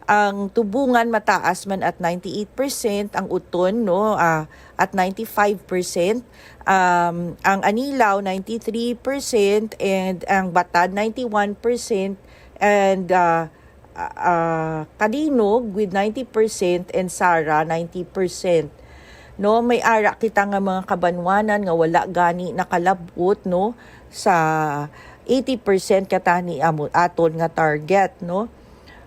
Ang Tubungan mataas man at ninety-eight percent, ang Uton, no, ah, at ninety-five percent, um, ang Anilao ninety-three percent, and ang Batad ninety-one percent, and, ah, ah, ah, Cadinog with ninety percent and Sara ninety percent. No, may ara kita nga mga kabanwanan nga wala gani nakalab-ot, no, sa eighty percent katani amo aton nga target, no.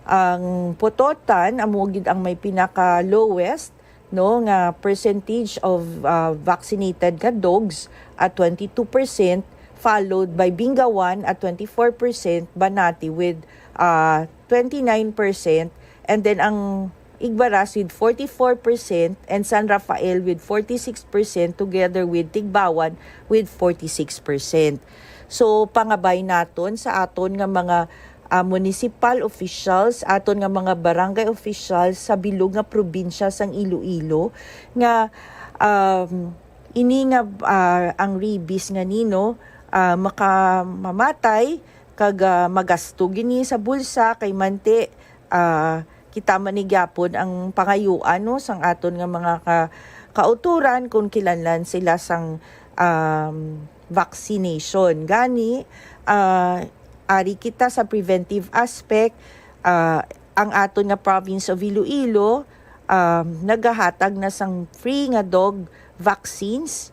Ang Pototan amo gid ang may pinaka lowest, no, nga percentage of, ah, vaccinated nga dogs at twenty-two percent, followed by Bingawan at twenty-four percent, Banati with, ah, twenty-nine percent, and then ang Igbaras with forty-four percent and San Rafael with forty-six percent, together with Tigbawan with forty-six percent. So, pangabay naton sa aton nga mga, ah, municipal officials, aton nga mga barangay officials sa bilog nga probinsya sang Iloilo nga, um, ini nga, ah, ang rabies nga nino, ah, makamamatay kag, ah, magasto gini sa bulsa kay manti, ah, kita man ni gyapon ang pangayuan, no, sang aton nga mga ka-, kautoran kung kinahanglan sila sang, um, vaccination. Gani, ah, ari kita sa preventive aspect, ah, ang aton nga province of Iloilo, um, nagahatag na sang free nga dog vaccines.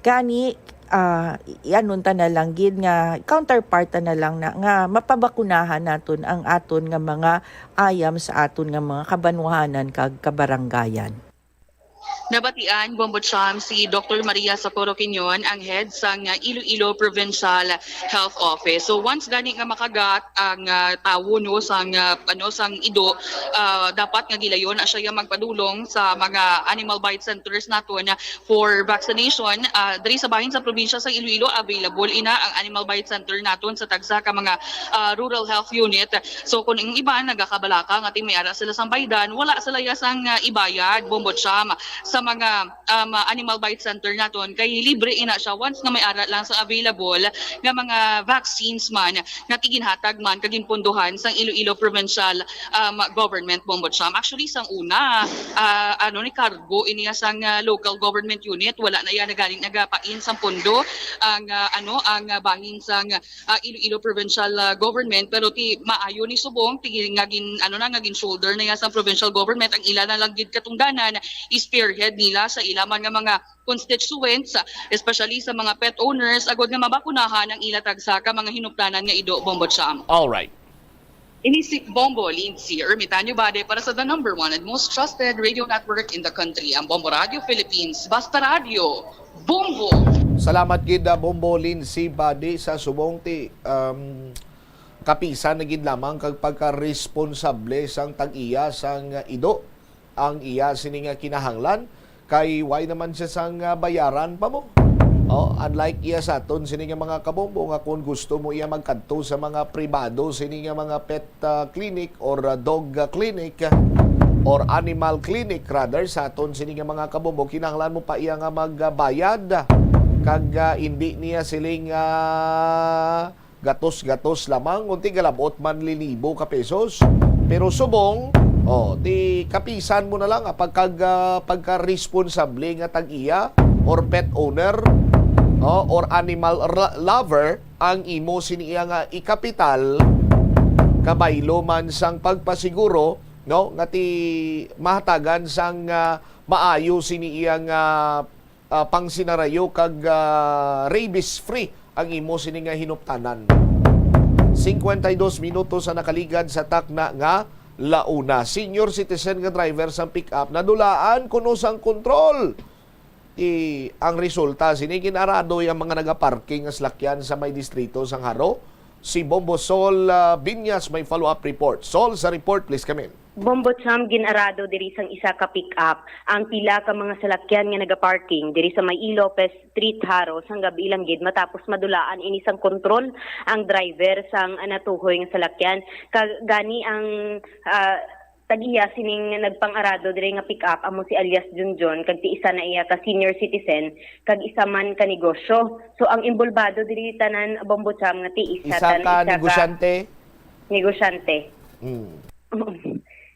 Gani, ah, i-, ianunta na lang gid nga counterpart na lang na nga mapabakunahan naton ang aton nga mga ayam sa aton nga mga kabanwahanan kag kabarangayan. Nabatian, Bombo Cham, si Doktor Maria Socorro Quiñon, ang head sang, ah, Iloilo Provincial Health Office. So, once gani nga makagat ang, ah, tawo, no, sang, ah, ano, sang ido, ah, dapat nga gilayon na siya magpadulong sa mga animal bite centers naton for vaccination. Ah, diri sa bahin sa probinsya sa Iloilo, available ina ang animal bite center naton sa tagsa ka mga, ah, rural health unit. So, kung ang iban nagakabalaka nga ti may ara sila sang baydan, wala sila ya sang, ah, ibayad, Bombo Cham, sa mga, um, animal bite center naton, kay libre ina siya once nga may ara lang sa available nga mga vaccines man nga ti ginhatag man kag ginpundohan sang Iloilo Provincial, um, Government, Bombo Cham. Actually, sang una, ah, ano, ni kargo ini sang, ah, local government unit, wala na yan nagaling nagapain sang pondo ang, ah, ano, ang, ah, bahin sang, ah, Iloilo Provincial, ah, Government, pero ti maayo ni subong ti nga gin, ano na, nga gin shoulder na yan sang provincial government. Ang ila na lang gid katungdanan spearhead nila sa ila man nga mga constituents, especially sa mga pet owners, agod nga mabakunahan ang ila tagsa ka mga hinuptanan nga ido, Bombo Cham. All right. Ini si Bombo Lindsay Ermitanio Bade para sa the number one and most trusted radio network in the country, ang Bombo Radio Philippines. Basta Radio, Bombo! Salamat gid, ah, Bombo Lindsay Bade. Sa subong ti, um, kapisan na gid lamang kag pagka-responsable sang tag-iya sang ido ang iya sini nga kinahanglan, kay why naman siya sang, ah, bayaran pa mo? Oh, unlike iya sa aton sini nga mga kabombo nga kung gusto mo iya magkadto sa mga pribado sini nga mga pet, ah, clinic or, ah, dog, ah, clinic, ah, or animal clinic rather, sa aton sini nga mga kabombo, kinahanglan mo pa iya nga magbayad, kag, ah, hindi niya siling, ah, gatos-gatos lamang, unti galabot man linibo ka pesos. Pero subong, oh, ti kapisan mo na lang, ah, pagkag-, ah, pagka-responsable nga tag-iya or pet owner, oh, or animal ra-, lover ang imo sini iya nga ikapital, kabaylo man sang pagpasiguro, no, nga ti mahatagan sang, ah, maayo sini iya nga ah, pangsinarayo kag, ah, rabies-free ang imo sini nga hinuptanan. Cincuenta y dos minutos ang nakaligad sa takna nga Launa, senior citizen nga driver sang pick-up nadulaan kuno sang kontrol. Ti ang resulta sini, gin-arado ang mga nagaparking nga salakyan sa may distrito sang Jaro. Si Bombo Sol, ah, Binyas may follow-up report. Sol, sa report, please come in. Bombo Cham, gin-arado diri sang isa ka pick-up ang pila ka mga salakyan nga nagaparking diri sa may E. Lopez Street, Jaro, sang gab-i lang gid matapos madulaan ini sang kontrol ang driver sang natuhoy nga salakyan. Kag gani ang, ah, tag-iya sining nagpang-arado diri nga pick-up amo si alias Junjun, kag ti isa na iya ka senior citizen, kag isa man ka negosyo. So, ang inbolbado diri tanan, Bombo Cham, nga ti isa Isa tan-, ka isa ka negosyante? Negosyante. Mm.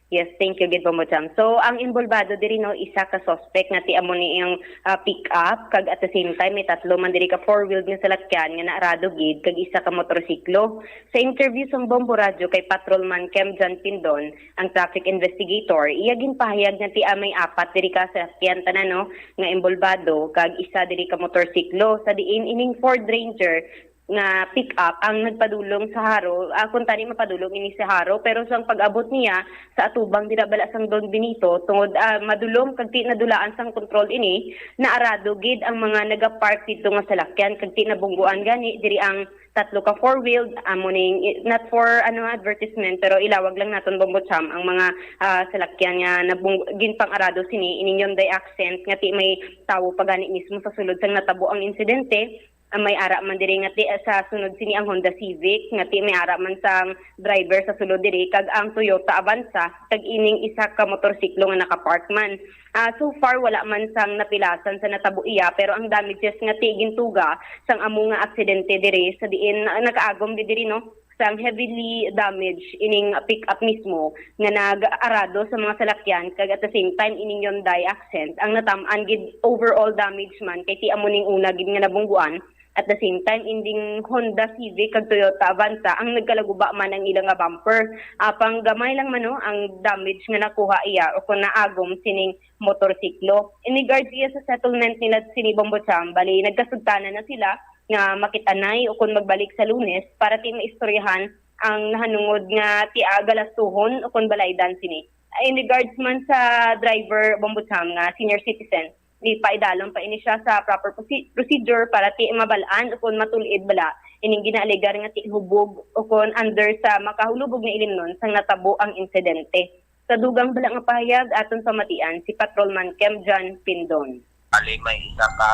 Yes, thank you gid, Bombo Cham. So, ang inbolbado diri, no, isa ka suspect nga ti amo ni iyang, ah, pick-up, kag at the same time may tatlo man diri ka four-wheeled nga salakyan nga naarado gid, kag isa ka motorsiklo. Sa interview sang Bombo Radyo kay Patrolman Kem John Pindon, ang traffic investigator, iya ginpahayag nga ti may apat diri ka salakyan tanan, no, nga inbolbado, kag isa diri ka motorsiklo, sa diin ining Ford Ranger nga pick-up ang nagpadulong sa Jaro, ah, kung tani mapadulong ini sa Jaro, pero sang pag-abot niya sa atubang dira bala sang Don Benito, tungod, ah, madulom kag ti nadulaan sang kontrol ini, naarado gid ang mga nagapark didto nga salakyan, kag ti nabungguan gani diri ang tatlo ka four-wheeled, amo ning, i-, not for, ano, advertisement, pero ilawag lang naton, Bombo Cham, ang mga, ah, salakyan nga nabung-, ginpang-arado sini, ining Hyundai Accent, nga ti may tawo pa gani mismo sa sulod sang natabo ang insidente. Ah, may ara man diri nga ti, ah, sa sunod sini ang Honda Civic, nga ti may ara man sang driver sa sulod diri, kag ang Toyota Avanza, kag ining isa ka motorsiklo nga nakapark man. Ah, so far, wala man sang napilasan sa natabo iya, pero ang damages nga ti gintuga sang amo nga aksidente diri sa diin, ah, nakaagom gid diri, no, sang heavily damaged ining pick-up mismo nga nag-arado sa mga salakyan, kag at the same time ining Hyundai Accent ang natam-an gid overall damage man kay ti amo ning una gid nga nabungguan. At the same time, ining Honda Civic kag Toyota Avanza ang nagkalaguba man ang ila nga bumper. Apang gamay lang man, no, ang damage nga nakuha iya o kung naagom sining motorsiklo. In regards iya sa settlement nila sini, Bombo Cham, bali nagkasugtanan na sila nga makit-anay o kung magbalik sa Lunes para ti maistoryahan ang nahanungod nga ti galastuhon o kung balaydan sini. In regards man sa driver, Bombo Cham, nga senior citizen, ipaidalom pa ini siya sa proper proce-, procedure para ti mabal-an o kung matul-id bala ining ginaalegar nga ti hubog o kung under sa makahulubog na ilimnon sang natabo ang insidente. Sa dugang bala nga pahayag, aton pamatian si Patrolman Kem John Pindon. Bali, may isa ka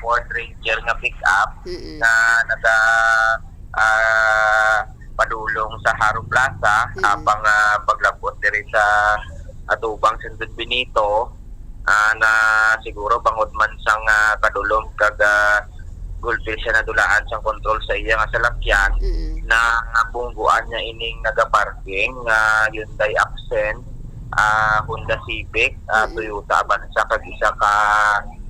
Ford Ranger nga pick-up Mm-mm. na naga, ah, padulong sa Jaro Plaza, Mm-mm. apang, ah, paglabot diri sa atubang sang Don Benito, ah, na siguro bangod man sang, ah, kadulom kag, ah, gulpi siya nadulaan sang kontrol sa iya nga salakyan, Mm-mm. na bungguan niya ining nagaparking nga Hyundai Accent, ah, Honda Civic, ah, Mm-mm. Toyota Avanza, kag isa ka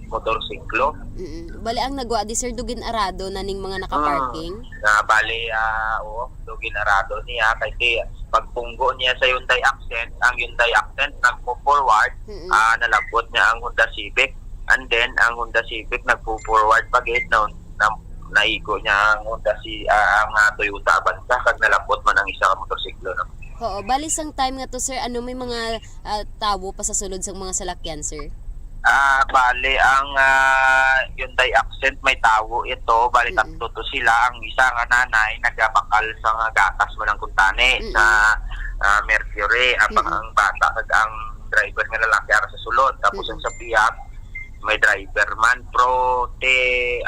motorsiklo. Mm-mm. Bali, ang nagwa di, sir, do gin-arado na ning mga nakaparking? Mm. Na bali, ah, oo, do gin-arado niya kay ti pagpunggo niya sa Hyundai Accent, ang Hyundai Accent nagmo-forward, Mm-mm. ah, nalabot niya ang Honda Civic. And then, ang Honda Civic nagpo-forward pa gid, no, na, naigo niya ang Honda si, ah, ang, ah, Toyota Avanza, kag nalabot man ang isa ka motorsiklo, no. Oo, bali sang time nga to, sir, ano, may mga, ah, tawo pa sa sulod sang mga salakyan, sir? Ah, bali, ang, ah, Hyundai Accent, may tawo ito. Bali, Mm-mm. tatlo to sila. Ang isa nga nanay, nagabakal sa nga gatas man ang kuntani Mm-mm. sa, ah, Mercury. Apang Mm-mm. ang bata kag ang driver nga lalaki ara sa sulod. Tapos Mm-mm. ang sa pihak, may driver man. Pero, te,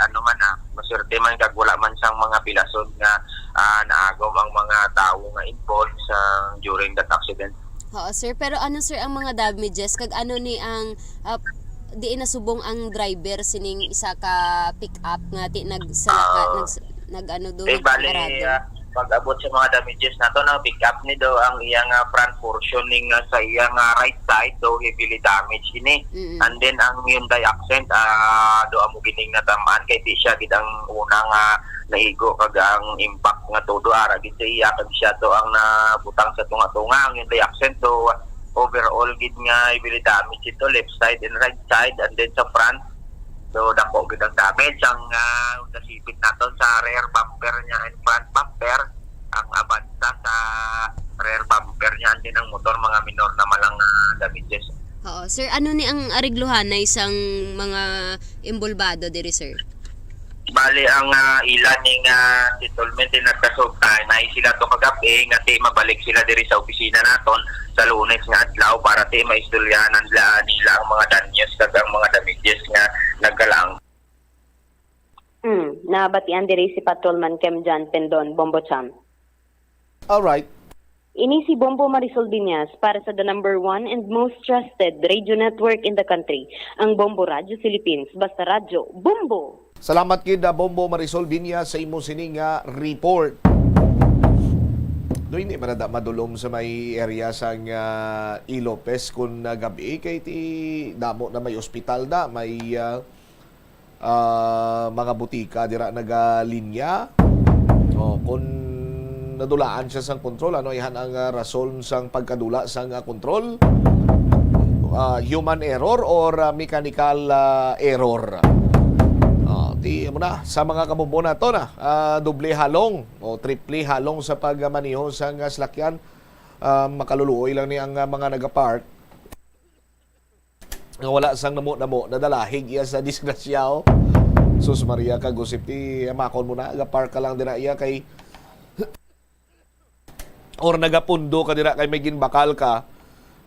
ano man, ah, maswerte man kag wala man sang mga pilason nga, ah, naagom ang mga tawo nga involved sa, during that accident. Oo, sir. Pero ano, sir, ang mga damages? Kag ano ni ang, ah, diin nasubong ang driver sining isa ka pick-up nga ti nagsalaka, Ah. nags-, nag-ano do, Eh, bali, nagpangarado? Ah, pag-abot sa mga damages nato, no, pick-up ni do ang iyang, ah, front portion ning, ah, sa iyang, ah, right side, do heavily damaged ini. Mm-mm. And then ang Hyundai Accent, ah, do amo gining natamaan kay di siya gid ang una nga naigo kag ang impact nga todo ara gid sa iya kag siya to ang nabutang sa tunga-tunga. Ang Hyundai Accent do overall gid nga heavily damaged ito, left side and right side, and then sa front do dako gid ang damage. Ang, ah, Honda Civic naton sa rear bumper niya and front bumper, ang Avanza sa rear bumper niya, and then ang motor, mga minor na malang, ah, damages. Oo, sir, ano ni ang aregluhanay sang mga imbolbado diri, sir? Bali, ang, ah, ila ning, ah, settlement din nagkasulta na sila to kagabi nga ti mabalik sila diri sa opisina naton sa Lunes nga adlaw para ti maistoryahan nila, nila ang mga danyos kag ang mga damages nga nagkalang. Mm, nabatian diri si Patrolman Kim John Pendon, Bombo Cham. Alright. Ini si Bombo Marisol Binyas para sa the number one and most trusted radio network in the country, ang Bombo Radio Philippines. Basta radyo, Bombo! Salamat gid, ah, Bombo Marisol Binyas, sa imo sini nga report. Do hindi man na madulom sa may area sang, ah, Ilopez kun, ah, gabi kay ti damo na may ospital na, may, ah, ah, mga butika dira nagalinya. O, kung nadulaan siya sang kontrol, ano, ihan ang, ah, rason sang pagkadula sang, ah, kontrol? Ah, human error or, ah, mechanical, ah, error? Ah, ti, amo na, sa mga kabombo nato na, ah, doble halong o triple halong sa pagmaneho sang, ah, salakyan, ah, makaluluoy lang ni ang, ah, mga nagapark. Nga wala sang namo-namo, nadalahig iya sa disgrasya, oh. Sus Maria, kag Josep, ti hamakon mo na, ga-park ka lang dira iya kay, or nagapundo ka dira kay may ginbakal ka,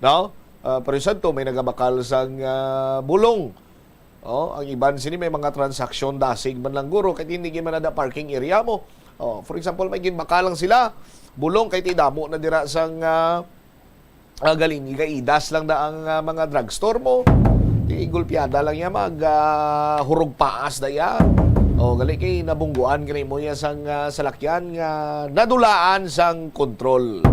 no? Ah, pero santo, may nagabakal sang, ah, bulong. Oh, ang iban sini may mga transaksyon dasig man lang guro, kay hindi man ada parking area mo. Oh, for example, may ginbakal lang sila, bulong kay ti damo na dira sang, ah, ah, galing, igaidas lang na ang, ah, mga drugstore mo. Ti gulpiada lang ya, mag, ah, hurog paas na ya. O, gali kay nabungguan gani mo ya sang, ah, salakyan nga nadulaan sang kontrol.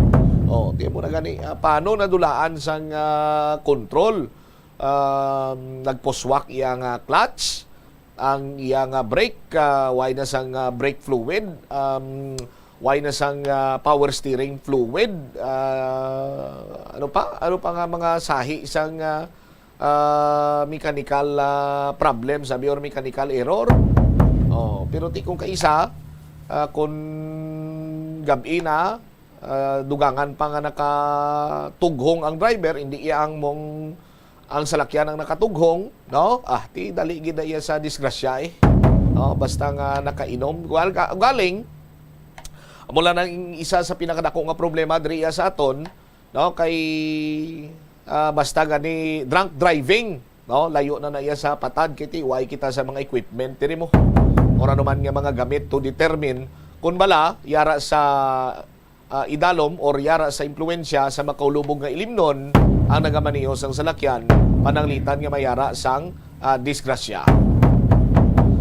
O, ti mo na gani, ah, paano nadulaan sang, ah, kontrol? Um, nagpuswak iya nga clutch, ang iya nga brake, ah, way na sang, ah, brake fluid, um, way na sang, ah, power steering fluid, ah, ano pa? Ano pa nga mga sahi sang, ah, ah, mechanical, ah, problem, sabi, or mechanical error? Oh, pero ti kung kaisa, ah, kung gab-i na, ah, dugangan pa nga nakatughong ang driver, hindi iya ang mong ang salakyan ang nakatughong, no? Ah, ti dali gid na iya sa disgrasya, eh. No, basta nga nakainom. Well, ga-, galing, amo lang ang isa sa pinakadako nga problema diri iya sa aton, no? Kay, ah, basta gani drunk driving, no? Layo na na iya sa patad, kay ti way kita sa mga equipment diri mo. Or ano man nga mga gamit to determine kung bala, yara sa ah, idalom or yara sa impluwensya sa makaulubog nga ilimnon ang nagamaneho sang salakyan, pananglitan nga mayara sang, ah, disgrasya.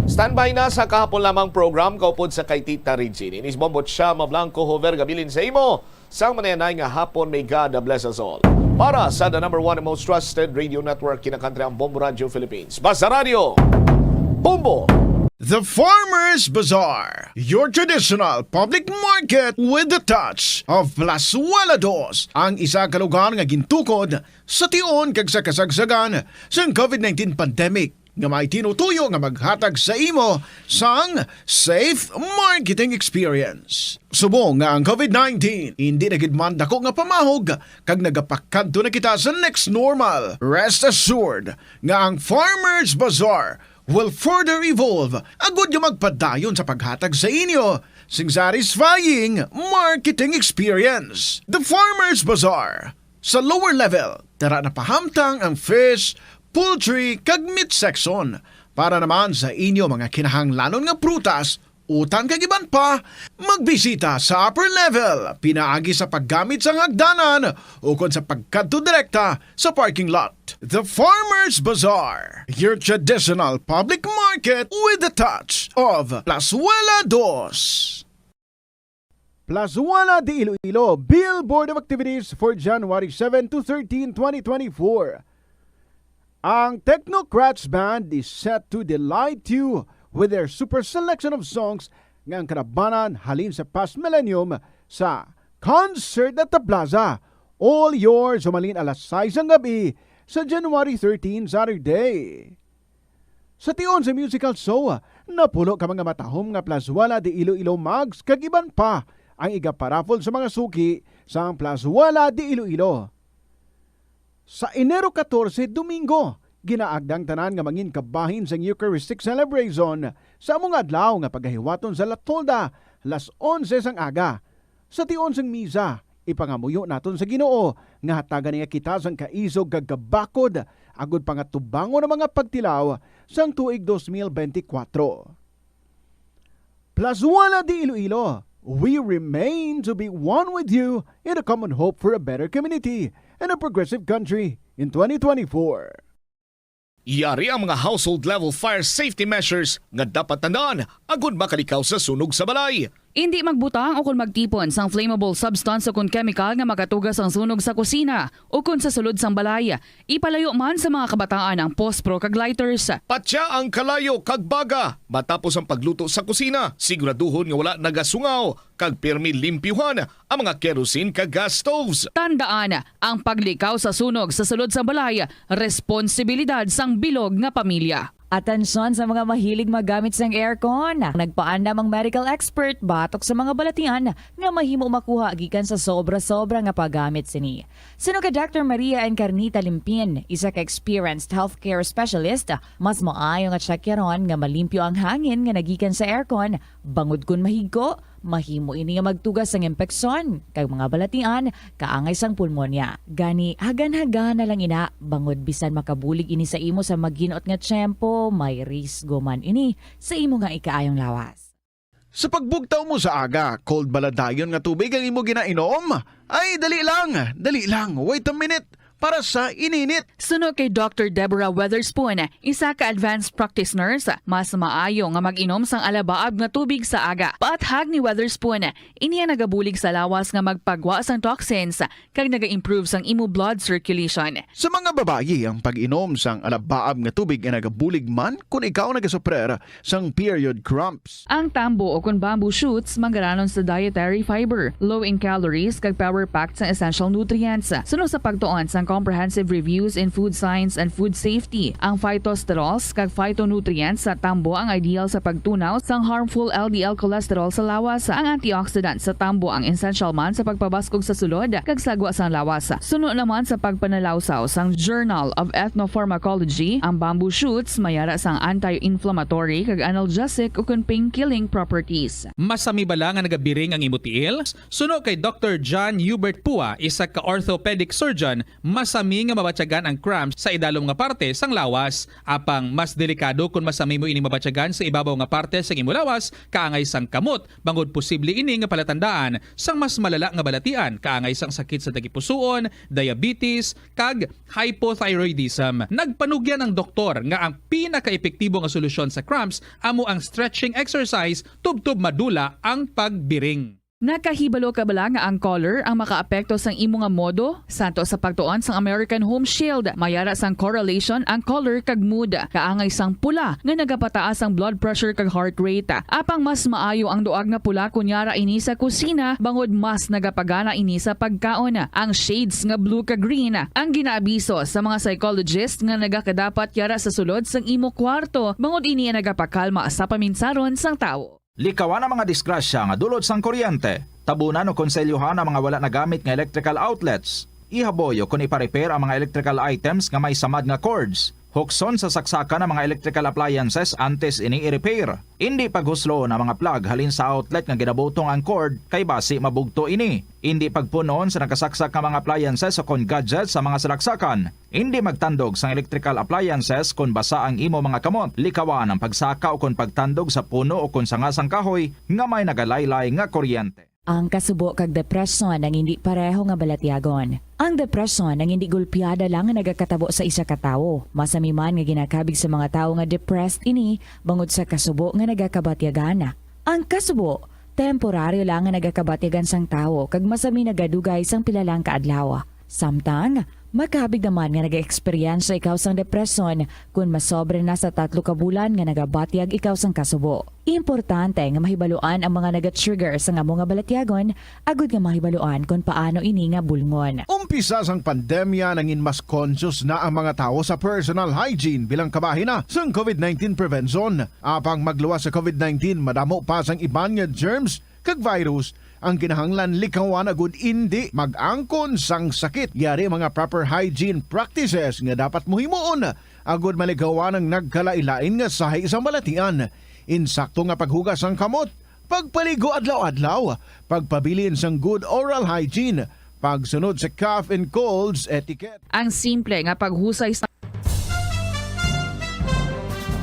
Standby na sa kahapon lamang program kaupod sa kay Tita Regine. Inis Bombot siya, Mablanco Hover, gabilin sa imo. Sang manayanay nga hapon, may God bless us all. Para sa the number one and most trusted radio network, kinakantri ang Bombo Radio Philippines. Basta Radio, Bombo! The Farmers Bazaar, your traditional public market with the touch of Plazuela Dos, ang isa ka lugar nga gintukod sa tion kag sa kasagsagan sang covid nineteen pandemic nga may tinutuyo nga maghatag sa imo sang safe marketing experience. Subong nga ang covid nineteen indi na gid man dako nga pamahog kag nagapakadto na kita sa next normal, rest assured nga ang Farmers Bazaar will further evolve agud nga magpadayon sa paghatag sa inyo sing satisfying marketing experience. The Farmers Bazaar. Sa lower level, dara na pahamtang ang fish, poultry, kag meat section. Para naman sa inyo mga kinahanglanon nga prutas, utan kag iban pa, magbisita sa upper level pinaagi sa paggamit sang hagdanan ukon sa pagkadto direkta sa parking lot. The Farmers Bazaar, your traditional public market with the touch of Plazuela Dos. Plazuela de Iloilo, Bill Board of Activities for January seven to thirteen, twenty twenty-four. Ang Technocrats Band is set to delight you with their super selection of songs nga ang kalabanan halin sa past millennium sa Concert at the Plaza. All yours, humalin alas sais sang gabi sa January thirteen, Saturday. Sa tion sa musical show, napulo ka mga matahom nga Plazuela de Iloilo mugs kag iban pa ang igaparaffle sa mga suki sang Plazuela de Iloilo. Sa Enero katorse, Domingo, ginaagda ang tanan nga mangin kabahin sang Eucharistic Celebration sa amo nga adlaw nga pagahiwaton sa La Tolda, las onse sang aga. Sa tion sang misa, ipangamuyo naton sa Ginoo nga hatagan niya kita sang kaisog kag kabakod agud pangatubangon ang mga pagtilaw sang tuig dos mil benti kwatro. Plazuela de Iloilo, we remain to be one with you in a common hope for a better community and a progressive country in twenty twenty-four. Yari ang mga household level fire safety measures nga dapat tandaan agud makalikaw sa sunog sa balay. Indi magbutang o kon magtipon sang flammable substance o kon chemical nga makatuga sang sunog sa kusina o kon sa sulod sang balay. Ipalayo man sa mga kabataan ang pospro kag lighters. Patya ang kalayo kag baga matapos ang pagluto sa kusina. Siguraduhon nga wala nagasungaw kag pirmi limpyuhan ang mga kerosene kag gas stoves. Tandaan, ang paglikaw sa sunog sa sulod sang balay, responsibilidad sang bilog nga pamilya. Atensyon sa mga mahilig maggamit sang aircon. Nagpaandam ang medical expert batok sa mga balatian nga mahimo makuha gikan sa sobra-sobra nga paggamit sini. Suno kay Doctor Maria Encarnita Limpin, isa ka experienced healthcare specialist, mas maayo nga tsakyaron nga malimpyo ang hangin nga nagikan sa aircon, bangod kon mahigko, mahimo ini nga magtuga sang impeksyon kag mga balatian kaangay sang pulmonya. Gani, hagan-hagan na lang ina, bangod bisan makabulig ini sa imo sa maginot nga tiyempo, may risgo man ini sa imo nga ikaayong lawas. Sa pagbugtaw mo sa aga, cold bala dayon nga tubig ang imo ginainom? Ay, dali lang, dali lang, wait a minute, para sa ininit. Suno kay Doctor Deborah Weatherspoon, isa ka advanced practice nurse, mas maayo nga mag-inom sang alabaab nga tubig sa aga. Paathag ni Weatherspoon, ini ang nagabulig sa lawas nga magpagwa sang toxins kag naga-improve sang imo blood circulation. Sa mga babayi, ang pag-inom sang alabaab nga tubig ay nagabulig man kon ikaw nagasuprer sang period cramps. Ang tambo o kon bamboo shoots manggaranon sa dietary fiber, low in calories, kag power-packed sang essential nutrients. Suno sa pagtuon sang Comprehensive Reviews in Food Science and Food Safety, ang phytosterols kag phytonutrients sa tambo ang ideal sa pagtunaw sang harmful L D L cholesterol sa lawas. Ang antioxidant sa tambo ang essential man sa pagpabaskog sa sulod kag sagwa sang lawas. Suno naman sa pagpanalawsaw sang Journal of Ethnopharmacology, ang bamboo shoots may ara sang anti-inflammatory kag analgesic ukon pain-killing properties. Masami bala nga nagabiring ang imo tiil? Suno kay Doctor John Hubert Pua, isa ka orthopedic surgeon, masami nga mabatyagan ang cramps sa idalom nga parte sang lawas. Apang mas delikado kon masami mo ini mabatyagan sa ibabaw nga parte sang imo lawas, kaangay sang kamot, bangod posible ini nga palatandaan sang mas malala nga balatian, kaangay sang sakit sa tagipusoon, diabetes, kag hypothyroidism. Nagpanugyan ang doktor nga ang pinakaepektibo nga solusyon sa cramps amo ang stretching exercise tubtob madula ang pagbiring. Nakahibalo ka bala nga ang color ang makaapekto sang imo nga modo? Santo sa pagtuon sang American Home Shield, may ara sang correlation ang color kag mood. Kaangay sang pula nga nagapataas ang blood pressure kag heart rate. Apang mas maayo ang duag nga pula kon yara ini sa kusina, bangod mas nagapagana ini sa pagkaon. Ang shades nga blue kag green ang ginaabiso sa mga psychologist nga nagakadapat yara sa sulod sang imo kwarto, bangod ini ang nagapakalma sa paminsaron sang tawo. Likawan ang mga disgrasya nga dulot sang kuryente. Tabunan o konselyohan ang mga wala nagamit nga electrical outlets. Ihaboy o kon ipa-repair ang mga electrical items nga may samad nga cords. Hukson sa saksakan ang mga electrical appliances antes ini i-repair. Indi paghusloon ang mga plug halin sa outlet nga ginabutong ang cord, kay basi mabugto ini. Indi pagpun-on sa nakasaksak nga mga appliances o kon gadgets sa mga salaksakan. Indi magtandog sang electrical appliances kon basa ang imo mga kamot. Likawan ang pagsaka o kon pagtandog sa puno o kon sanga sang kahoy nga may nagalaylay nga kuryente. Ang kasubo kag depresyon ang indi pareho nga balatyagon. Ang depresyon ang indi gulpiada lang nga nagakatabo sa isa ka tawo. Masami man nga ginakabig sa mga tawo nga depressed ini bangod sa kasubo nga nagakabatyagan. Ang kasubo, temporaryo lang nga nagakabatyagan sang tawo kag masami nagadugay sang pila lang ka adlaw. Samtang, makabig naman nga nag-eksperyensya ikaw sang depresyon kon masobra na sa tatlo ka bulan nga nagabatyag ikaw sang kasubo. Importante nga mahibaluan ang mga naga-trigger sang amo nga balatyagon agud nga mahibaluan kon paano ini nga bulngon. Umpisa sang pandemya, nangin mas conscious na ang mga tawo sa personal hygiene bilang kabahin na sang covid nineteen prevention. Apang magluwas sa covid nineteen, madamo pa sang iban nga germs kag virus, ang kinahanglan likawan agud indi mag-angkon sang sakit. Yari mga proper hygiene practices nga dapat mo himuon agud malikawan ang nagkalain-lain nga sahi sa balatian. Insakto nga paghugas sang kamot, pagpaligo adlaw-adlaw, pagpabilin sang good oral hygiene, pagsunod sa cough and colds etiquette. Ang simple nga paghusay sa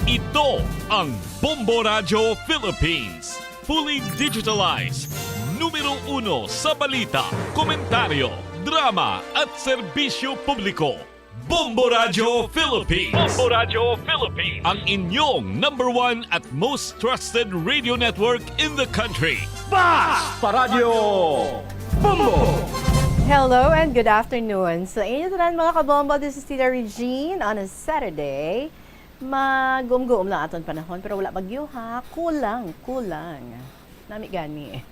Ito ang Bombo Radyo Philippines. Fully digitalized. Numero uno sa balita, komentaryo, drama at serbisyo publiko. Bombo Radyo Philippines. Bombo Radyo Philippines. Ang inyong number one at most trusted radio network in the country. Basta Radyo Bombo! Hello and good afternoon. Sa inyo tanan, mga kabombo, this is Tita Regine on a Saturday. Magumguom lang aton panahon, pero wala bagyo, ha. Kulang, kulang. Nami gani.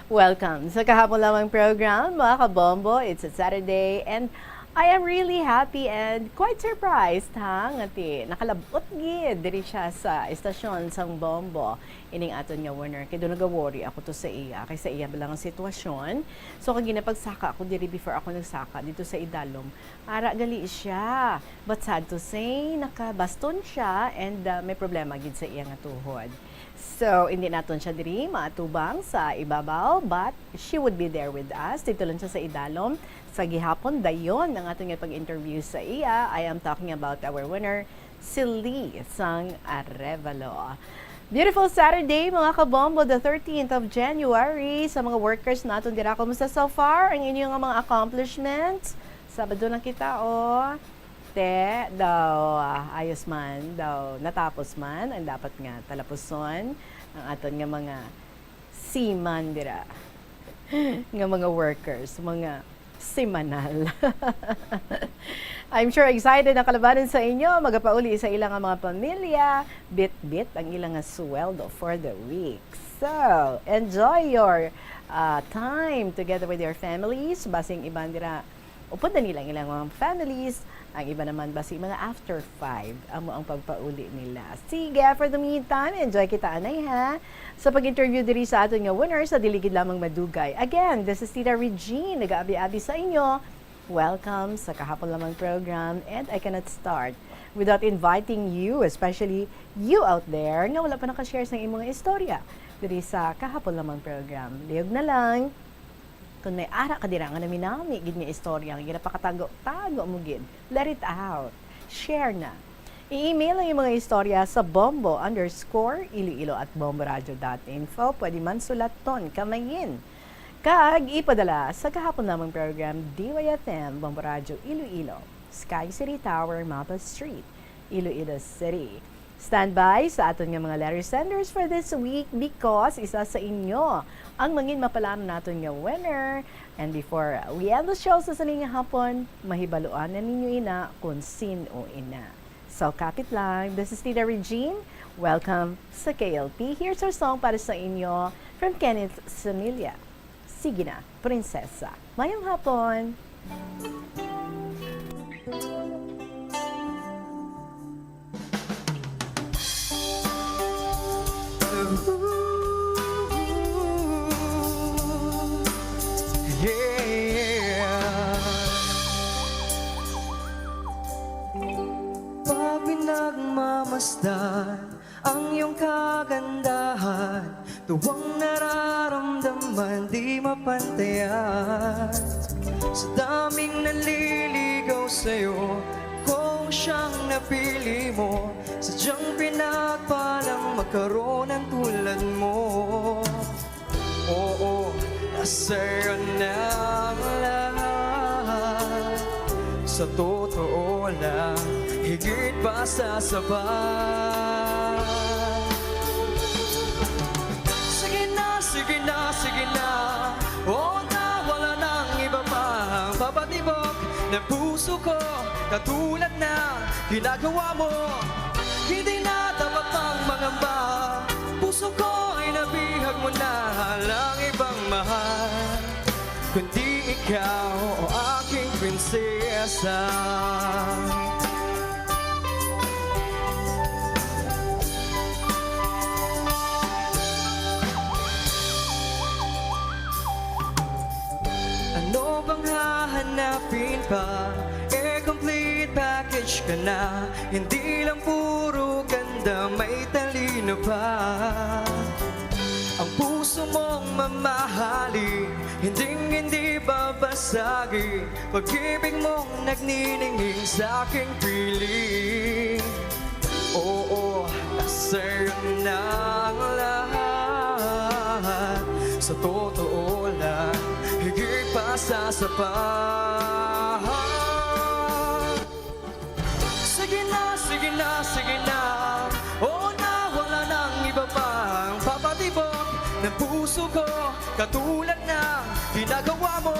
Welcome sa kahapon lamang program, mga kabombo. It's a Saturday and I am really happy and quite surprised, ha, nga ti nakalab-ot gid diri siya sa estasyon sang Bombo. Ining aton nga winner, kay do nagaworry ako to sa iya, kay sa iya ba lang ang sitwasyon. So, kag ginapagsaka ako diri before ako nagsaka dito sa Idalom. Ara gali siya. But sad to say, nakabaston siya and, uh, may problema gid sa iya nga tuhod. So, hindi naton siya diri maatubang sa ibabaw, but she would be there with us. Dito lang siya sa Idalom. Sa gihapon, dayon ang aton nga pag-interview sa iya. I am talking about our winner, si Lee sang Arevalo. Beautiful Saturday, mga kabombo, the thirteenth of January. Sa mga workers naton dira, kumusta so far ang inyo nga mga accomplishments? Sabado na kita, oh. Te, daw, ah, ayos man, daw natapos man ang dapat nga talapuson, ang aton nga mga seaman dira, nga mga workers, mga semanal. I'm sure excited ang kalabanan sa inyo, magapauli sa ila nga mga pamilya, bit-bit ang ila nga sweldo for the week. So, enjoy your, ah, time together with your families. Basing iban dira, upod na nila ang ilang mga families. Ang iba naman, basi mga after five, amo ang pagpauli nila. Sige, for the meantime, enjoy kita, anay, ha? Sa pag-interview diri sa aton nga winner, sa dili gid lamang madugay. Again, this is Tita Regine, nag-aabi-abi sa inyo. Welcome sa Kahapon Lamang program, and I cannot start without inviting you, especially you out there, nga wala pa naka-share sa imong istorya diri sa Kahapon Lamang program. Lihog na lang. Kung may ara ka dira nga naminami gid nga istorya nga ginapakatago-tago mo gid, let it out. Share na. I-email ang imong mga istorya sa bombo underscore iloilo at bomboradio dot info. Pwede man sulaton, kamayin. Kag ipadala sa kahapon lamang program, D Y F M, Bombo Radio Iloilo, Sky City Tower, Mapa Street, Iloilo City. Standby sa aton nga mga letter senders for this week because isa sa inyo ang mangin mapalaro naton nga winner. And before we end the show sa sini nga hapon, mahibaluan na ninyo ina kung sin-o ina. So, kapit lang. This is Tita Regine. Welcome sa K L P. Here's our song para sa inyo from Kenneth Samilia. Sige na, Prinsesa. Mayong hapon! Yeah. Pag pinagmamasdan ang iyong kagandahan, tuwang nararamdaman, di mapantayan. Sa daming nanliligaw sa'yo, kung siyang napili mo, sadyang pinagpalang magkaroon ng tulad mo. Oo, nasa'yo na ang lahat. Sa totoo lang, higit pa sa sapat. Sige na, sige na, sige na. Oo na, wala nang iba pang papatibok ng puso ko. Katulad na ginagawa mo, hindi na dapat pang mangamba. Puso ko ay nabihag mo na, walang ibang mahal kundi ikaw, o aking prinsesa. ka, eh, complete package ka na. Hindi lang puro ganda, may talino pa. Ang puso mong mamahalin, hinding hindi babasagin. Pag-ibig mong nagniningning sa aking piling. Oo, sa'yo na ang lahat. Sa totoo lang, higit pa sa sapat. Sige na, sige na, sige na. Oo na, wala nang iba pang papatibok ng puso ko. Katulad na ginagawa mo,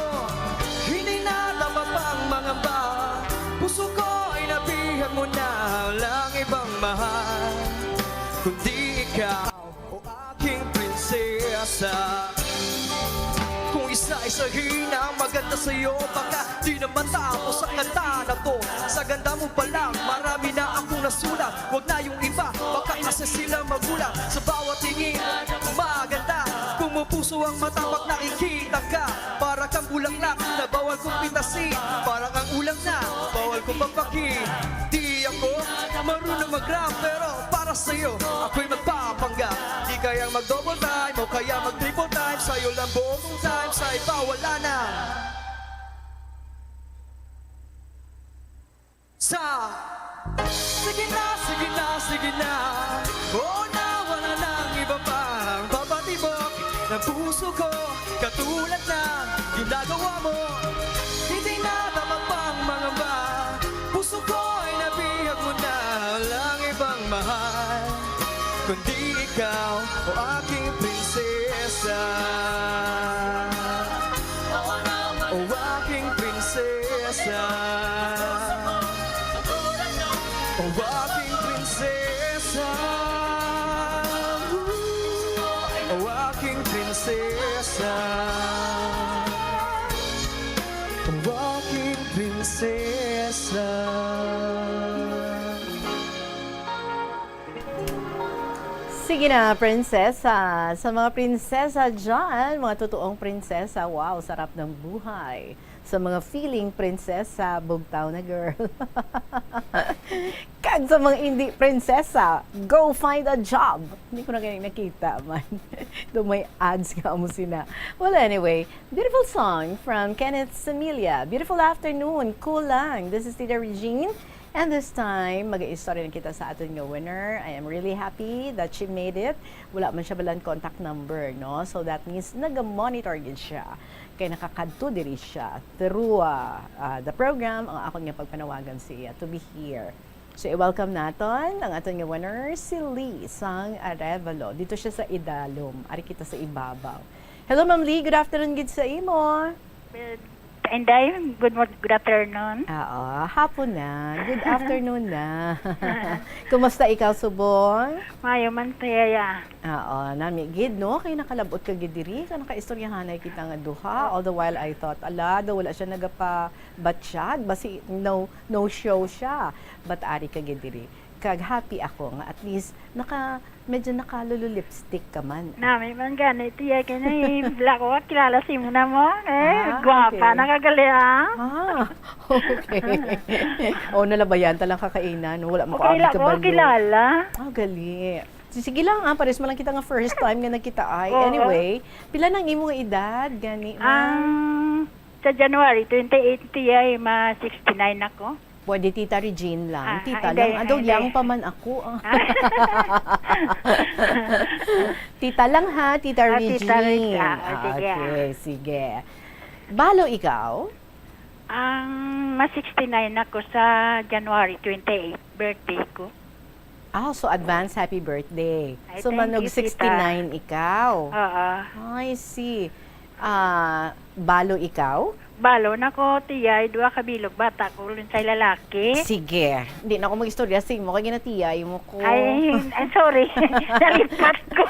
hindi na dapat pang mangamba. Puso ko ay nabihag mo na, walang ibang mahal kundi ikaw, o aking prinsesa. Kung isa-isahin ang maganda sa'yo, baka di na matapos ang kanta na to. Sa ganda mo pa lang, marami na akong nasulat. Wag na yung iba, baka kasi sila magulat. Sa bawat tingin, maganda. Kung mapuso ang mata pag nakikita ka, para kang bulaklak na bawal kong pitasin. Parang ang ulang na bawal kong papakin. Di ako marunong mag-rap, pero para sa'yo, ako'y magpapanggap. Di kayang mag-double time o kaya mag-triple time. Sa'yo lang buong time, sa iba wala na. Sa sige na, sige na, sige na. Oo na, wala nang iba pang papatibok ng puso ko. Katulad na ginagawa mo, hindi na dapat pang mangamba. Puso ko ay nabihag mo na, walang ibang mahal kundi ikaw, o aking prinsesa. O aking prinsesa. O aking prinsesa. O aking prinsesa. O aking prinsesa. Sige na, prinsesa. Sa mga prinsesa dyan, mga totoong prinsesa, wow, sarap ng buhay. Sa mga feeling prinsesa, bugtaw na, girl. Kag sa mga hindi prinsesa, go find a job. Hindi ko na kayo nakita man. Do may ads nga amo sina. Well, anyway, beautiful song from Kenneth Samilia. Beautiful afternoon, cool lang. This is Tita Regine. And this time, mag-istorya na kita sa aton nga winner. I am really happy that she made it. Wala man siya balan contact number, no? So that means naga-monitor gid siya. Kay nakakadto diri siya through, ah, ah, the program, ang akon nga pagpanawagan siya to be here. So, i-welcome naton ang aton nga winner, si Lee Sang Arevalo. Dito siya sa idalom. Ari kita sa ibabaw. Hello, Ma'am Lee. Good afternoon gid sa imo. Well, Inday, good mor-, good afternoon. Oo, hapon na. Good afternoon na. Kumusta ikaw, subong? Maayo man, Tiyaya. Oo, nami gid, no? Kay nakalabot ka gid diri, ka nakaistoryahanay kita nga duha. All the while I thought, ala, daw wala siya nagapabatsyag, basi no, no show siya. But ari ka gid diri. Kag happy ako nga at least naka, medyo nakalulu lipstick ka man. Nami man gani, Tiya, kay na, eh, wala ko kakilala sa imo na mo. Eh, Ah, gwapa okay. na kagali, ah. Ah, okay. Oh, nalabayan ta lang kakaina, no? Wala mo ko Okay abi lang ko kabalo. kakilala. Ah, gali. Si-, sige lang, ah, pares man lang kita nga first time nga nagkita ay. Oo. Anyway, pila nang imo nga edad, gani, ma'am? Ang sa January twenty-eight, Tiya, eh, ma sixty-nine ako. Pwede Tita Regine lang. Ah, Tita ah, lang. hindi, Ado, hindi. Yang pa man ako. Ah. Tita lang ha, Tita Ah, Tita Regine. Regine. Ah, Ah, sige, ah. okay, sige. Balo ikaw? Ang ma sixty-nine ako sa January twenty-eight, birthday ko. Ah, so advance happy birthday. Ay, So, thank manog you, tita. sixty-nine ikaw. Oo. I see. Ah, balo ikaw? Balo na ko, Tiya, ay duha ka bilog bata ko, lunsay lalaki. Sige. Hindi na ako mag-istorya sa imo, kay ginatiyay mo ko. Ay, ay, sorry. Nalipat ko.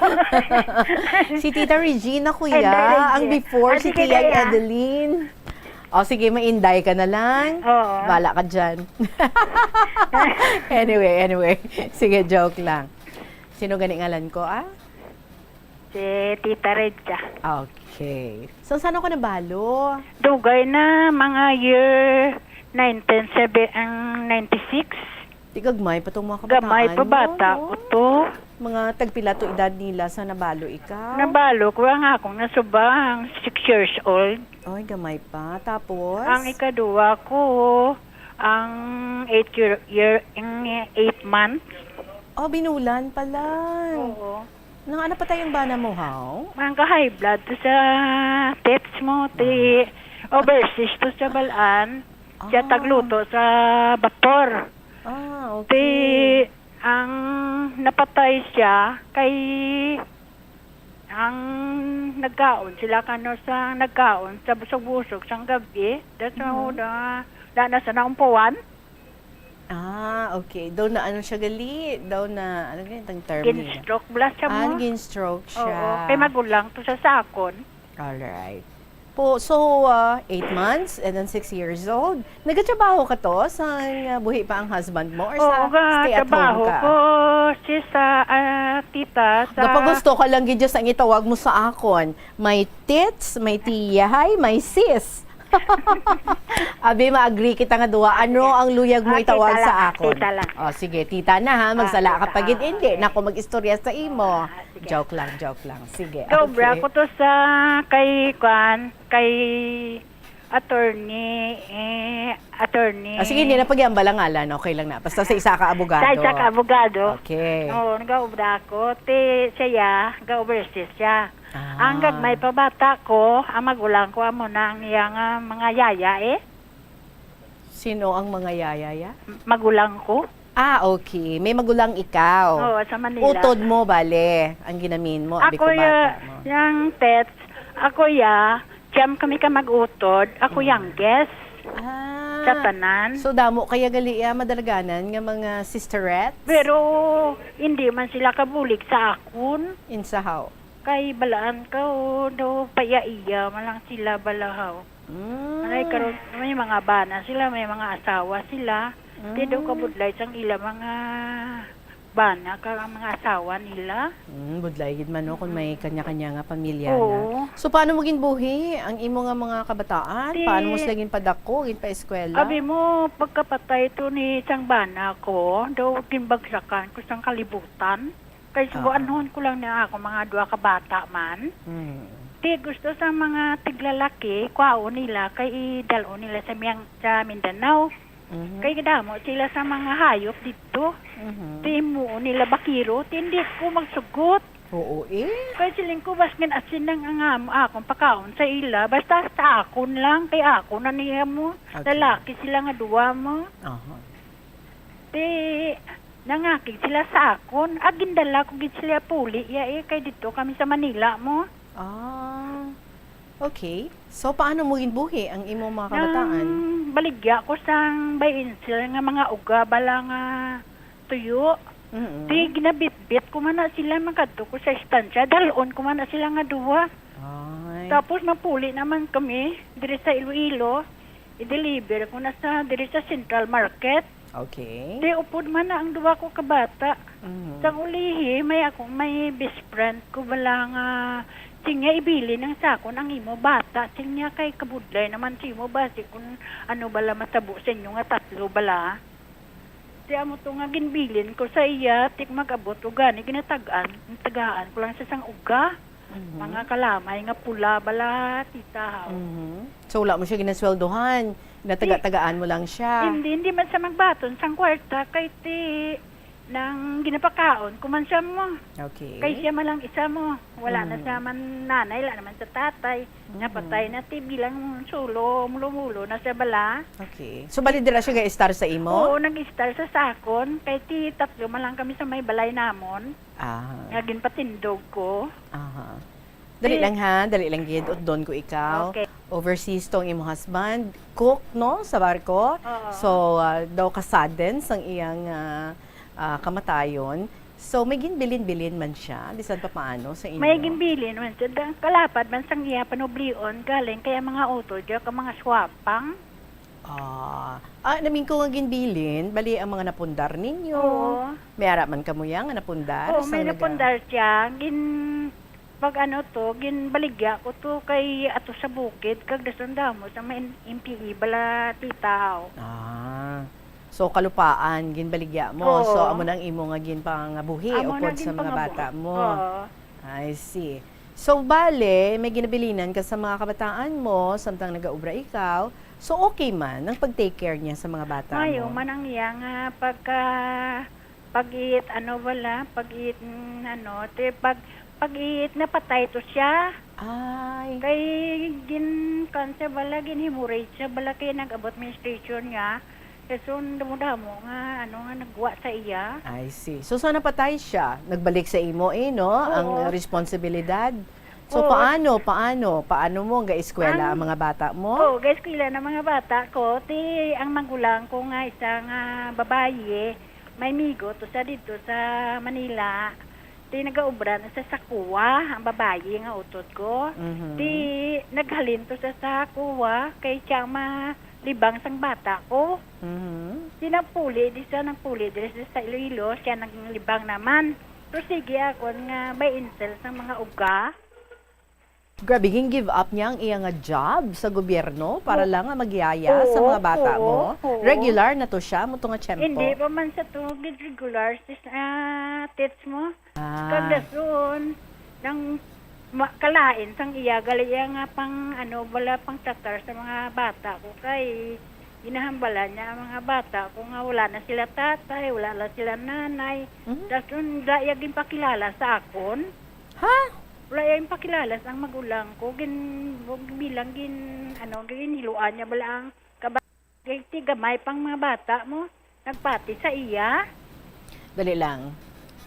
Si Tita Regina, kuya. Inday Ang Regina. before, Ah, si sige, Tiya Tiya. Adeline. O, sige, mainday ka na lang. Oo. Bala ka dyan. Anyway, anyway. Sige, joke lang. Sino gani ngalan ko, ah? Si Tita Recha. Okay. So, saan ako nabalo? Dugay na, mga year, Nineteen seven, ang ninety-six. Di gagmay pa tong mga kabataan Gamay pa mo, bata no? ko to. Mga tagpila to edad nila sa nabalo ikaw? Nabalo ko ang akong nasuba, ang six years old. Ay, gamay pa. Tapos? Ang ikaduwa ko, ang eight year, year, ang eight months. Oh, binulan pa lang. Oo. Nang ano pa tayo ang bana mo, haw? Ang ka-high blood to sa tits mo, ti overseas to sa balaan. Siya Ah. tagluto sa vapor. Ah, Ti, okay. ang napatay siya kay ang nagkaon sila kano sa nagkaon sa busog-busog sang gabi. That's Mhm. how the, na, na sa naumpuan. Ah, okay. Daw na ano siya gali? Daw na, ano gali ang term nila? Gin-stroke bala siya Ah, mo. gin-stroke siya. Oo, kay magulang to sa sakon. Alright. Po, so, ah, eight months and then six years old. Nagatrabaho ka to sa, ah, buhi pa ang husband mo or Oo, sa ga, stay at home trabaho ka? ko, sis, sa, ah, tita, sa Gapagusto ka lang gid sa ang itawag mo sa akon. May tits, may tiyahay, may sis. Abi, ma-agree kita nga duwa. Ano ang luyag mo Ah, itawag tita sa lang, akon? tita lang. Oh, sige, tita na ha. Ah, Magsala ka tita, pa gid, ah, hindi okay. na ako mag-istorya sa imo. Ah, sige. Joke lang, joke lang. Sige, Gaobra okay. ko to sa kay, kwan, kay attorney, eh, attorney. Ah, sige, hindi na pagyambal ang ngalan. Okay lang na. Basta sa isa ka abogado. Sa isa ka abogado. Okay. Oo, nagaobra ko. Ti, siya, ga-overseas siya. Ah. Ang gagmay pa bata ko, ang magulang ko, amo na ang iyang, ah, mga yaya, eh. Sino ang mga yaya, ya? M-, magulang ko. Ah, okay. May magulang ikaw. Oo, sa Manila. Utod mo, bale, ang ginamin mo, abi Ako ko ya, bata mo. yang tets, ako ya, siyam kami ka mag-utod, ako Mm. youngest. Ah. Sa tanan. So, damo kaya gali, ah, madalaganan nga mga sisterets? Pero hindi man sila kabulig sa akon. Insahaw? Kay balaan ka, o, daw paiya-iya man lang sila balahaw. Mm. Anay karon, may mga bana sila, may mga asawa sila. Ti daw Mm. kabudlay sang ila mga bana kag ang mga asawa nila. Mm, budlay gid man, no, kung may Mm. kanya-kanya nga pamilya na. Oo. So, paano mo ginbuhi ang imo nga mga kabataan? Ti, Paano mo sila ginpadako, ginpaeskwela? abi mo, pagkapatay to ni sang bana ko, daw ginbagsakan ko sang kalibutan. Kay Ah. sugoanhon ko lang ni ako mga duha ka bata man. Mm. Ti gusto sa mga tiglalaki, kwaon nila kay idal-on nila sa Miang-, sa Mindanao. Mhm. Kay kadamo sila sa mga hayop didto. Mhm. Ti himuon nila bakiro, ti hindi ko magsugot. Oo, eh. Kay siling ko, baskin asin lang ang amo akong pakaon sa ila, basta sa akon lang, kay ako na niya mo. Okay. Lalaki sila nga duwa mo. Aha. Ti, nangakig sila sa akon. Ah, gindala ko gid sila puli, ya, eh, kay didto kami sa Manila mo. Ah, okay. So, paano mo ginbuhi ang imong mga kabataan? Nang baligya ko sang bay-insil nga mga uga bala nga tuyo. Mm-mm. Ti, ginabitbit ko man na sila, makadto ko sa estansya, dal-on ko man na sila nga duha. Ay. Tapos, mapuli naman kami diri sa Iloilo. I-deliver ko na sa, diri sa Central Market. Okay. Di upod man na ang duwa ko ka bata. Mhm. Sang ulihi, may ako, may best friend ko bala nga, siya ibilin ang sakon ang imo bata. Siya kay kabudlay naman sa imo, basi kung ano bala matabo sa inyo nga tatlo bala. Ti amo to nga ginbilin ko sa iya, ti mag-abot ko gani, ginatag-an, tagaan ko lang sa sang uga. Mhm. Mga kalamay nga pula bala, tita, haw. Mhm. So, wala mo siya ginasweldohan? Ginatagaan mo lang siya? Hindi, hindi man siya magbaton sang kwarta, kay ti, nang ginapakaon ko man siya mo. Okay. Kay siya man lang isa mo. Wala na Mhm. siya man nanay, wala naman sa tatay. Mhm. Napatay na ti bilang sulo, mulo-mulo na siya bala. Okay. So, bali dira siya ga-estar sa imo? Oo, nag-estar sa sakon. Kay ti tatlo man lang kami sa may balay namon. Ah. Nga ginpatindog ko. Aha. Dali Eh. lang ha, dali lang gid, utdon ko ikaw. Okay. Overseas tong imo husband, cook, no, sa barko. Oo. So, ah, daw ka-sadden sang iyang, ah, ah, kamatayon. So, may ginbilin-bilin man siya, bisan pa paano sa inyo? May ginbilin man siya. Da-, kalapad man sang iya panublion, galing kay ang mga utod, yung mga swapang. Ah, ah, namin ko nga ginbilin, bali ang mga napundar ninyo. Oo. May ara man kamo ya nga napundar Oo, sa may nag- napundar siya. Gin-, Pag ano to, ginbaligya ko to kay ato sa bukid, kag dason damo sa may M P E bala, tita, aw. Ah. So, kalupaan, ginbaligya mo. So, Oo. Amo na ang imo nga ginpangabuhi Amo na upod sa mga ginpangabuhi. bata mo. Oo. I see. So, bale, may ginabilinan ka sa mga kabataan mo, samtang nagaobra ikaw. So, okay man ang pag-take care niya sa mga bata Mayo mo? man ang iya nga pagka, pag-eat, ano bala, pag-eat, mm, ano, te, pag, pag-eat, napatay to siya. Ay. Kay gin, kuwan siya bala, gin-hemorrhage siya bala, kay nag-abot menstruation niya. Kay so, damo-damo nga, ano, nga nagwa sa iya. I see. So, sa napatay siya, nagbalik sa imo eh, no? Oo. Ang responsibilidad. So, Oo. paano, paano, paano mo ga-eskwela ang Ang mga bata mo? Oo, ga-eskwela na mga bata ko. Ti, ang magulang ko nga isa nga babayi, may migo to sa dito sa Manila. Ti, nagaobra na sa Sakua, ang babayi nga utod ko. Mhm. Ti, naghalin to sa Sakua, kay siya ang malibang sang bata ko. Mhm. Ti, nagpuli di sa, nagpuli diri sa, sa Iloilo, siya naglibang naman. Pero sige akon nga may insel sang mga uga. Grabe, gin-give up niya ang iya nga job sa gobyerno para Oo. lang nga magyaya sa mga bata Oo, mo? oo. Regular na to siya, mo to nga tiyempo? Hindi pa man sa to gid regular, sis, ah, tits mo. Ah. Kag dason, nang ma-, kalain sang iya, gali iya nga pang, ano, bala pang tatar sa mga bata ko kay ginahambala niya ang mga bata ko nga wala na sila tatay, wala na sila nanay. Mhm. Dason, da iya ginpakilala sa akon. Ha? Wala iya ginpakilala sa ang magulang ko. Gin, bilang gin, ano, ginhiluan niya bala ang kaba-, kay ti gamay pang mga bata mo. Nagpati sa iya. Dali lang.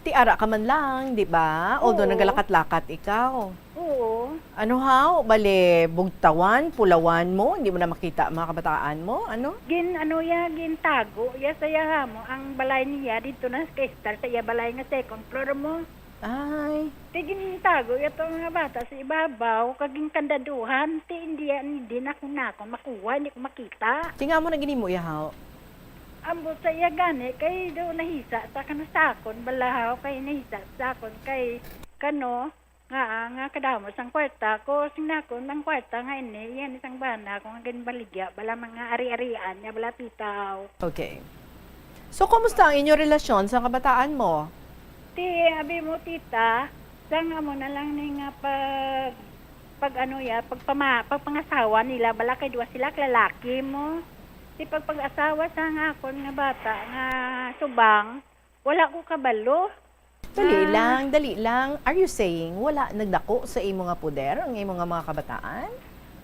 Ti ara ka man lang, di ba? Although Oo. nagalakat-lakat ikaw. Oo. Ano haw? Bale, bugtawan, pulawan mo, hindi mo na makita ang mga kabataan mo? Ano? Gin, ano ya, gintago ya sa iya mo. Ang balay niya, dito na sa kristal sa iya balay nga second floor mo. Ay. Ti gintago ya to mga bata sa ibabaw, kag ginkandaduhan, ti hindi, hindi na ko nako makuha, hindi ko makita. Ti nga mo na ginimo ya haw? Ambot sa iya gani, kay do nahisa sa kano sa akon, balahaw kay nahisa sa akon, kay kano, nga, ah, nga kadamo sang kwarta ko, sing nakon ang kwarta nga ini, yan isang bana ko nga ginbaligya, bala mga ari-arian niya, bala titaw. Okay. So, kumusta ang inyong relasyon sa kabataan mo? Ti, abi mo, tita, sang amo na lang ni nga pag, pag ano ya, pagpama-, pagpangasawa nila, bala kay duwa sila lalaki mo. Ti pagpag-asawa sa nga akon nga bata nga subang, wala ko kabalo. Dali Ah. lang, dali lang. Are you saying wala nagdako sa imo nga poder ang imo nga mga kabataan?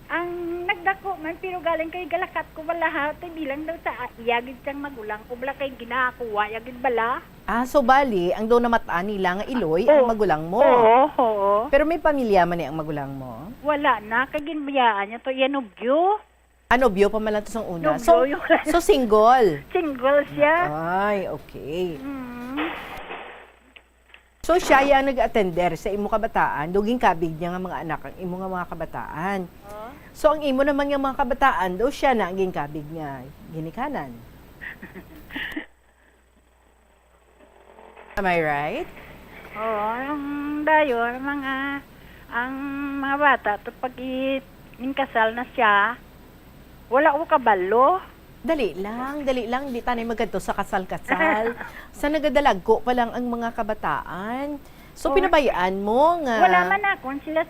Ang nagdako man, pero galing kay galakat ko bala ha, ti bilang daw sa iya gid sang magulang ko, bala kay ginakuha ya gid bala. Ah, so bali, ang daw namat-an nila nga iloy ang Oo. Magulang mo. Oo, oo. Pero may pamilya man ni ang magulang mo? Wala na, kay ginbayaan niya to iya nobyo. Ah, nobyo pa man lang to sang una. Nobyo So, yung so single? Single siya. Ay, okay. Mm. So, siya ya nag-atender sa imo kabataan, daw ginkabig niya nga mga anak ang imo nga mga kabataan. Oh. So, ang imo naman nga mga kabataan, daw siya na ang ginkabig nga ginikanan. Am I right? Oo, ang dayon, mga, ang mga bata, to pag i-, inkasal na siya, wala ko kabalo. Dali lang, dali lang, di tanay magkadto sa kasal-kasal. Sa nagadalagko pa lang ang mga kabataan. So, Oo. Pinabayaan mo nga... Wala man akon sila,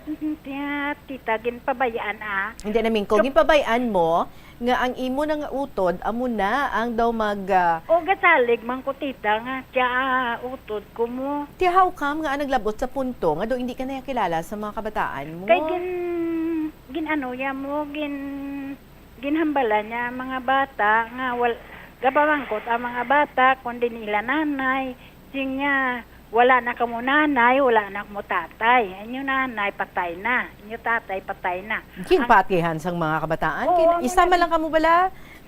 tita, ginpabayaan, ah. Hindi namin ko, ginpabayaan mo nga ang imo na nga utod, amo na ang daw mag, ah, O, gasalig man ko, tita, nga siya, ah, utod ko mo. Ti how come nga naglabot sa punto nga daw hindi ka na kilala sa mga kabataan mo? Kay gin, gin ano ya mo, gin, ginhambala niya ang mga bata nga wal-, gapamangkot ang mga bata kung di nila nanay. Sing niya, wala na kamo nanay, wala na kamo tatay. Inyo nanay, patay na. Inyo tatay, patay na. Ginpatihan sang mga kabataan. Oo, Kin-, ang isa mga man lang kamo bala.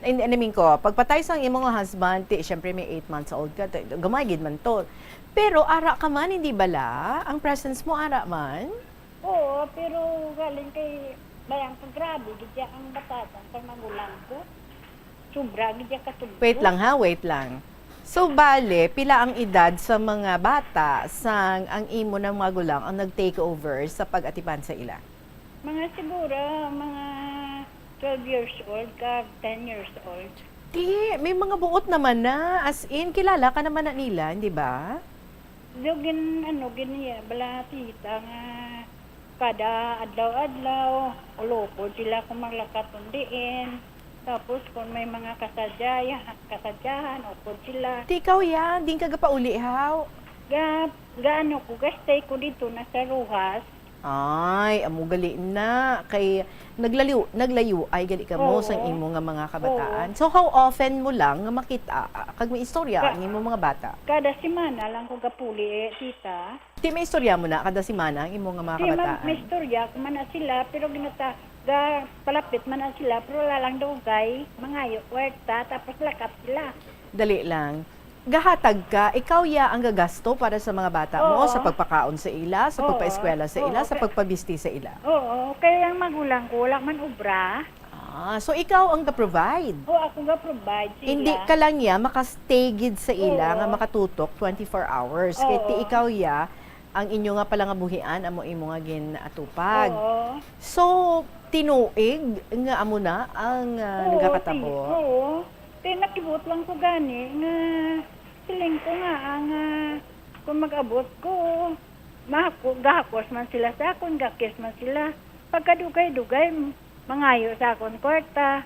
And, and I mean ko, pagpatay sang imong husband, ti, syempre may eight months old ka, ti, gamay gid man to. Pero ara ka man, hindi bala? Ang presence mo ara man? Oo, pero galing kay bayang ka, grabe gid siya ang batasan sa magulang ko. Sobra gid siya katubgo. Wait lang ha, wait lang. So, bale, pila ang edad sa mga bata sang ang imo nang magulang ang nag-take over sa pag-atipan sa ila? Mga siguro, mga twelve years old kag ten years old. Di, may mga buot naman na. As in, kilala ka naman na nila, di ba? Do gin-, ano, giniya, bala, tita, nga kada adlaw-adlaw, ulopod sila kung maglakat-on diin. Tapos, kung may mga kasadya-, kasadyahan, upod sila. Ti ikaw, ya, din ka gapauli, haw? Ga-, gaano ko, ga-stay ko dito na sa Roxas. Ay, amo gali na. Kay naglayo-, naglayo ay gali ka mo Oo. sang imo nga mga kabataan. Oo. So, how often mo lang nga makita, ah, kag may istorya Ka-, ang imo mga bata? Kada semana lang ko gapuli, eh, tita. Ti may istorya mo na kada semana ang imo nga mga Di man, kabataan? may istorya ko man na sila, pero ginata-, ga-, palapit man na sila, pero wala lang dugay, mangayo kwarta, tapos lakat sila. Dali lang. Gahatag ka, ikaw ya ang gagasto para sa mga bata mo, Oo. sa pagpakaon sa ila, sa Oo. pagpaeskwela sa ila, Oo, sa ka- pagpabisti sa ila? Oo, kaya ang magulang ko, wala man obra. Ah, so ikaw ang ga-provide? Oo, ako ga-provide sa Hindi ila. ka lang ya makastay gid sa ila Oo. nga makatutok twenty-four hours. Kay ti Oo. ikaw ya ang inyo nga palangabuhian amo imo nga ginatupag. Oo. So, tinuig nga amo na ang, ah, Oo, nagakatabo? ti-, oo. Kay nakibuot lang ko gani nga siling ko nga ang, ah, kung mag-abot ko, mahako-, gahakos man sila sa akon, gakis man sila. Pagkadugay-dugay, mangayo sa akon kwarta.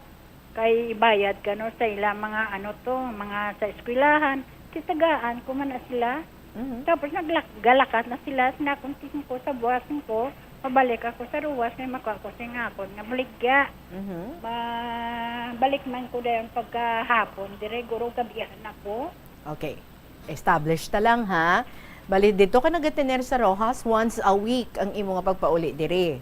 Kay ibayad ka, no, sa ila mga, ano to, mga sa eskwelahan. Titagaan ko man na sila. Mhm. Tapos naglak-, galakat na sila, sa akon tingin ko, sa buwas ko, mabalik ako sa Roxas, may makuha ko sing akon nga baligya. Mhm. Ma-, balik man ko dayon pagkahapon, dire, guro, gabihan ako. Okay. Establish ta lang, ha? Bali, dito ka nagatener sa Roxas once a week ang imo nga pagpauli diri.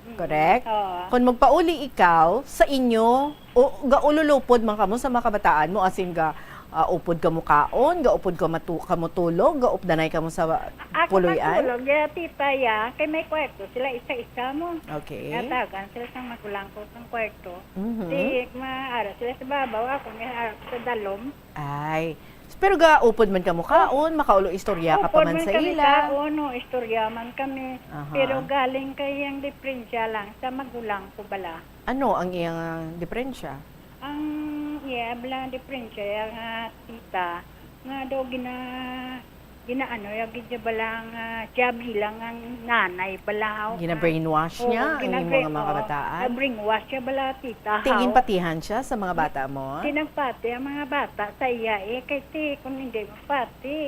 Mm, Correct? oo. Kung magpauli ikaw sa inyo, o gaululupod man kamo sa mga kabataan mo, as in, ga, ah, upod kamo kaon, gaupod ka matu-, kamo tulog, gaupdanay kamo sa Ako puloy-an? matulog, ya, tita, ya, kay may kwarto sila, isa-isa mo. Okay. Natagan sila sa magulang ko sang kwarto. Mhm. Di, maara sila sa babaw, ako may harap sa dalom. Ay. Pero gaupod man kamo kaon, makaulo istorya ka pa Upod man man sa kami ila. kaon, no, istorya man kami. Aha. Pero galing kay ang diperensya lang sa magulang ko bala. Ano ang iyang diperensya? Ang iya bala diperensya, iya nga tita, nga daw gina-, ginaano, ya gid siya bala nga siya bilang ang nanay bala, haw, nga Gina-brainwash Oo, niya ang imo gina-brain-, nga mga oo, kabataan? na-brainwash siya bala, tita, Ting haw. ginpatihan siya sa mga bata mo? Tinagpati ang mga bata sa iya, eh, kay ti, kung hindi magpati,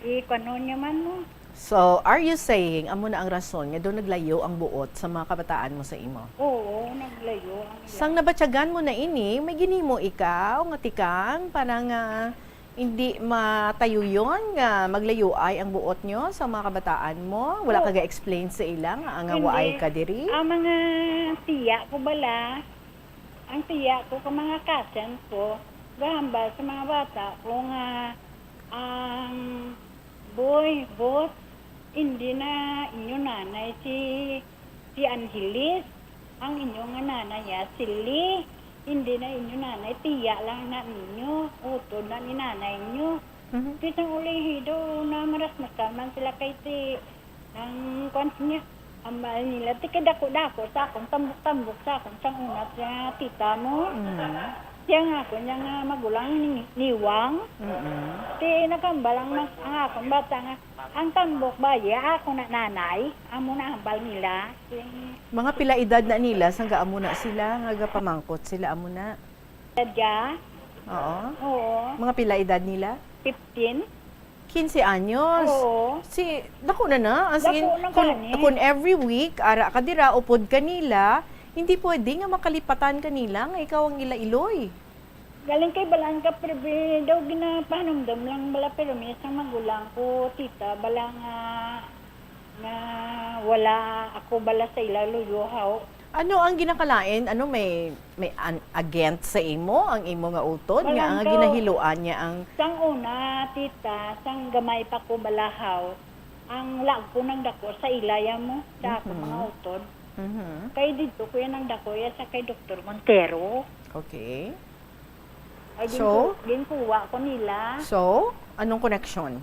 eh, kuno niya man, no? So, are you saying, amo na ang rason nga daw naglayo ang buot sa mga kabataan mo sa imo? Oo, naglayo ang iya. Sang nabatyagan mo na ini, may ginhimo ikaw nga tikang para nga hindi matayuyon nga maglayoay ang buot nyo sa mga kabataan mo? Wala ka Oo. ga-explain sa ila nga, nga Hindi. waay ka diri? Ang mga tiya ko bala, ang tiya ko, kag mga cousin ko, gahambal sa mga bata ko nga, ang, "Boy, bot, hindi na inyo nanay si, si Angeles. Ang inyo nga nanay, ya, si Lee. Hindi na inyo nanay, tiya lang na ninyo. Utod na ni nanay nyo." Mhm. Bisan ulihi daw, namarasmasan man sila kay ti, ang kwan niya, hambal nila, ti kay dako-dako sa akon, tambok-tambok sa akon, sang una sa tita mo. Mhm. Siya nga ako, niya nga magulang ni, niwang. Mhm. Ti nakambal ang mas-, ang akon bata nga, ang tambok ba, ya, ako na nanay, amo na hambal nila. Ti Mga pila edad na nila, sang gaamo na sila, nga gapamangkot sila, amo na? Sadya? Oo. Oo. Mga pila edad nila? Fifteen. Quince anyos. Oo. Si, dako na na. As in, Dako na kung, gani. kung every week, ara ka dira, upod ka nila, hindi pwede nga makalipatan ka nila nga ikaw ang ila iloy. Galing kay balaan ka, pero bi-, daw ginapahanumdom lang bala, pero may isang magulang ko, tita, bala nga, nga wala ako bala sa ila luyo, haw. Ano ang ginakalain? Ano, may, may an-, agent sa imo, ang imo nga utod, nga Walang ang tao. ginahiluan niya ang Sang una, tita, sang gamay pa ko bala, haw, ang laag ko nagdako sa ilaya mo, sa akong Mhm. mga utod. Mhm. Kay didto ko yan nagdako, ya sa kay Doktor Montero. Okay. Ay, So? ginku- ginkuha ko nila. So, anong connection?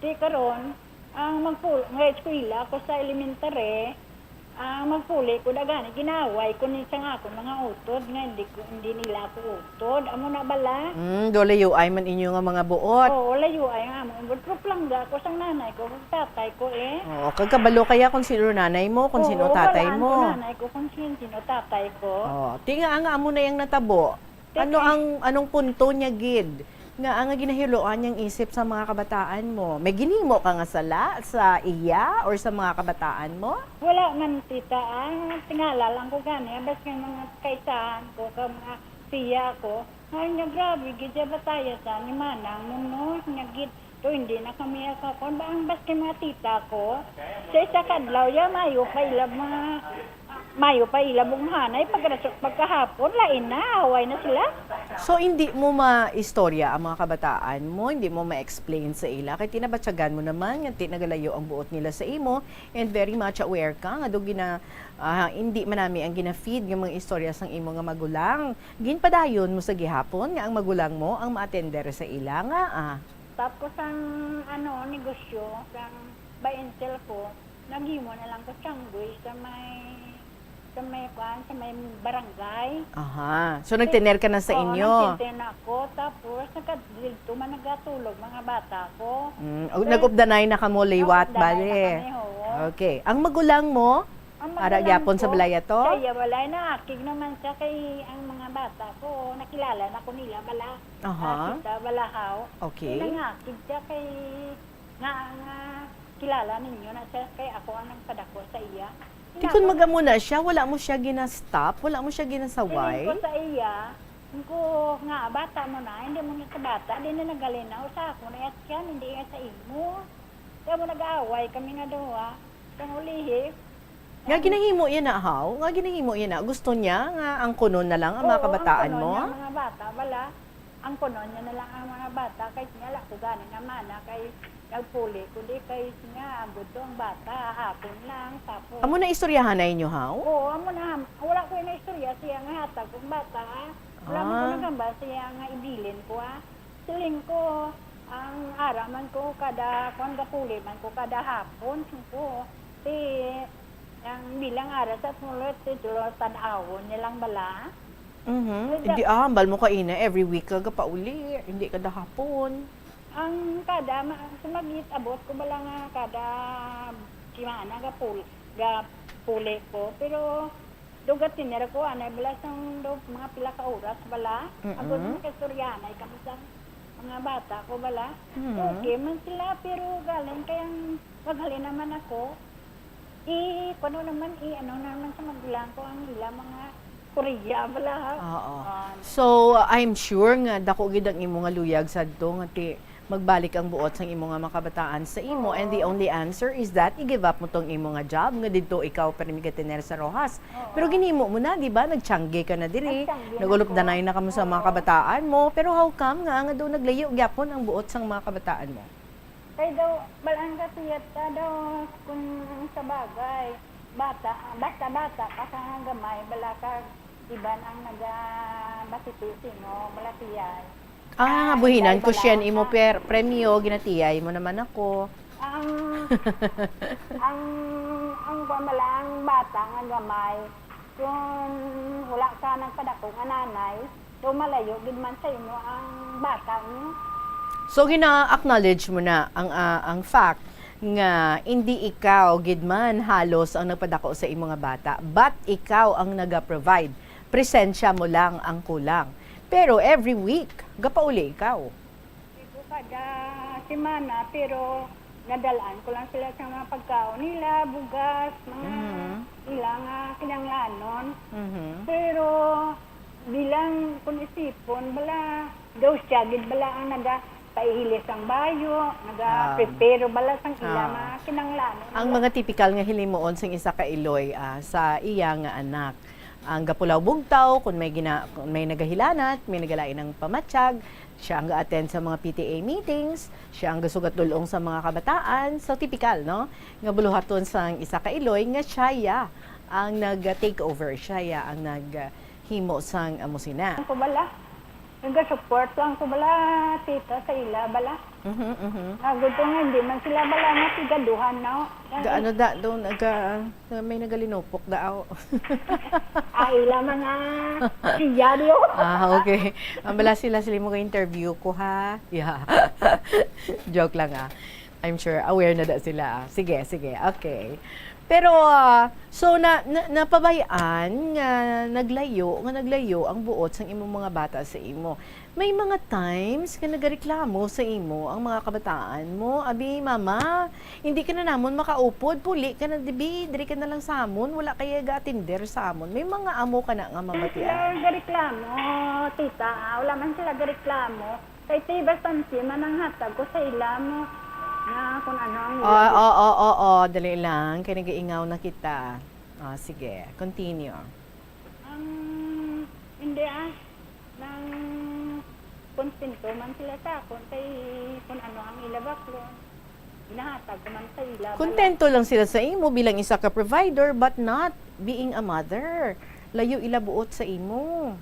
Di karon, ang magpul nga eskwela ko sa elementary, ang magpuli ko dagani, ginaway ko ni sang akon mga utod nga hindi ko, hindi nila ako utod. Amo na bala? Hmm, do layo ay man inyo nga mga buot. Oo, layo ay nga mo. Pero plangga ko sang nanay ko, kag tatay ko eh. Oo, kag kabalo kaya kung sino nanay mo, kung sino Oo, tatay balaan mo. Ko nanay ko kung sino, sino tatay ko. Oh, ti nga nga amo na yang natabo. Ano ang anong punto niya gid nga ang ginahiloan niyang isip sa mga kabataan mo? May ginhimo ka nga sala sa iya or sa mga kabataan mo? Wala man, tita, ang tingala lang ko gani, bas nga mga kaisahan ko, ka mga siya ko, nga niya grabe gid siya bataya sa ni manang mo, no? Niya gid, to hindi na kami akakon ba ang bas kay mga tita ko? Sa isa kadlaw ya, mayo pa ila mga, mayo pa ila bugmahanay, pagkaraso, pagkahapon, lain na, away na sila. So, hindi mo maistorya ang mga kabataan mo, hindi mo ma-explain sa ila, kay tinabatyagan mo naman nga ti nagalayo ang buot nila sa imo, and very much aware ka nga do gina, ah, hindi man nami ang gina-feed nga mga istorya sang imo nga magulang. Ginpadayon mo sa gihapon nga ang magulang mo ang maatender sa ila nga, ah. Tapos ang, ano, negosyo, sang buy and sell ko, naghimo na lang ko siyanggoy sa may, sa may, kuan, sa may barangay. Aha. So, nagtener ka na sa Oo, inyo? Nagtener na ako, tapos nagkadto man nagatulog mga bata ko. Mm, og nag-updanay na kamo liwat, Nag-updanay na bale? Kami, oo. Okay. Ang magulang mo, Ang ara magulang gyapon sa ko, balay ato? Siya, wala, naakig naman siya kay ang mga bata ko, nakilala na ko nila, bala. Aha. Ah, kita, balahaw. Okay. Nangakig siya kay, nga, nga, kilala ninyo na siya, kay ako ang nagpadako sa iya. Ti kun magamo na siya, wala mo siya gina-stop, wala mo siya ginasaway? Siling ko sa iya, ko nga, bata mo na, hindi mo na sa bata, di na nagalinaw sa ako na yan, hindi yan sa imo. Kaya mo nag-aaway kami nga duha, kang ulihi. Nga ginahimo yan na, haw? Nga ginahimo yan na? Gusto niya nga ang kunon na lang ang mga Oo, kabataan ang mo? Kunon niya, mga bata, wala. Ang kunon niya na lang ang mga bata, kay nga la ko gani nga mana, kay nagpuli ko di, kay nga, ang buto ang bata, akon lang, tapos. Amo na istoryahan na inyo, haw? Oo, amo na, wala ko na istorya siya nga hatag kong bata, ah. Wala man ko Ah. Nagamba siya nga ibilin ko, ah. Siling ko, ang ara man ko kada, kwan, gapuli man ko kada hapon, ko. Ti, ang bilang ara sa tulot, ti, tulot tan-awon nilang bala. Mhm. Wala. Hindi, ah, hambal mo kaina, every week ka gapauli, hindi kada hapon. Ang kada, ma-, sumagit, abot ko bala nga kada simana gapul-, gapuli ko. Pero, do gatiner ko, anay bala sang do, mga pila ka oras bala. Mm-mm. Ako makastoryahanay kami sa mga bata ko bala. Mm. Okay man sila, pero galing kay ang maghalin naman ako. I, kuno naman, i, ano naman sa magulang ko ang ila mga Korea bala, ha? Oo. Ah, So, I'm sure nga dako gid ang imo nga luyag sadto nga ti magbalik ang buot sang imo nga mga kabataan sa imo, and the Oo. only answer is that i-give up mo tong imo nga job nga didto ikaw pirmi gatener sa Roxas. Oo. Pero ginhimo mo na, di ba? Nagtiyangge ka na diri. Nagtiyangge na Nag-ulupdanay ko. Na kamo sa mga Oo. Kabataan mo, pero how come nga nga daw naglayo gyapon ang buot sang mga kabataan mo? Kay daw, balaan ka siya ta daw, kung sa bagay, bata, basta-bata ka sa nga gamay, bala ka, iban ang naga-, basiti sino, bala siya. Ah, Ah, buhinan ko dahil siya bala imo ka. per-, premyo, ginatiyay mo naman ako. Ang, ang, ang kuwan bala, ang bata nga gamay, kung wala ka nagpadako nga nanay, so malayo gid man sa imo ang bata mo. So, gina-acknowledge mo na ang, ah, ang fact nga hindi ikaw gid man halos ang nagpadako sa imo nga bata, but ikaw ang naga-provide. Presensya mo lang ang kulang. Pero every week, gapauli ikaw. Di ko kada semana, pero nadalaan ko lang sila sa mga pagkaon nila, bugas, mga Mhm. ilang, ah, kinanglanon. Mhm. Pero bilang kung isipon, bala, daw siya, gid bala ang nagapaihilis ang bayo, nagaprepare bala sang ila Ah. mga kinanglanon. Ang mga tipikal nga hilimuon sang isa ka Iloy, ah, sa iya nga anak. Ang gapulaw bugtaw, kung may gina-, kung may nagahilanat, may nagalain ang pamatyag, siya ang ga-attend sa mga P T A meetings, siya ang gasugat dul-ong sa mga kabataan. So, tipikal, no? Nga buluhaton sang isa ka Iloy nga siya ya ang nag-take over, siya ya ang nag-, ah, himo sang amo sina. Ang kubala. Nagasupport lang ko bala, tita, sa ila bala. Mhm, mhm. Nga gud to nga hindi man sila bala nga sigaduhan, no? Gaano da daw naga-, may nagalinupok daw? Ah, ila mga siya diyo. Ah, okay. Ang bala sila, sila mo interview ko, ha? Yeah. Joke lang, ah. I'm sure aware na da sila, ah. Sige, sige. Okay. Pero, ah, so na, na, napabay-an nga naglayo, nga naglayo ang buot sang imong mga bata sa imo. May mga times nga nagareklamo sa imo ang mga kabataan mo, "Abi, mama, hindi ka na namon makaupod, puli ka na, dibi, diri ka na lang sa amon, wala kaya ga-atender sa amon." May mga amo ka na nga Wala sila mamatian. gareklamo, tita, ah. Wala man sila gareklamo. Kay ti, basta man ang hatag ko sa ila mo, nga kung ano ang Oo, ila. oo, oo, oo, dali lang, kay nag-iingaw na kita. Ah, sige, continue. Ang, hindi, ah, nang kontento man sila sa akon, kay kung ano ang ila baklon, ginahatag ko man sa ila, bala. Kontento lang sila sa imo bilang isa ka provider, but not being a mother. Layo ila buot sa imo.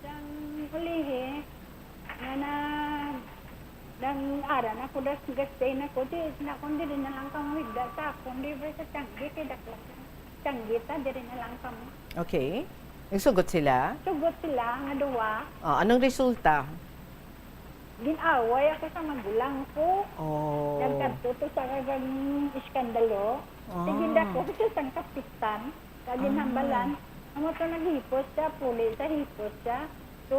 Sang ulihi, nga na, nang ara na ko, das, gastay na ko, di, na kung diri na lang kamo higda sa akon, di ba sa tiyanggi, kay dakla sa tiyanggi ta, diri na lang kamo. Okay. Nagsugot sila? Sugot sila nga duwa. Ah, anong resulta? Gin-away ako sa magulang ko. Oh. Nagkadto to sa kagang iskandalo. Ah. Sige, dako ko sa isang kapitan. Kag ginhambalan, Ah. amo to naghipos siya, puli sa hipos siya. So,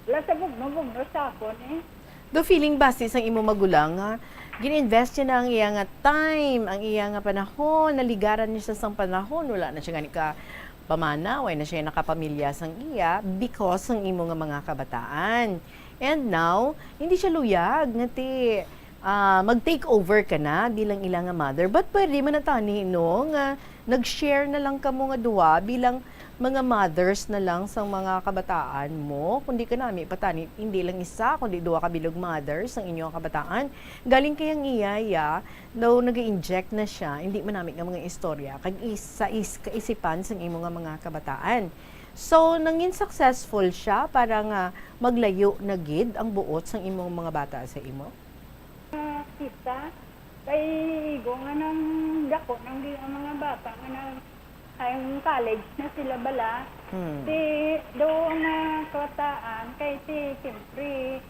wala sa bugno-bugno sa akon, eh. Do feeling basi sang imo magulang nga gin-invest niya na ang iya nga time, ang iya nga panahon, naligaran niya siya sang panahon, wala na siya gani ka pamana, way na siya nakapamilya sang iya because sang imo nga mga kabataan. And now, hindi siya luyag nga ti, ah, mag-take over ka na bilang ila nga mother. But pwede man na tani, no, nga nag-share na lang kamo nga duha bilang mga mothers na lang sang mga kabataan mo. Kundi kanami pa tani, hindi lang isa, kundi duha ka bilog mothers ang inyong kabataan. Galing kay ang iya, ya, daw nag-inject na siya, hindi man nami nga mga istorya, kag is-, sa is-, kaisipan sang imo nga mga kabataan. So, nangin successful siya para nga maglayo na gid ang buot sang imong mga bata sa imo? Ah, kita, kay igo nga nang dako nang di ang mga bata nga nag-, ang college na sila bala. Hmm. Ti, do nga kabataan, kay ti, siyempre,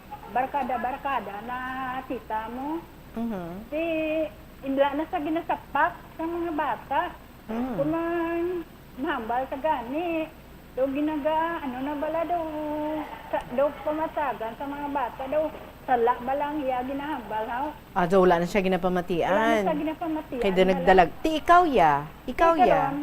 barkada-barkada na tita mo. Mhm. Ti, inla na sa ginasapak sa mga bata. Hmm. Kung man, mahambal sa gani, do ginaga, ano na bala daw, sa, daw pamatagan sa mga bata, daw sala ba lang iya ginahambal, ha? Ah, daw wala na siya ginapamatian. Wala na siya ginapamatian, Kay daw wala. nagdalag. Ti ikaw, ya? Ikaw, Ti ya? karon,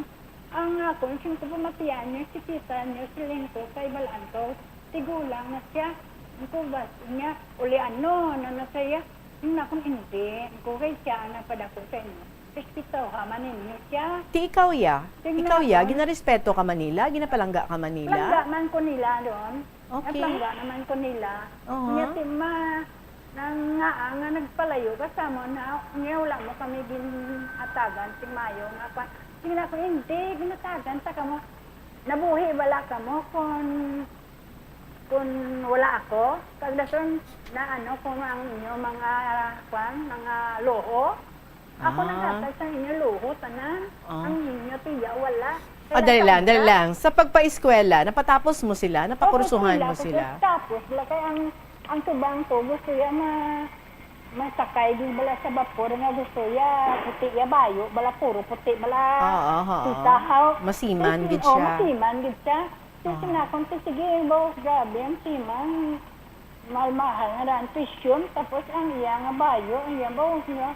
ang akon, sing ko pamatian niya, si tita niya, si Lingko, kay balaan ko, tigulang na siya. Ang kubas niya, uli ano, ano na siya. Ang akon, hindi. Ang kugay siya, ang napadako sa inyo. Respeto ka man ninyo siya. Ti ikaw, ya? Tingnan Ikaw, ya? ako. Ginarespeto ka man nila? Ginapalangga ka man nila? Palangga man ko nila ron. Okay. Napalangga naman ko nila. Uh-huh. Nga si ma, nang nga, nga nagpalayo ka sa mo na, nga wala mo kami ginhatagan si Mayo nga pa. Tingnan ko, hindi, ginatagan ta kamo. Nabuhi bala kamo kung, kung wala ako? Kag dason, na ano, kung ang inyo mga, kwan, mga luho, Ako Ah. naghatag sa inyo luho, tanan. Ah. Ang inyo, tiya, wala. Ah, Kaya dali lang, dali sa lang. Sa pagpaeskwela, napatapos mo sila? Oo, Napakursuhan sila. mo sila? Tapos, tapos, wala kay ang, ang tubang to, gusto ya ma-, masakay, di bala sa bapor nga gusto ya, puti ya bayo, bala puro puti, bala Ah, ah, ah, ah. titahaw. Masiman Kasi, gid oh, siya. masiman gid siya. Kasi Ah. sinakon to, sige, boss, grabe ang siman. Mahal-mahal nga daan tuition, tapos ang iya nga bayo, ang iya bahos niya,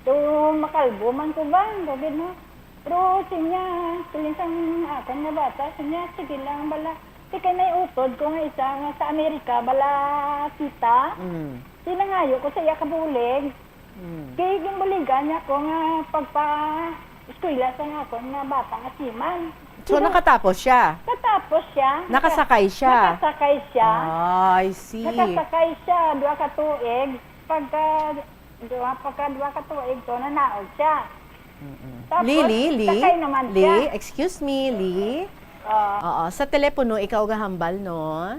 do makalbo man ko ba, ang gabid, no? Pero sinya, siling sang akon nga bata, sinya, sige lang bala. Di kay may utod ko nga isa nga sa Amerika, bala, tita. Mm. Di nangayo ko sa iya kabulig. Mm. Kay ginbuligan niya ko nga pagpa-eskwela sa nga akon nga bata nga siman. So, Pero nakatapos siya? Katapos siya. Nakasakay siya? Nakasakay siya. Ah, I see. Nakasakay siya, duha ka tuig. Pagka, duha, pagka duha ka tuig to, nanaog siya. Mm-mm. Tapos, Li, Li, Li, sakay naman Li, siya. excuse me, Li. Oo, sa telepono, ikaw gahambal, no?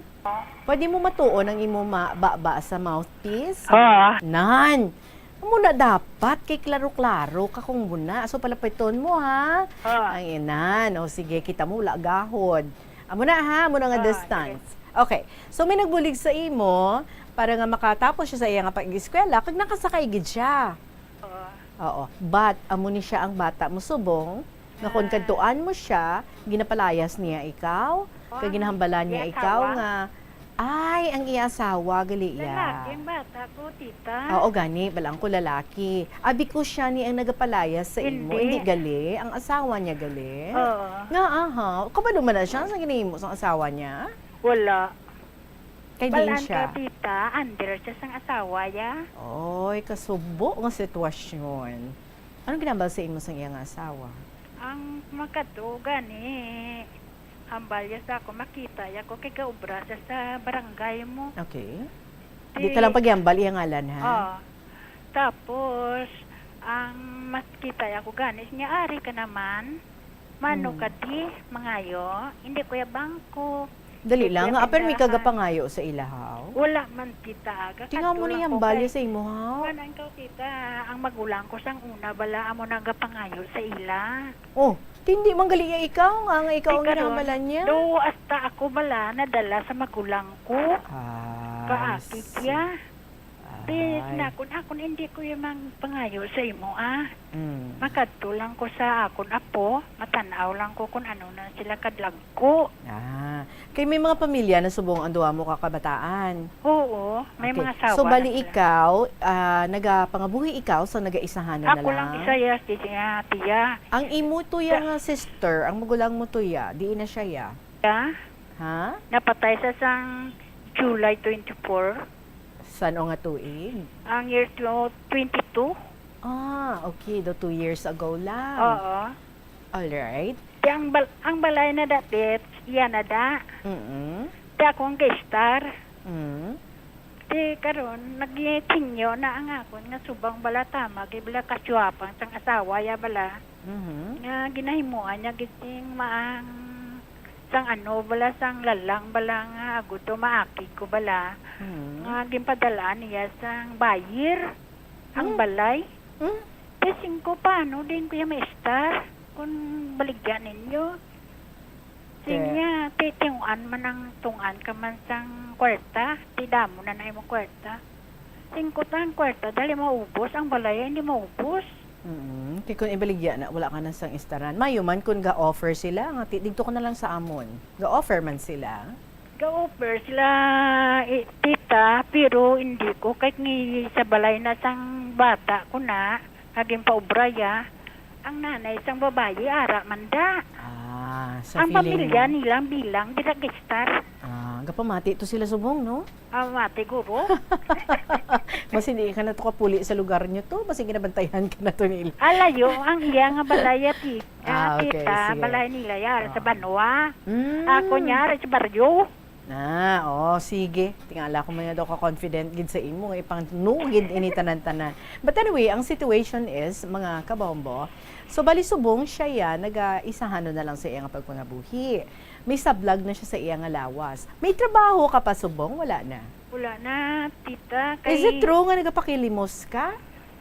Pwede mo matuon ang imo ma-, baba sa mouthpiece? Oo. Nan! Amo na dapat, kay klaro-klaro ka kung muna. So, palapiton mo, ha? Oo. Ang inan. O, sige, kita mo, wala gahod. Amo na, ha? Amo na nga Oo, distance. Sige. Okay. So, may nagbulig sa imo para nga makatapos siya sa iya nga pag-eskwela, kag nakasakay gid siya. Oo. Oo. But, amo ni siya ang bata mo subong, nga kung Ah. kadtuan mo siya, ginapalayas niya ikaw, kag Ah, ginahambalan niya may ikaw asawa? nga, ay, ang iya asawa, gali iya. Lalaki ang bata ko, tita. Oo, gani, balaan ko lalaki. Abi ko siya ni ang nagapalayas sa imo. Hindi. Hindi gali, ang asawa niya gali. Oo. Nga, aha, kabalo man na siya sa ginahimo sang asawa niya? Wala. Kay diin Balaan siya? Ka, tita, under siya sang asawa ya. Oy, kasubo nga sitwasyon. Anong ginambal sa imo sang iya nga asawa? Ang makadto gani, hambal ya sa ako, makita ya ko kay gaobra siya sa barangay mo. Okay. Di Di ka lang paghambal iya ngalan, ha? Oo. Tapos, ang makita ya ko gani, niya, "Ari ka naman." Mano Hmm. ka di, mangayo? Hindi ko ya bangko. Dali Hindi lang, ko ya nga, pero may tindahan. Kagapangayo sa ilahaw? Wala man kita, aga. Tinga mo kadto ni lang ko hambal kay ya sa imo, ha? Kuwan ang ikaw kita, ang magulang ko sang una bala amo nagapangayo sa ila. Oh, hindi man gali ya ikaw nga, nga ikaw Di ang karon, ginahamalan niya? Do, hasta ako bala nadala sa magulang ko. Ah, Kaakit I see. ya. Di, Ay. nakon, akon, hindi ko yung mang pangayo sa imo, ah. Mm. Makadto lang ko sa akon apo, matan-aw lang ko kung ano na sila kadlagko. Ah, kay may mga pamilya na subong ang duha mo ka kabataan. Oo, may Okay. mga asawa So, bali na sila. ikaw, ah, nagapangabuhi ikaw sa nagaisahan na Ako lang lang? isa, yes, di siya, tiya. Ang imo tuya Sa nga sister, ang magulang mo tuya, di na siya ya? Siya? Ha? Napatay sa sang July twenty-four. San-o nga tuig? Ang year two, twenty-two. Ah, okay. Do two years ago lang. Oo. Alright. Di ang bal-, ang balay na dapit, iya na da. Mm-mm. Di ako ang gaistar. Mm. Di karon, nagtingyo na ang akon nga subong bala tama, kay bala kaswapang sang asawa, ya bala. Mhm. Nga ginahimuan niya gid sing maang sang ano bala, sang lalang bala nga agud to maakig ko bala. Mhm. Nga ginpadalaan niya sang buyer ang Hmm. balay. Hmm. Ti singko, paano din kuya maestar kung baligyan ninyo? Sing Te- niya, ti tinguan man ang tungan ka man sang kwarta, ti damo na na imong kwarta. Singko ta ang kwarta, dali maubos, ang balay hindi maubos. Mm, kay kun ibaligya na, wala ka na sang istaran. Mayo man kun ga-offer sila, nga ti-, didto ka na lang sa amon. Ga-offer man sila. Ga-offer sila, eh, tita, pero hindi ko. Kahit ngi sa balay na sang bata ko na, nga ginpaubra ya, ang nanay sang babayi, ara man da. Ah, sa Ang feeling pamilya mo. nila bilang, dira gistar. Ah, gapamati to sila subong, no? Ah, mati, guro. Mas hindi ka na to kapuli sa lugar nyo to, mas ginabantayan ka na to nila. Alayo, ang iya nga balay, ati. Ah, Ah, okay, tita, sige. balay nila, ya, sa Ah. Banwa. Mm. Ako niya, sa baryo. Ah, oh, sige. Tingala ko man nga daw ka-confident gid sa imo, nga ipangno gid ini tanan-tanan. But anyway, ang situation is, mga kabombo, so bali subong siya ya, nagaisahanon na lang sa iya nga pagpangabuhi. May sablag na siya sa iya nga lawas. May trabaho ka pa subong? Wala na? Wala na, tita. Is it Kay true nga nagapakilimos ka?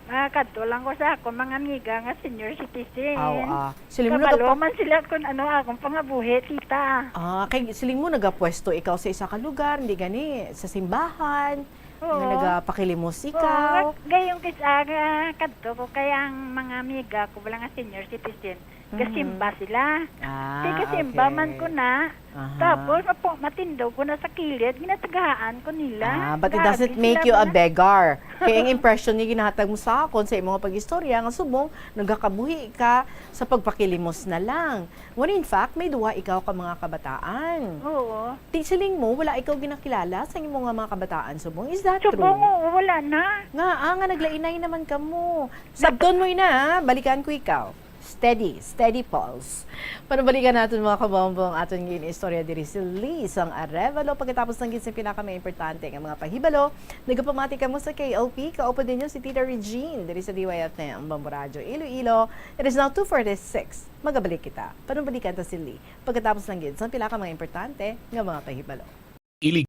Ah, kadto lang ko sa akong mga amiga nga senior citizen. Aw, ah. Siling mo Kabalo nagapa- man sila kung ano akong pangabuhi, tita. Ah, kay siling mo nagapwesto ikaw sa isa ka lugar, hindi gani sa simbahan, Oo. nga nagapakilimos Oo, ikaw. Gayong kis-, ah, nga kadto ko kay ang mga amiga ko, wala nga senior citizen, Mhm. gasimba sila. Ah, Di gasimba man okay. ko na. Aha. Tapos, mapo-, matindog ko na sa kilid, ginatagaan ko nila. Ah, but it Grabe doesn't make sila you a mga beggar. Kaya ang impression ni ginahatag mo sa akon sa imong pag-istorya nga subong nagakabuhi ka sa pagpakilimos na lang. When in fact, may duha ikaw ka mga kabataan. Oo. Ti siling mo, wala ikaw ginakilala sa imong nga mga kabataan subong. Is that Subong, true? oo, wala na. Nga, ah, nga naglainay naman kamo. Sabton mo ina, ah. Balikan ko ikaw. Steady, steady pulse. Panubalikan naton, mga kabombo, ang aton nga istorya diri si Lee sang Arevalo. Pagkatapos lang gid sa pinaka may importante nga mga pahibalo, nagapamati kamo sa K L P, kaupod ninyo si Tita Regine diri sa D Y F M Bombo Radyo Iloilo. It is now two forty-six. Magabalik kita. Panubalikan ta si Lee pagkatapos lang gid sa pinaka mga importante nga mga pahibalo. Illegal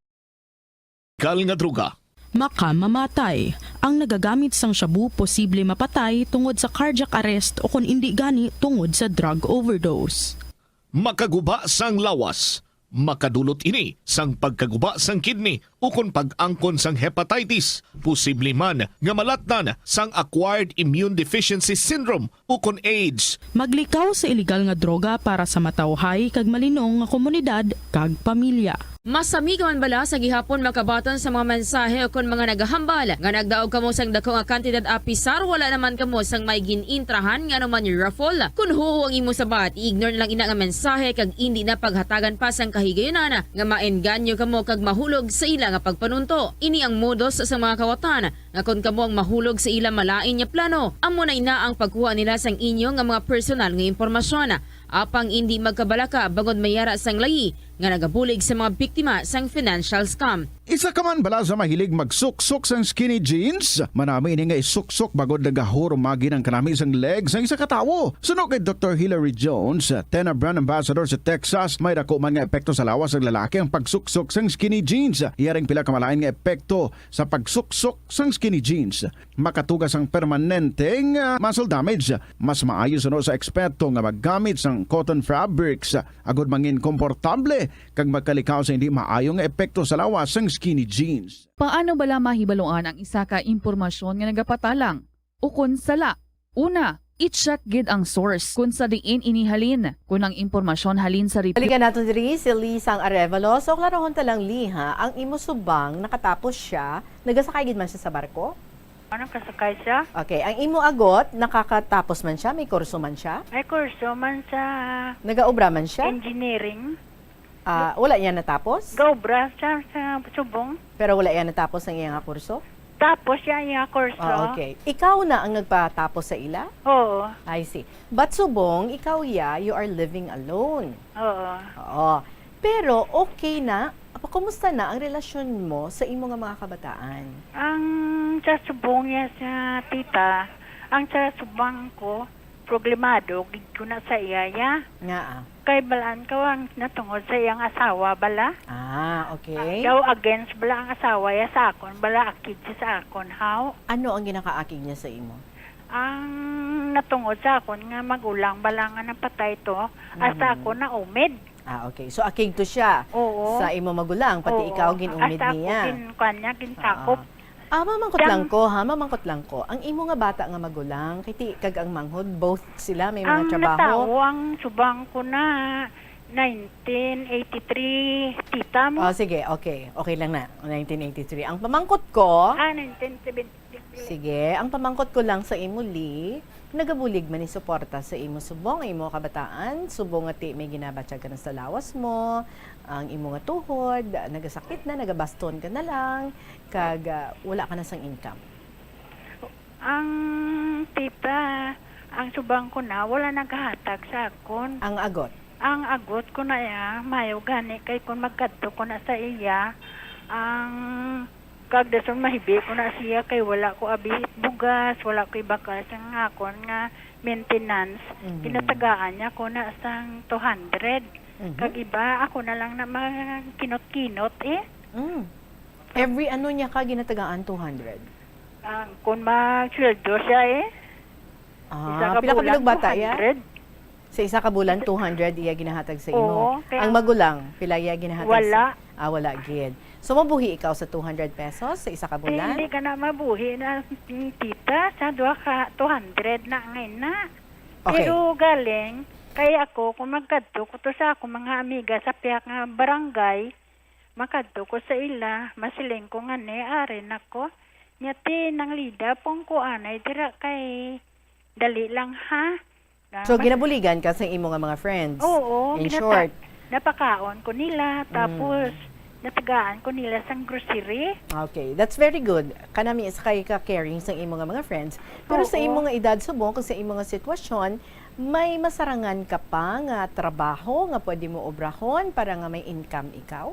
nga droga. Makamamatay. Ang nagagamit sang shabu posible mapatay tungod sa cardiac arrest o kon indi gani tungod sa drug overdose. Makaguba sang lawas. Makadulot ini sang pagkaguba sang kidney ukon pag-angkon sang hepatitis, posible man nga malatnan sang acquired immune deficiency syndrome ukon AIDS. Maglikaw sa iligal nga droga para sa matawhay kag malinong nga komunidad kag pamilya. Masami ka man bala sa gihapon makabaton sa mga mensahe ukon mga nagahambal nga nagdaog kamo sang dako nga kantidad apisar wala naman kamo sang may gin-intrahan nga anuman nga raffle? Kon huo ang imo sabat, i-ignore na lang ina nga mensahe kag indi na paghatagan pa sang kahigayunan nga maengganyo kamo kag mahulog sa ila nga pagpanunto. Ini ang modus sa mga kawatan nga kon kamo ang mahulog sa ila malain nga plano, amo na ina ang pagkuha nila sang inyo nga mga personal nga impormasyon. Apang indi magkabalaka bangod may ara sang layi nga nagabulig sa mga biktima sang financial scam. Isa ka man bala sa mahilig magsuksok sang skinny jeans? Manami ini nga isuksok bangod nagahurumagi ang kanami sang leg sang isa ka tawo. Suno kay Doktor Hilary Jones, Tena Brand Ambassador sa Texas, may dako man nga epekto sa lawas sang lalaki ang pagsuksok sang skinny jeans. Iya ring pila ka malain nga epekto sa pagsuksok sang skinny jeans. Makatuga sang permanente nga muscle damage. Mas maayo suno sa eksperto nga maggamit sang cotton fabrics agod mangin komportable kag magkalikaw sa hindi maayo nga epekto sa lawas sang skinny jeans. Paano bala mahibaluan ang isa ka impormasyon nga nagapatalang ukon sala? Una, i-check gid ang source kon sa diin ini halin. Kon ang impormasyon halin sa report, Balikan naton diri si Lee sang Arevalo. So, klarahon ta lang, Lee, ha? Ang imo subong, nakatapos siya, nagasakay gid man siya sa barko? Ano, kasakay siya? Okay, ang imo agot, nakakatapos man siya, may kurso man siya, May kurso man sa nagaobra man siya. Engineering. Ah, wala niya natapos? Gaobra siya sa subong. Pero wala niya natapos ang iyang kurso? Tapos siya iya kurso. Ah, okay. Ikaw na ang nagpatapos sa ila? Oo. I see. But subong, ikaw, ya, you are living alone. Oo. Oo. Pero okay na. Apa, kumusta na ang relasyon mo sa imo nga mga kabataan? Ang sa subong niya sa tita, ang sa subong ko, problemado gid ko na sa iya, ya. Nga, ah. Kay balaan ko ang natungod sa iyang asawa, bala. Ah, okay. Daw against bala ang asawa ya sa akon, bala akig siya sa akon, how? Ano ang ginakaakig niya sa imo? Ang natungod sa akon nga magulang, bala nga napatay to, hasta Mhm. ako naumid. Ah, okay. So, akig to siya Oo. sa imo magulang, pati Oo. ikaw gin-umid Hasta ako niya. gin-, kuan niya, gintakop. Ah. Ah, mamangkot Yang- lang ko, ha? Mamangkot lang ko. Ang imo nga bata nga magulang, kay ti-, kag ang manghod, both sila may mga Ang trabaho. Natawo ang subong ko na nineteen eighty-three, tita mo. Oh, sige, okay. Okay lang na. Nineteen eighty-three. Ang pamangkot ko, Ah, nineteen seventy-three. Sige, ang pamangkot ko lang sa imo, Lee, nagabulig man ni suporta sa imo subong, ang imo kabataan, subong nga ti may ginabatyag ka na sa lawas mo, ang imo nga tuhod, nagasakit na, nagabaston ka na lang, kag, ah, wala ka na sang income. Ang tita, ang subong ko na, wala naghahatag sa akon. Ang agot. Ang agot ko na iya, mayo gani kay kung magkadto ko na sa iya, ang kag dason mahibi ko na siya kay wala ko abi bugas, wala ko ibakal sa nga akon nga maintenance. Mhm. Ginatagaan niya ko na sang two hundred. Mhm. Kag iba, ako na lang na magkinot-kinot eh. Mm. Every ano niya ka ginatagaan two hundred? Ang kung mag-sweldo siya eh. Ah, Isa ka pila ka bulan, bilog bata iya? two hundred. Sa isa ka bulan, two hundred iya ginahatag sa imo. Oo, kaya Ang magulang, pila iya ginahatag Wala. sa... Ah, wala gid. So, mabuhi ikaw sa two hundred pesos sa isa ka bulan? Hindi ka na mabuhi na, mm, tita, sa duha ka two hundred na ngayon na. Okay. Pero galing, kay ako, kung magkadto ko to sa ako mga amiga sa pihak nga barangay, makadto ko sa ila, masiling ko nga ni, ari na ko. Nya ti, nang Lida, pong kuanay, dira kay, dali lang ha. Ah, So, mas- ginabuligan ka sa imo nga mga friends? Oo, In ginata- short? napakaon ko nila, tapos Mm. Natagaan ko nila sang grocery. Okay, that's very good. Kanami sa kay ka-caring sang imo nga mga friends. Pero sa Oo. imo nga edad subong kag sa imo nga sitwasyon, may masarangan ka pa nga trabaho nga pwede mo obrahon para nga may income ikaw?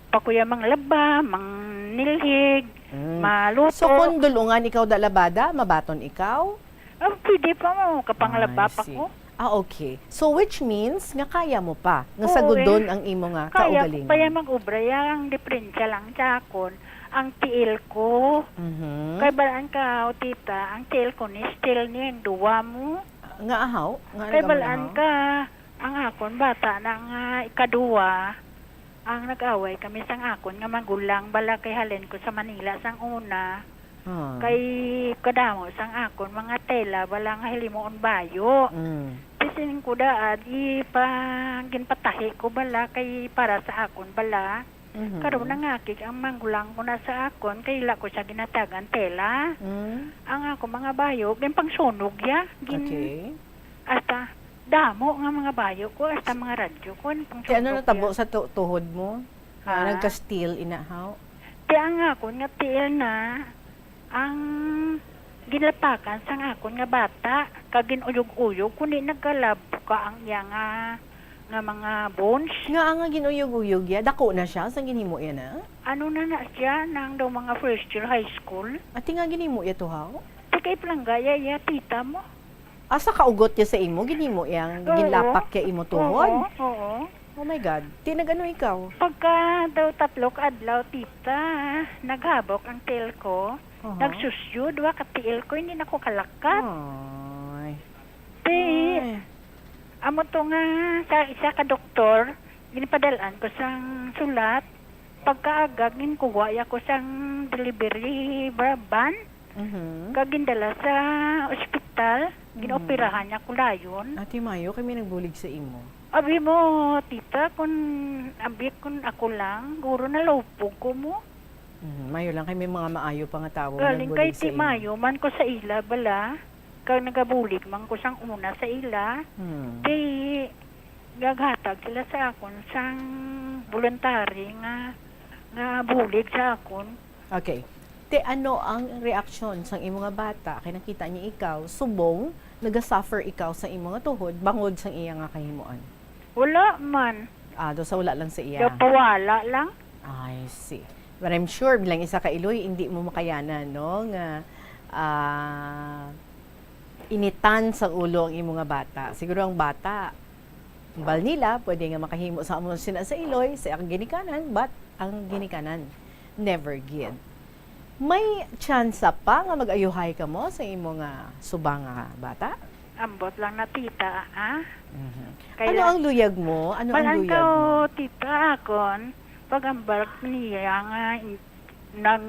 Pakuya manglaba, mangnilhig, Mm. maluto. So kung dulungan ikaw da labada, mabaton ikaw? Ah, pwede pa mo, kapanglaba I pa see. ko. Ah, okay. So which means nga kaya mo pa, nga Oo, sagudon eh. ang imo nga Kaya ko kaugalingon. pa yan mag-obra, ya ang diferensya lang sa akon, ang tiil ko. Mhm. Kay balaan ka, o tita, ang tiil ko ni still ni ang duwa mo. Nga ahaw? Nga Kay nagamo balaan ahaw? ka, ang akon bata na nga ikaduwa, ang nag-away kami sang akon nga magulang, bala kay halin ko sa Manila sang una. Ah. Kay kadamo sang akon mga tela, bala nga hilimuon bayo. Mm. Ti siling ko daad, ipa, ginpatahi ko bala kay para sa akon bala. Mhm. Karon nangakig ang magulang ko na sa akon, kay ila ko siya ginatagan tela. Mm. Ang ako mga bayo, ginpangsunog ya. Gin, Okay. Hasta damo nga mga bayo ko, hasta mga radyo ko, ginpangsunog Kay ano natabo ya. Sa tu- tuhod mo? Ha? Nagka-steel inahaw? Ti ang akon nga tiil na ang ginlapakan sang akon nga bata, kag ginuyog-uyog, kundi nagkalabuka ang iya nga, nga mga bones. Nga nga ginuyog-uyog ya, dako na siya sang ginhimo ya na? Ano na na siya, nang daw mga first year high school? Ati nga ginhimo ya to, haw? Ti kay palangga ya, ya tita mo. Asa kaugot ya sa imo, ginhimo yang Oo. ginlapak ya imo tuhod? Oo, oo. Oh my God. Ti nag-ano ikaw? Pagka daw tatlo ka adlaw, tita, naghabok ang tiil ko. Aha. Nagsusyo, duwa ka tiil ko, hindi na ko kalakat. Ay. Ti, Ay. amo to nga sa isa ka doktor, ginpadal-an ko sang sulat. Pagkaagag, ginkuha ya ko sang delivery ba- van. Mhm. Kag gindala sa ospital, Mhm. ginaoperahan niya ko dayon. Ate Mayo, kami nagbulig sa imo. Abi mo, tita, kun abi kun ako lang, guro nalupog ko mo. Mhm. Mayo lang kay may mga maayo pa nga tawo nga Galing kay nagbulig sa ti imo. Mayo man ko sa ila bala, kag nagabulig man ko sang una sa ila. Hmm. Kay gaghatag sila sa akon sang voluntary nga nga bulig sa akon. Okay. Te, ano ang reaksyon sang imo nga bata kay nakita niya ikaw subong nagasuffer ikaw sa imo nga tuhod bangod sang iya nga kahimuan? Wala man. Ah, do sa wala lang sa iya. Daw pawala lang. I see. But I'm sure, bilang isa ka iloy, hindi mo makayanan, no, nga ah, initan sa ulo ang imo nga bata. Siguro ang bata, bal nila, pwede nga makahimo sa amo sina sa iloy, sa ang ginikanan, but ang ginikanan, never gid. May tsansa pa nga mag-ayuhay ka mo sa imo nga subang nga bata? Ambot lang na tita, ha? Mhm. Kaya Ano ang luyag mo? Ano ang Malang luyag ka, mo? tita, akon, pag-ambal niya nga in- nang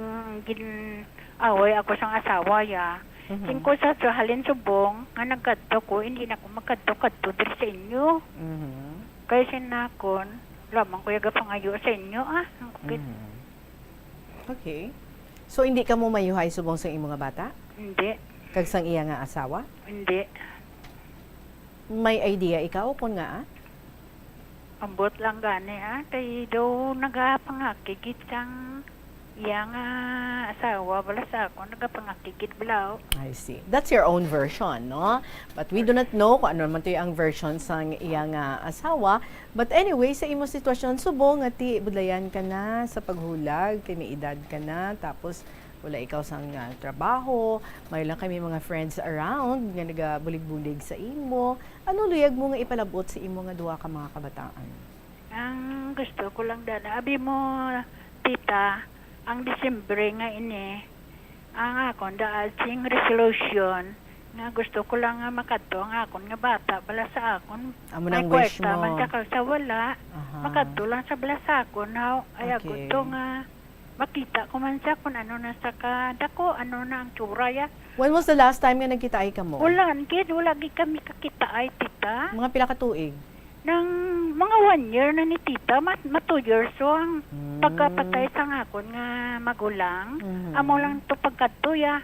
gin-away ako sang asawa ya. Mhm. Singko sa sa halin subong nga nagkadto ko, hindi na ko magkadto-kadto diri sa inyo. Mhm. Kay sinakon, lamang ko yaga pangayo sa inyo, ah. Ang kukit. Mhm. Okay. So, hindi ka mo mayuhay subong sa imo nga bata? Hindi. Kag sang iya nga asawa? Hindi. May idea ikaw kung nga? Ambot lang gani, ah. Kay daw nagapangakigit sang iya nga asawa, bala sa ako, nagapangakigit bala. I see. That's your own version, no? But we do not know kung ano naman to ang version sang iya nga asawa. But anyway, sa imo sitwasyon, subong nga ti budlayan ka na sa paghulag, kay may edad ka na, tapos wala ikaw sang ah, trabaho, may lang kami mga friends around nga nagabulig-bulig sa imo. Ano luyag mo nga ipalabot sa imo nga duha ka mga kabataan? Ang gusto ko lang dana, abi mo, tita, ang Disyembre nga ini, ang akon daal sing resolution nga gusto ko lang nga makadto ang akon nga bata bala sa akon. Amo May nang wish kwarta man mo. Sa, sa wala, Aha. Makadto lang sa bala sa akon. How, ay Okay. Agosto nga makita ko man siya kung ano na sa kadako, ano na ang tsura ya. When was the last time nga nagkita ay kamo? Wala, kid, wala gid kami kakita ay, tita. Mga pila ka tuig? Nang mga one year na ni tita, ma, ma two years so ang Mm. pagkapatay sa akon nga magulang. Mhm. Amo lang to pagkadto ya.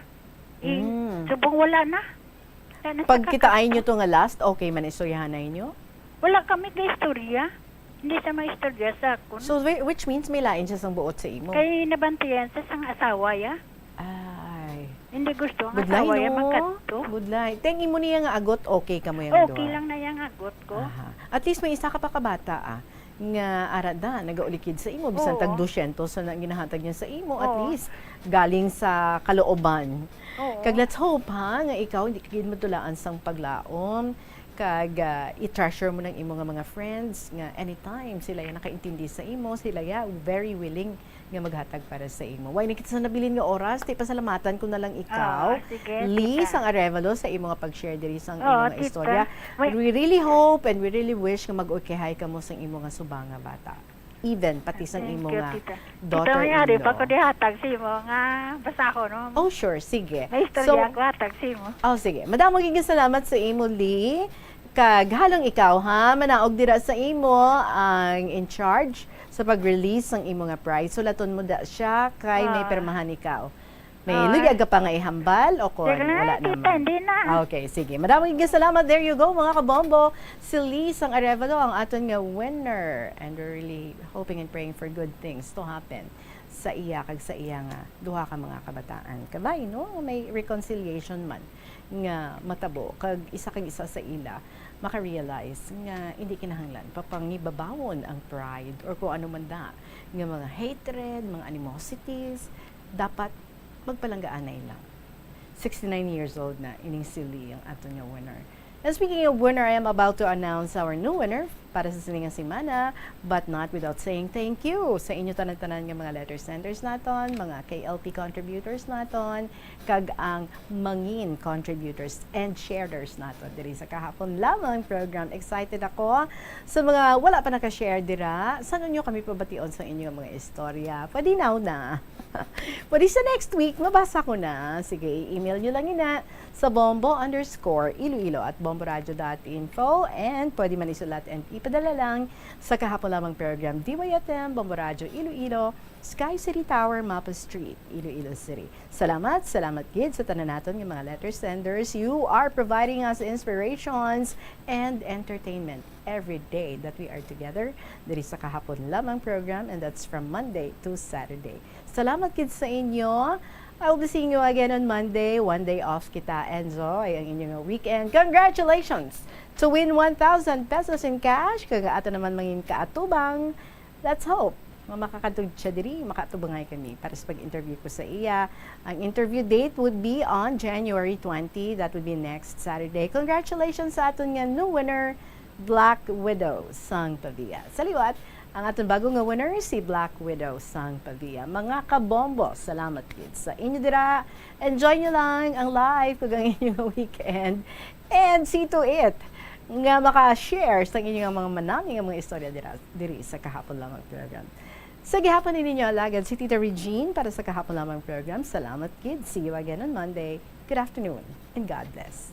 I, Mm. Subong wala na. Wala na sa Pagkitaay kakadto. Nyo to nga last, okay man istoryahanay nyo? Wala kami ka istorya. Hindi siya maistorya sa akon. So, whi- which means may lain siya sang buot sa imo? Kay nabantayan siya sang asawa ya. Ay. Hindi gusto ang Budlay, asawa ya no? magkadto. Budlay. Teng imo niya nga agot, okay kamo yang Okay duha? lang na yang agot ko. Aha. At least may isa ka pa kabata, ah, nga ara da, nagaulikid sa imo, bisan Oo. tag dosyentos na ang ginahatag niya sa imo, at Oo. least galing sa kalooban. Oo. Kag let's hope, ha, nga ikaw hindi ka gid matulaan sang paglaom, kag ah, i-treasure mo nang imo nga mga friends, nga anytime sila ya nakaintindi sa imo, sila ya very willing nga maghatag para sa imo. Way na kita sa nabilin nga oras, ti pasalamatan ko na lang ikaw, Ah, sige, Lee, tita. sang Arevalo, sa imo nga pag-share diri sang Oo, imo nga tita. istorya. May- We really hope and we really wish nga mag-okay kamo sang imo nga subong nga bata. Even pati sang Thank imo you, nga tita. Ito nga, di pa ko daughter-in-law. Dihatag sa imo nga basahon, no? Oh, sure. Sige. May istorya So, ako hatag sa imo. Oh, sige. Madamo gid nga salamat sa imo, Lee. Kag halong ikaw, ha, manaog dira sa imo ang in charge sa pag-release sang imo nga prize. Sulaton mo da siya kay may Ah. pirmahan ikaw. May Ah. luyag ka pa nga ihambal o kon Sige na, wala tita, naman? hindi na. Ah, okay, sige. Madamo gid nga salamat. There you go, mga kabombo. Si Lee sang Arevalo ang aton nga winner. And we're really hoping and praying for good things to happen sa iya kag sa iya nga duha ka mga kabataan. Kabay, no? May reconciliation man nga matabo, kag isa kag isa sa ila maka-realize nga hindi kinahanglan papangibabawon ang pride or kung ano man da nga mga hatred, mga animosities. Dapat magpalanggaanay lang. Sixty-nine years old na ining si Lee, ang aton nga winner. And speaking of winner, I am about to announce our new winner para sa sini nga semana, but not without saying thank you sa inyo tanan-tanan nga mga letter senders naton, mga K L T contributors naton, kag ang mangin contributors and sharers naton diri sa kahapon lamang program. Excited ako sa mga wala pa naka-share dira. Sa inyo kami pabation sa inyo mga istorya? Pwede now na. Pwede sa next week, mabasa ko na. Sige, i-email nyo lang ina sa bombo underscore iloilo at bomboradio dot info, and pwede man isulat and ipadala lang sa kahapon lamang program, D Y F M, Bombo Radio Iloilo, Sky City Tower, Mapa Street, Iloilo City. Salamat, salamat gid sa tanan naton nga mga letter senders. You are providing us inspirations and entertainment every day that we are together diri sa kahapon lamang program, and that's from Monday to Saturday. Salamat gid sa inyo. I will be seeing you again on Monday. One day off kita. Enjoy ang inyong weekend. Congratulations to win one thousand pesos in cash. Kag ato naman mangin kaatubang. Let's hope nga makakadto siya diri, makaatubangay kami para sa pag-interview ko sa iya. Ang interview date would be on January twenty. That would be next Saturday. Congratulations sa aton nga new winner, Black Widow sang Pavia. Sa liwat, ang aton bago nga winner, si Black Widow sang Pavia. Mga kabombo, salamat gid sa inyo dira. Enjoy nyo lang ang life kag ang inyong weekend. And see to it nga maka-share sa inyong mga manami nga mga istorya dira, diri sa kahapon lamang program. Sa gihapon, ini ninyo alagad si Tita Regine para sa kahapon lamang program. Salamat gid. See you again on Monday. Good afternoon and God bless.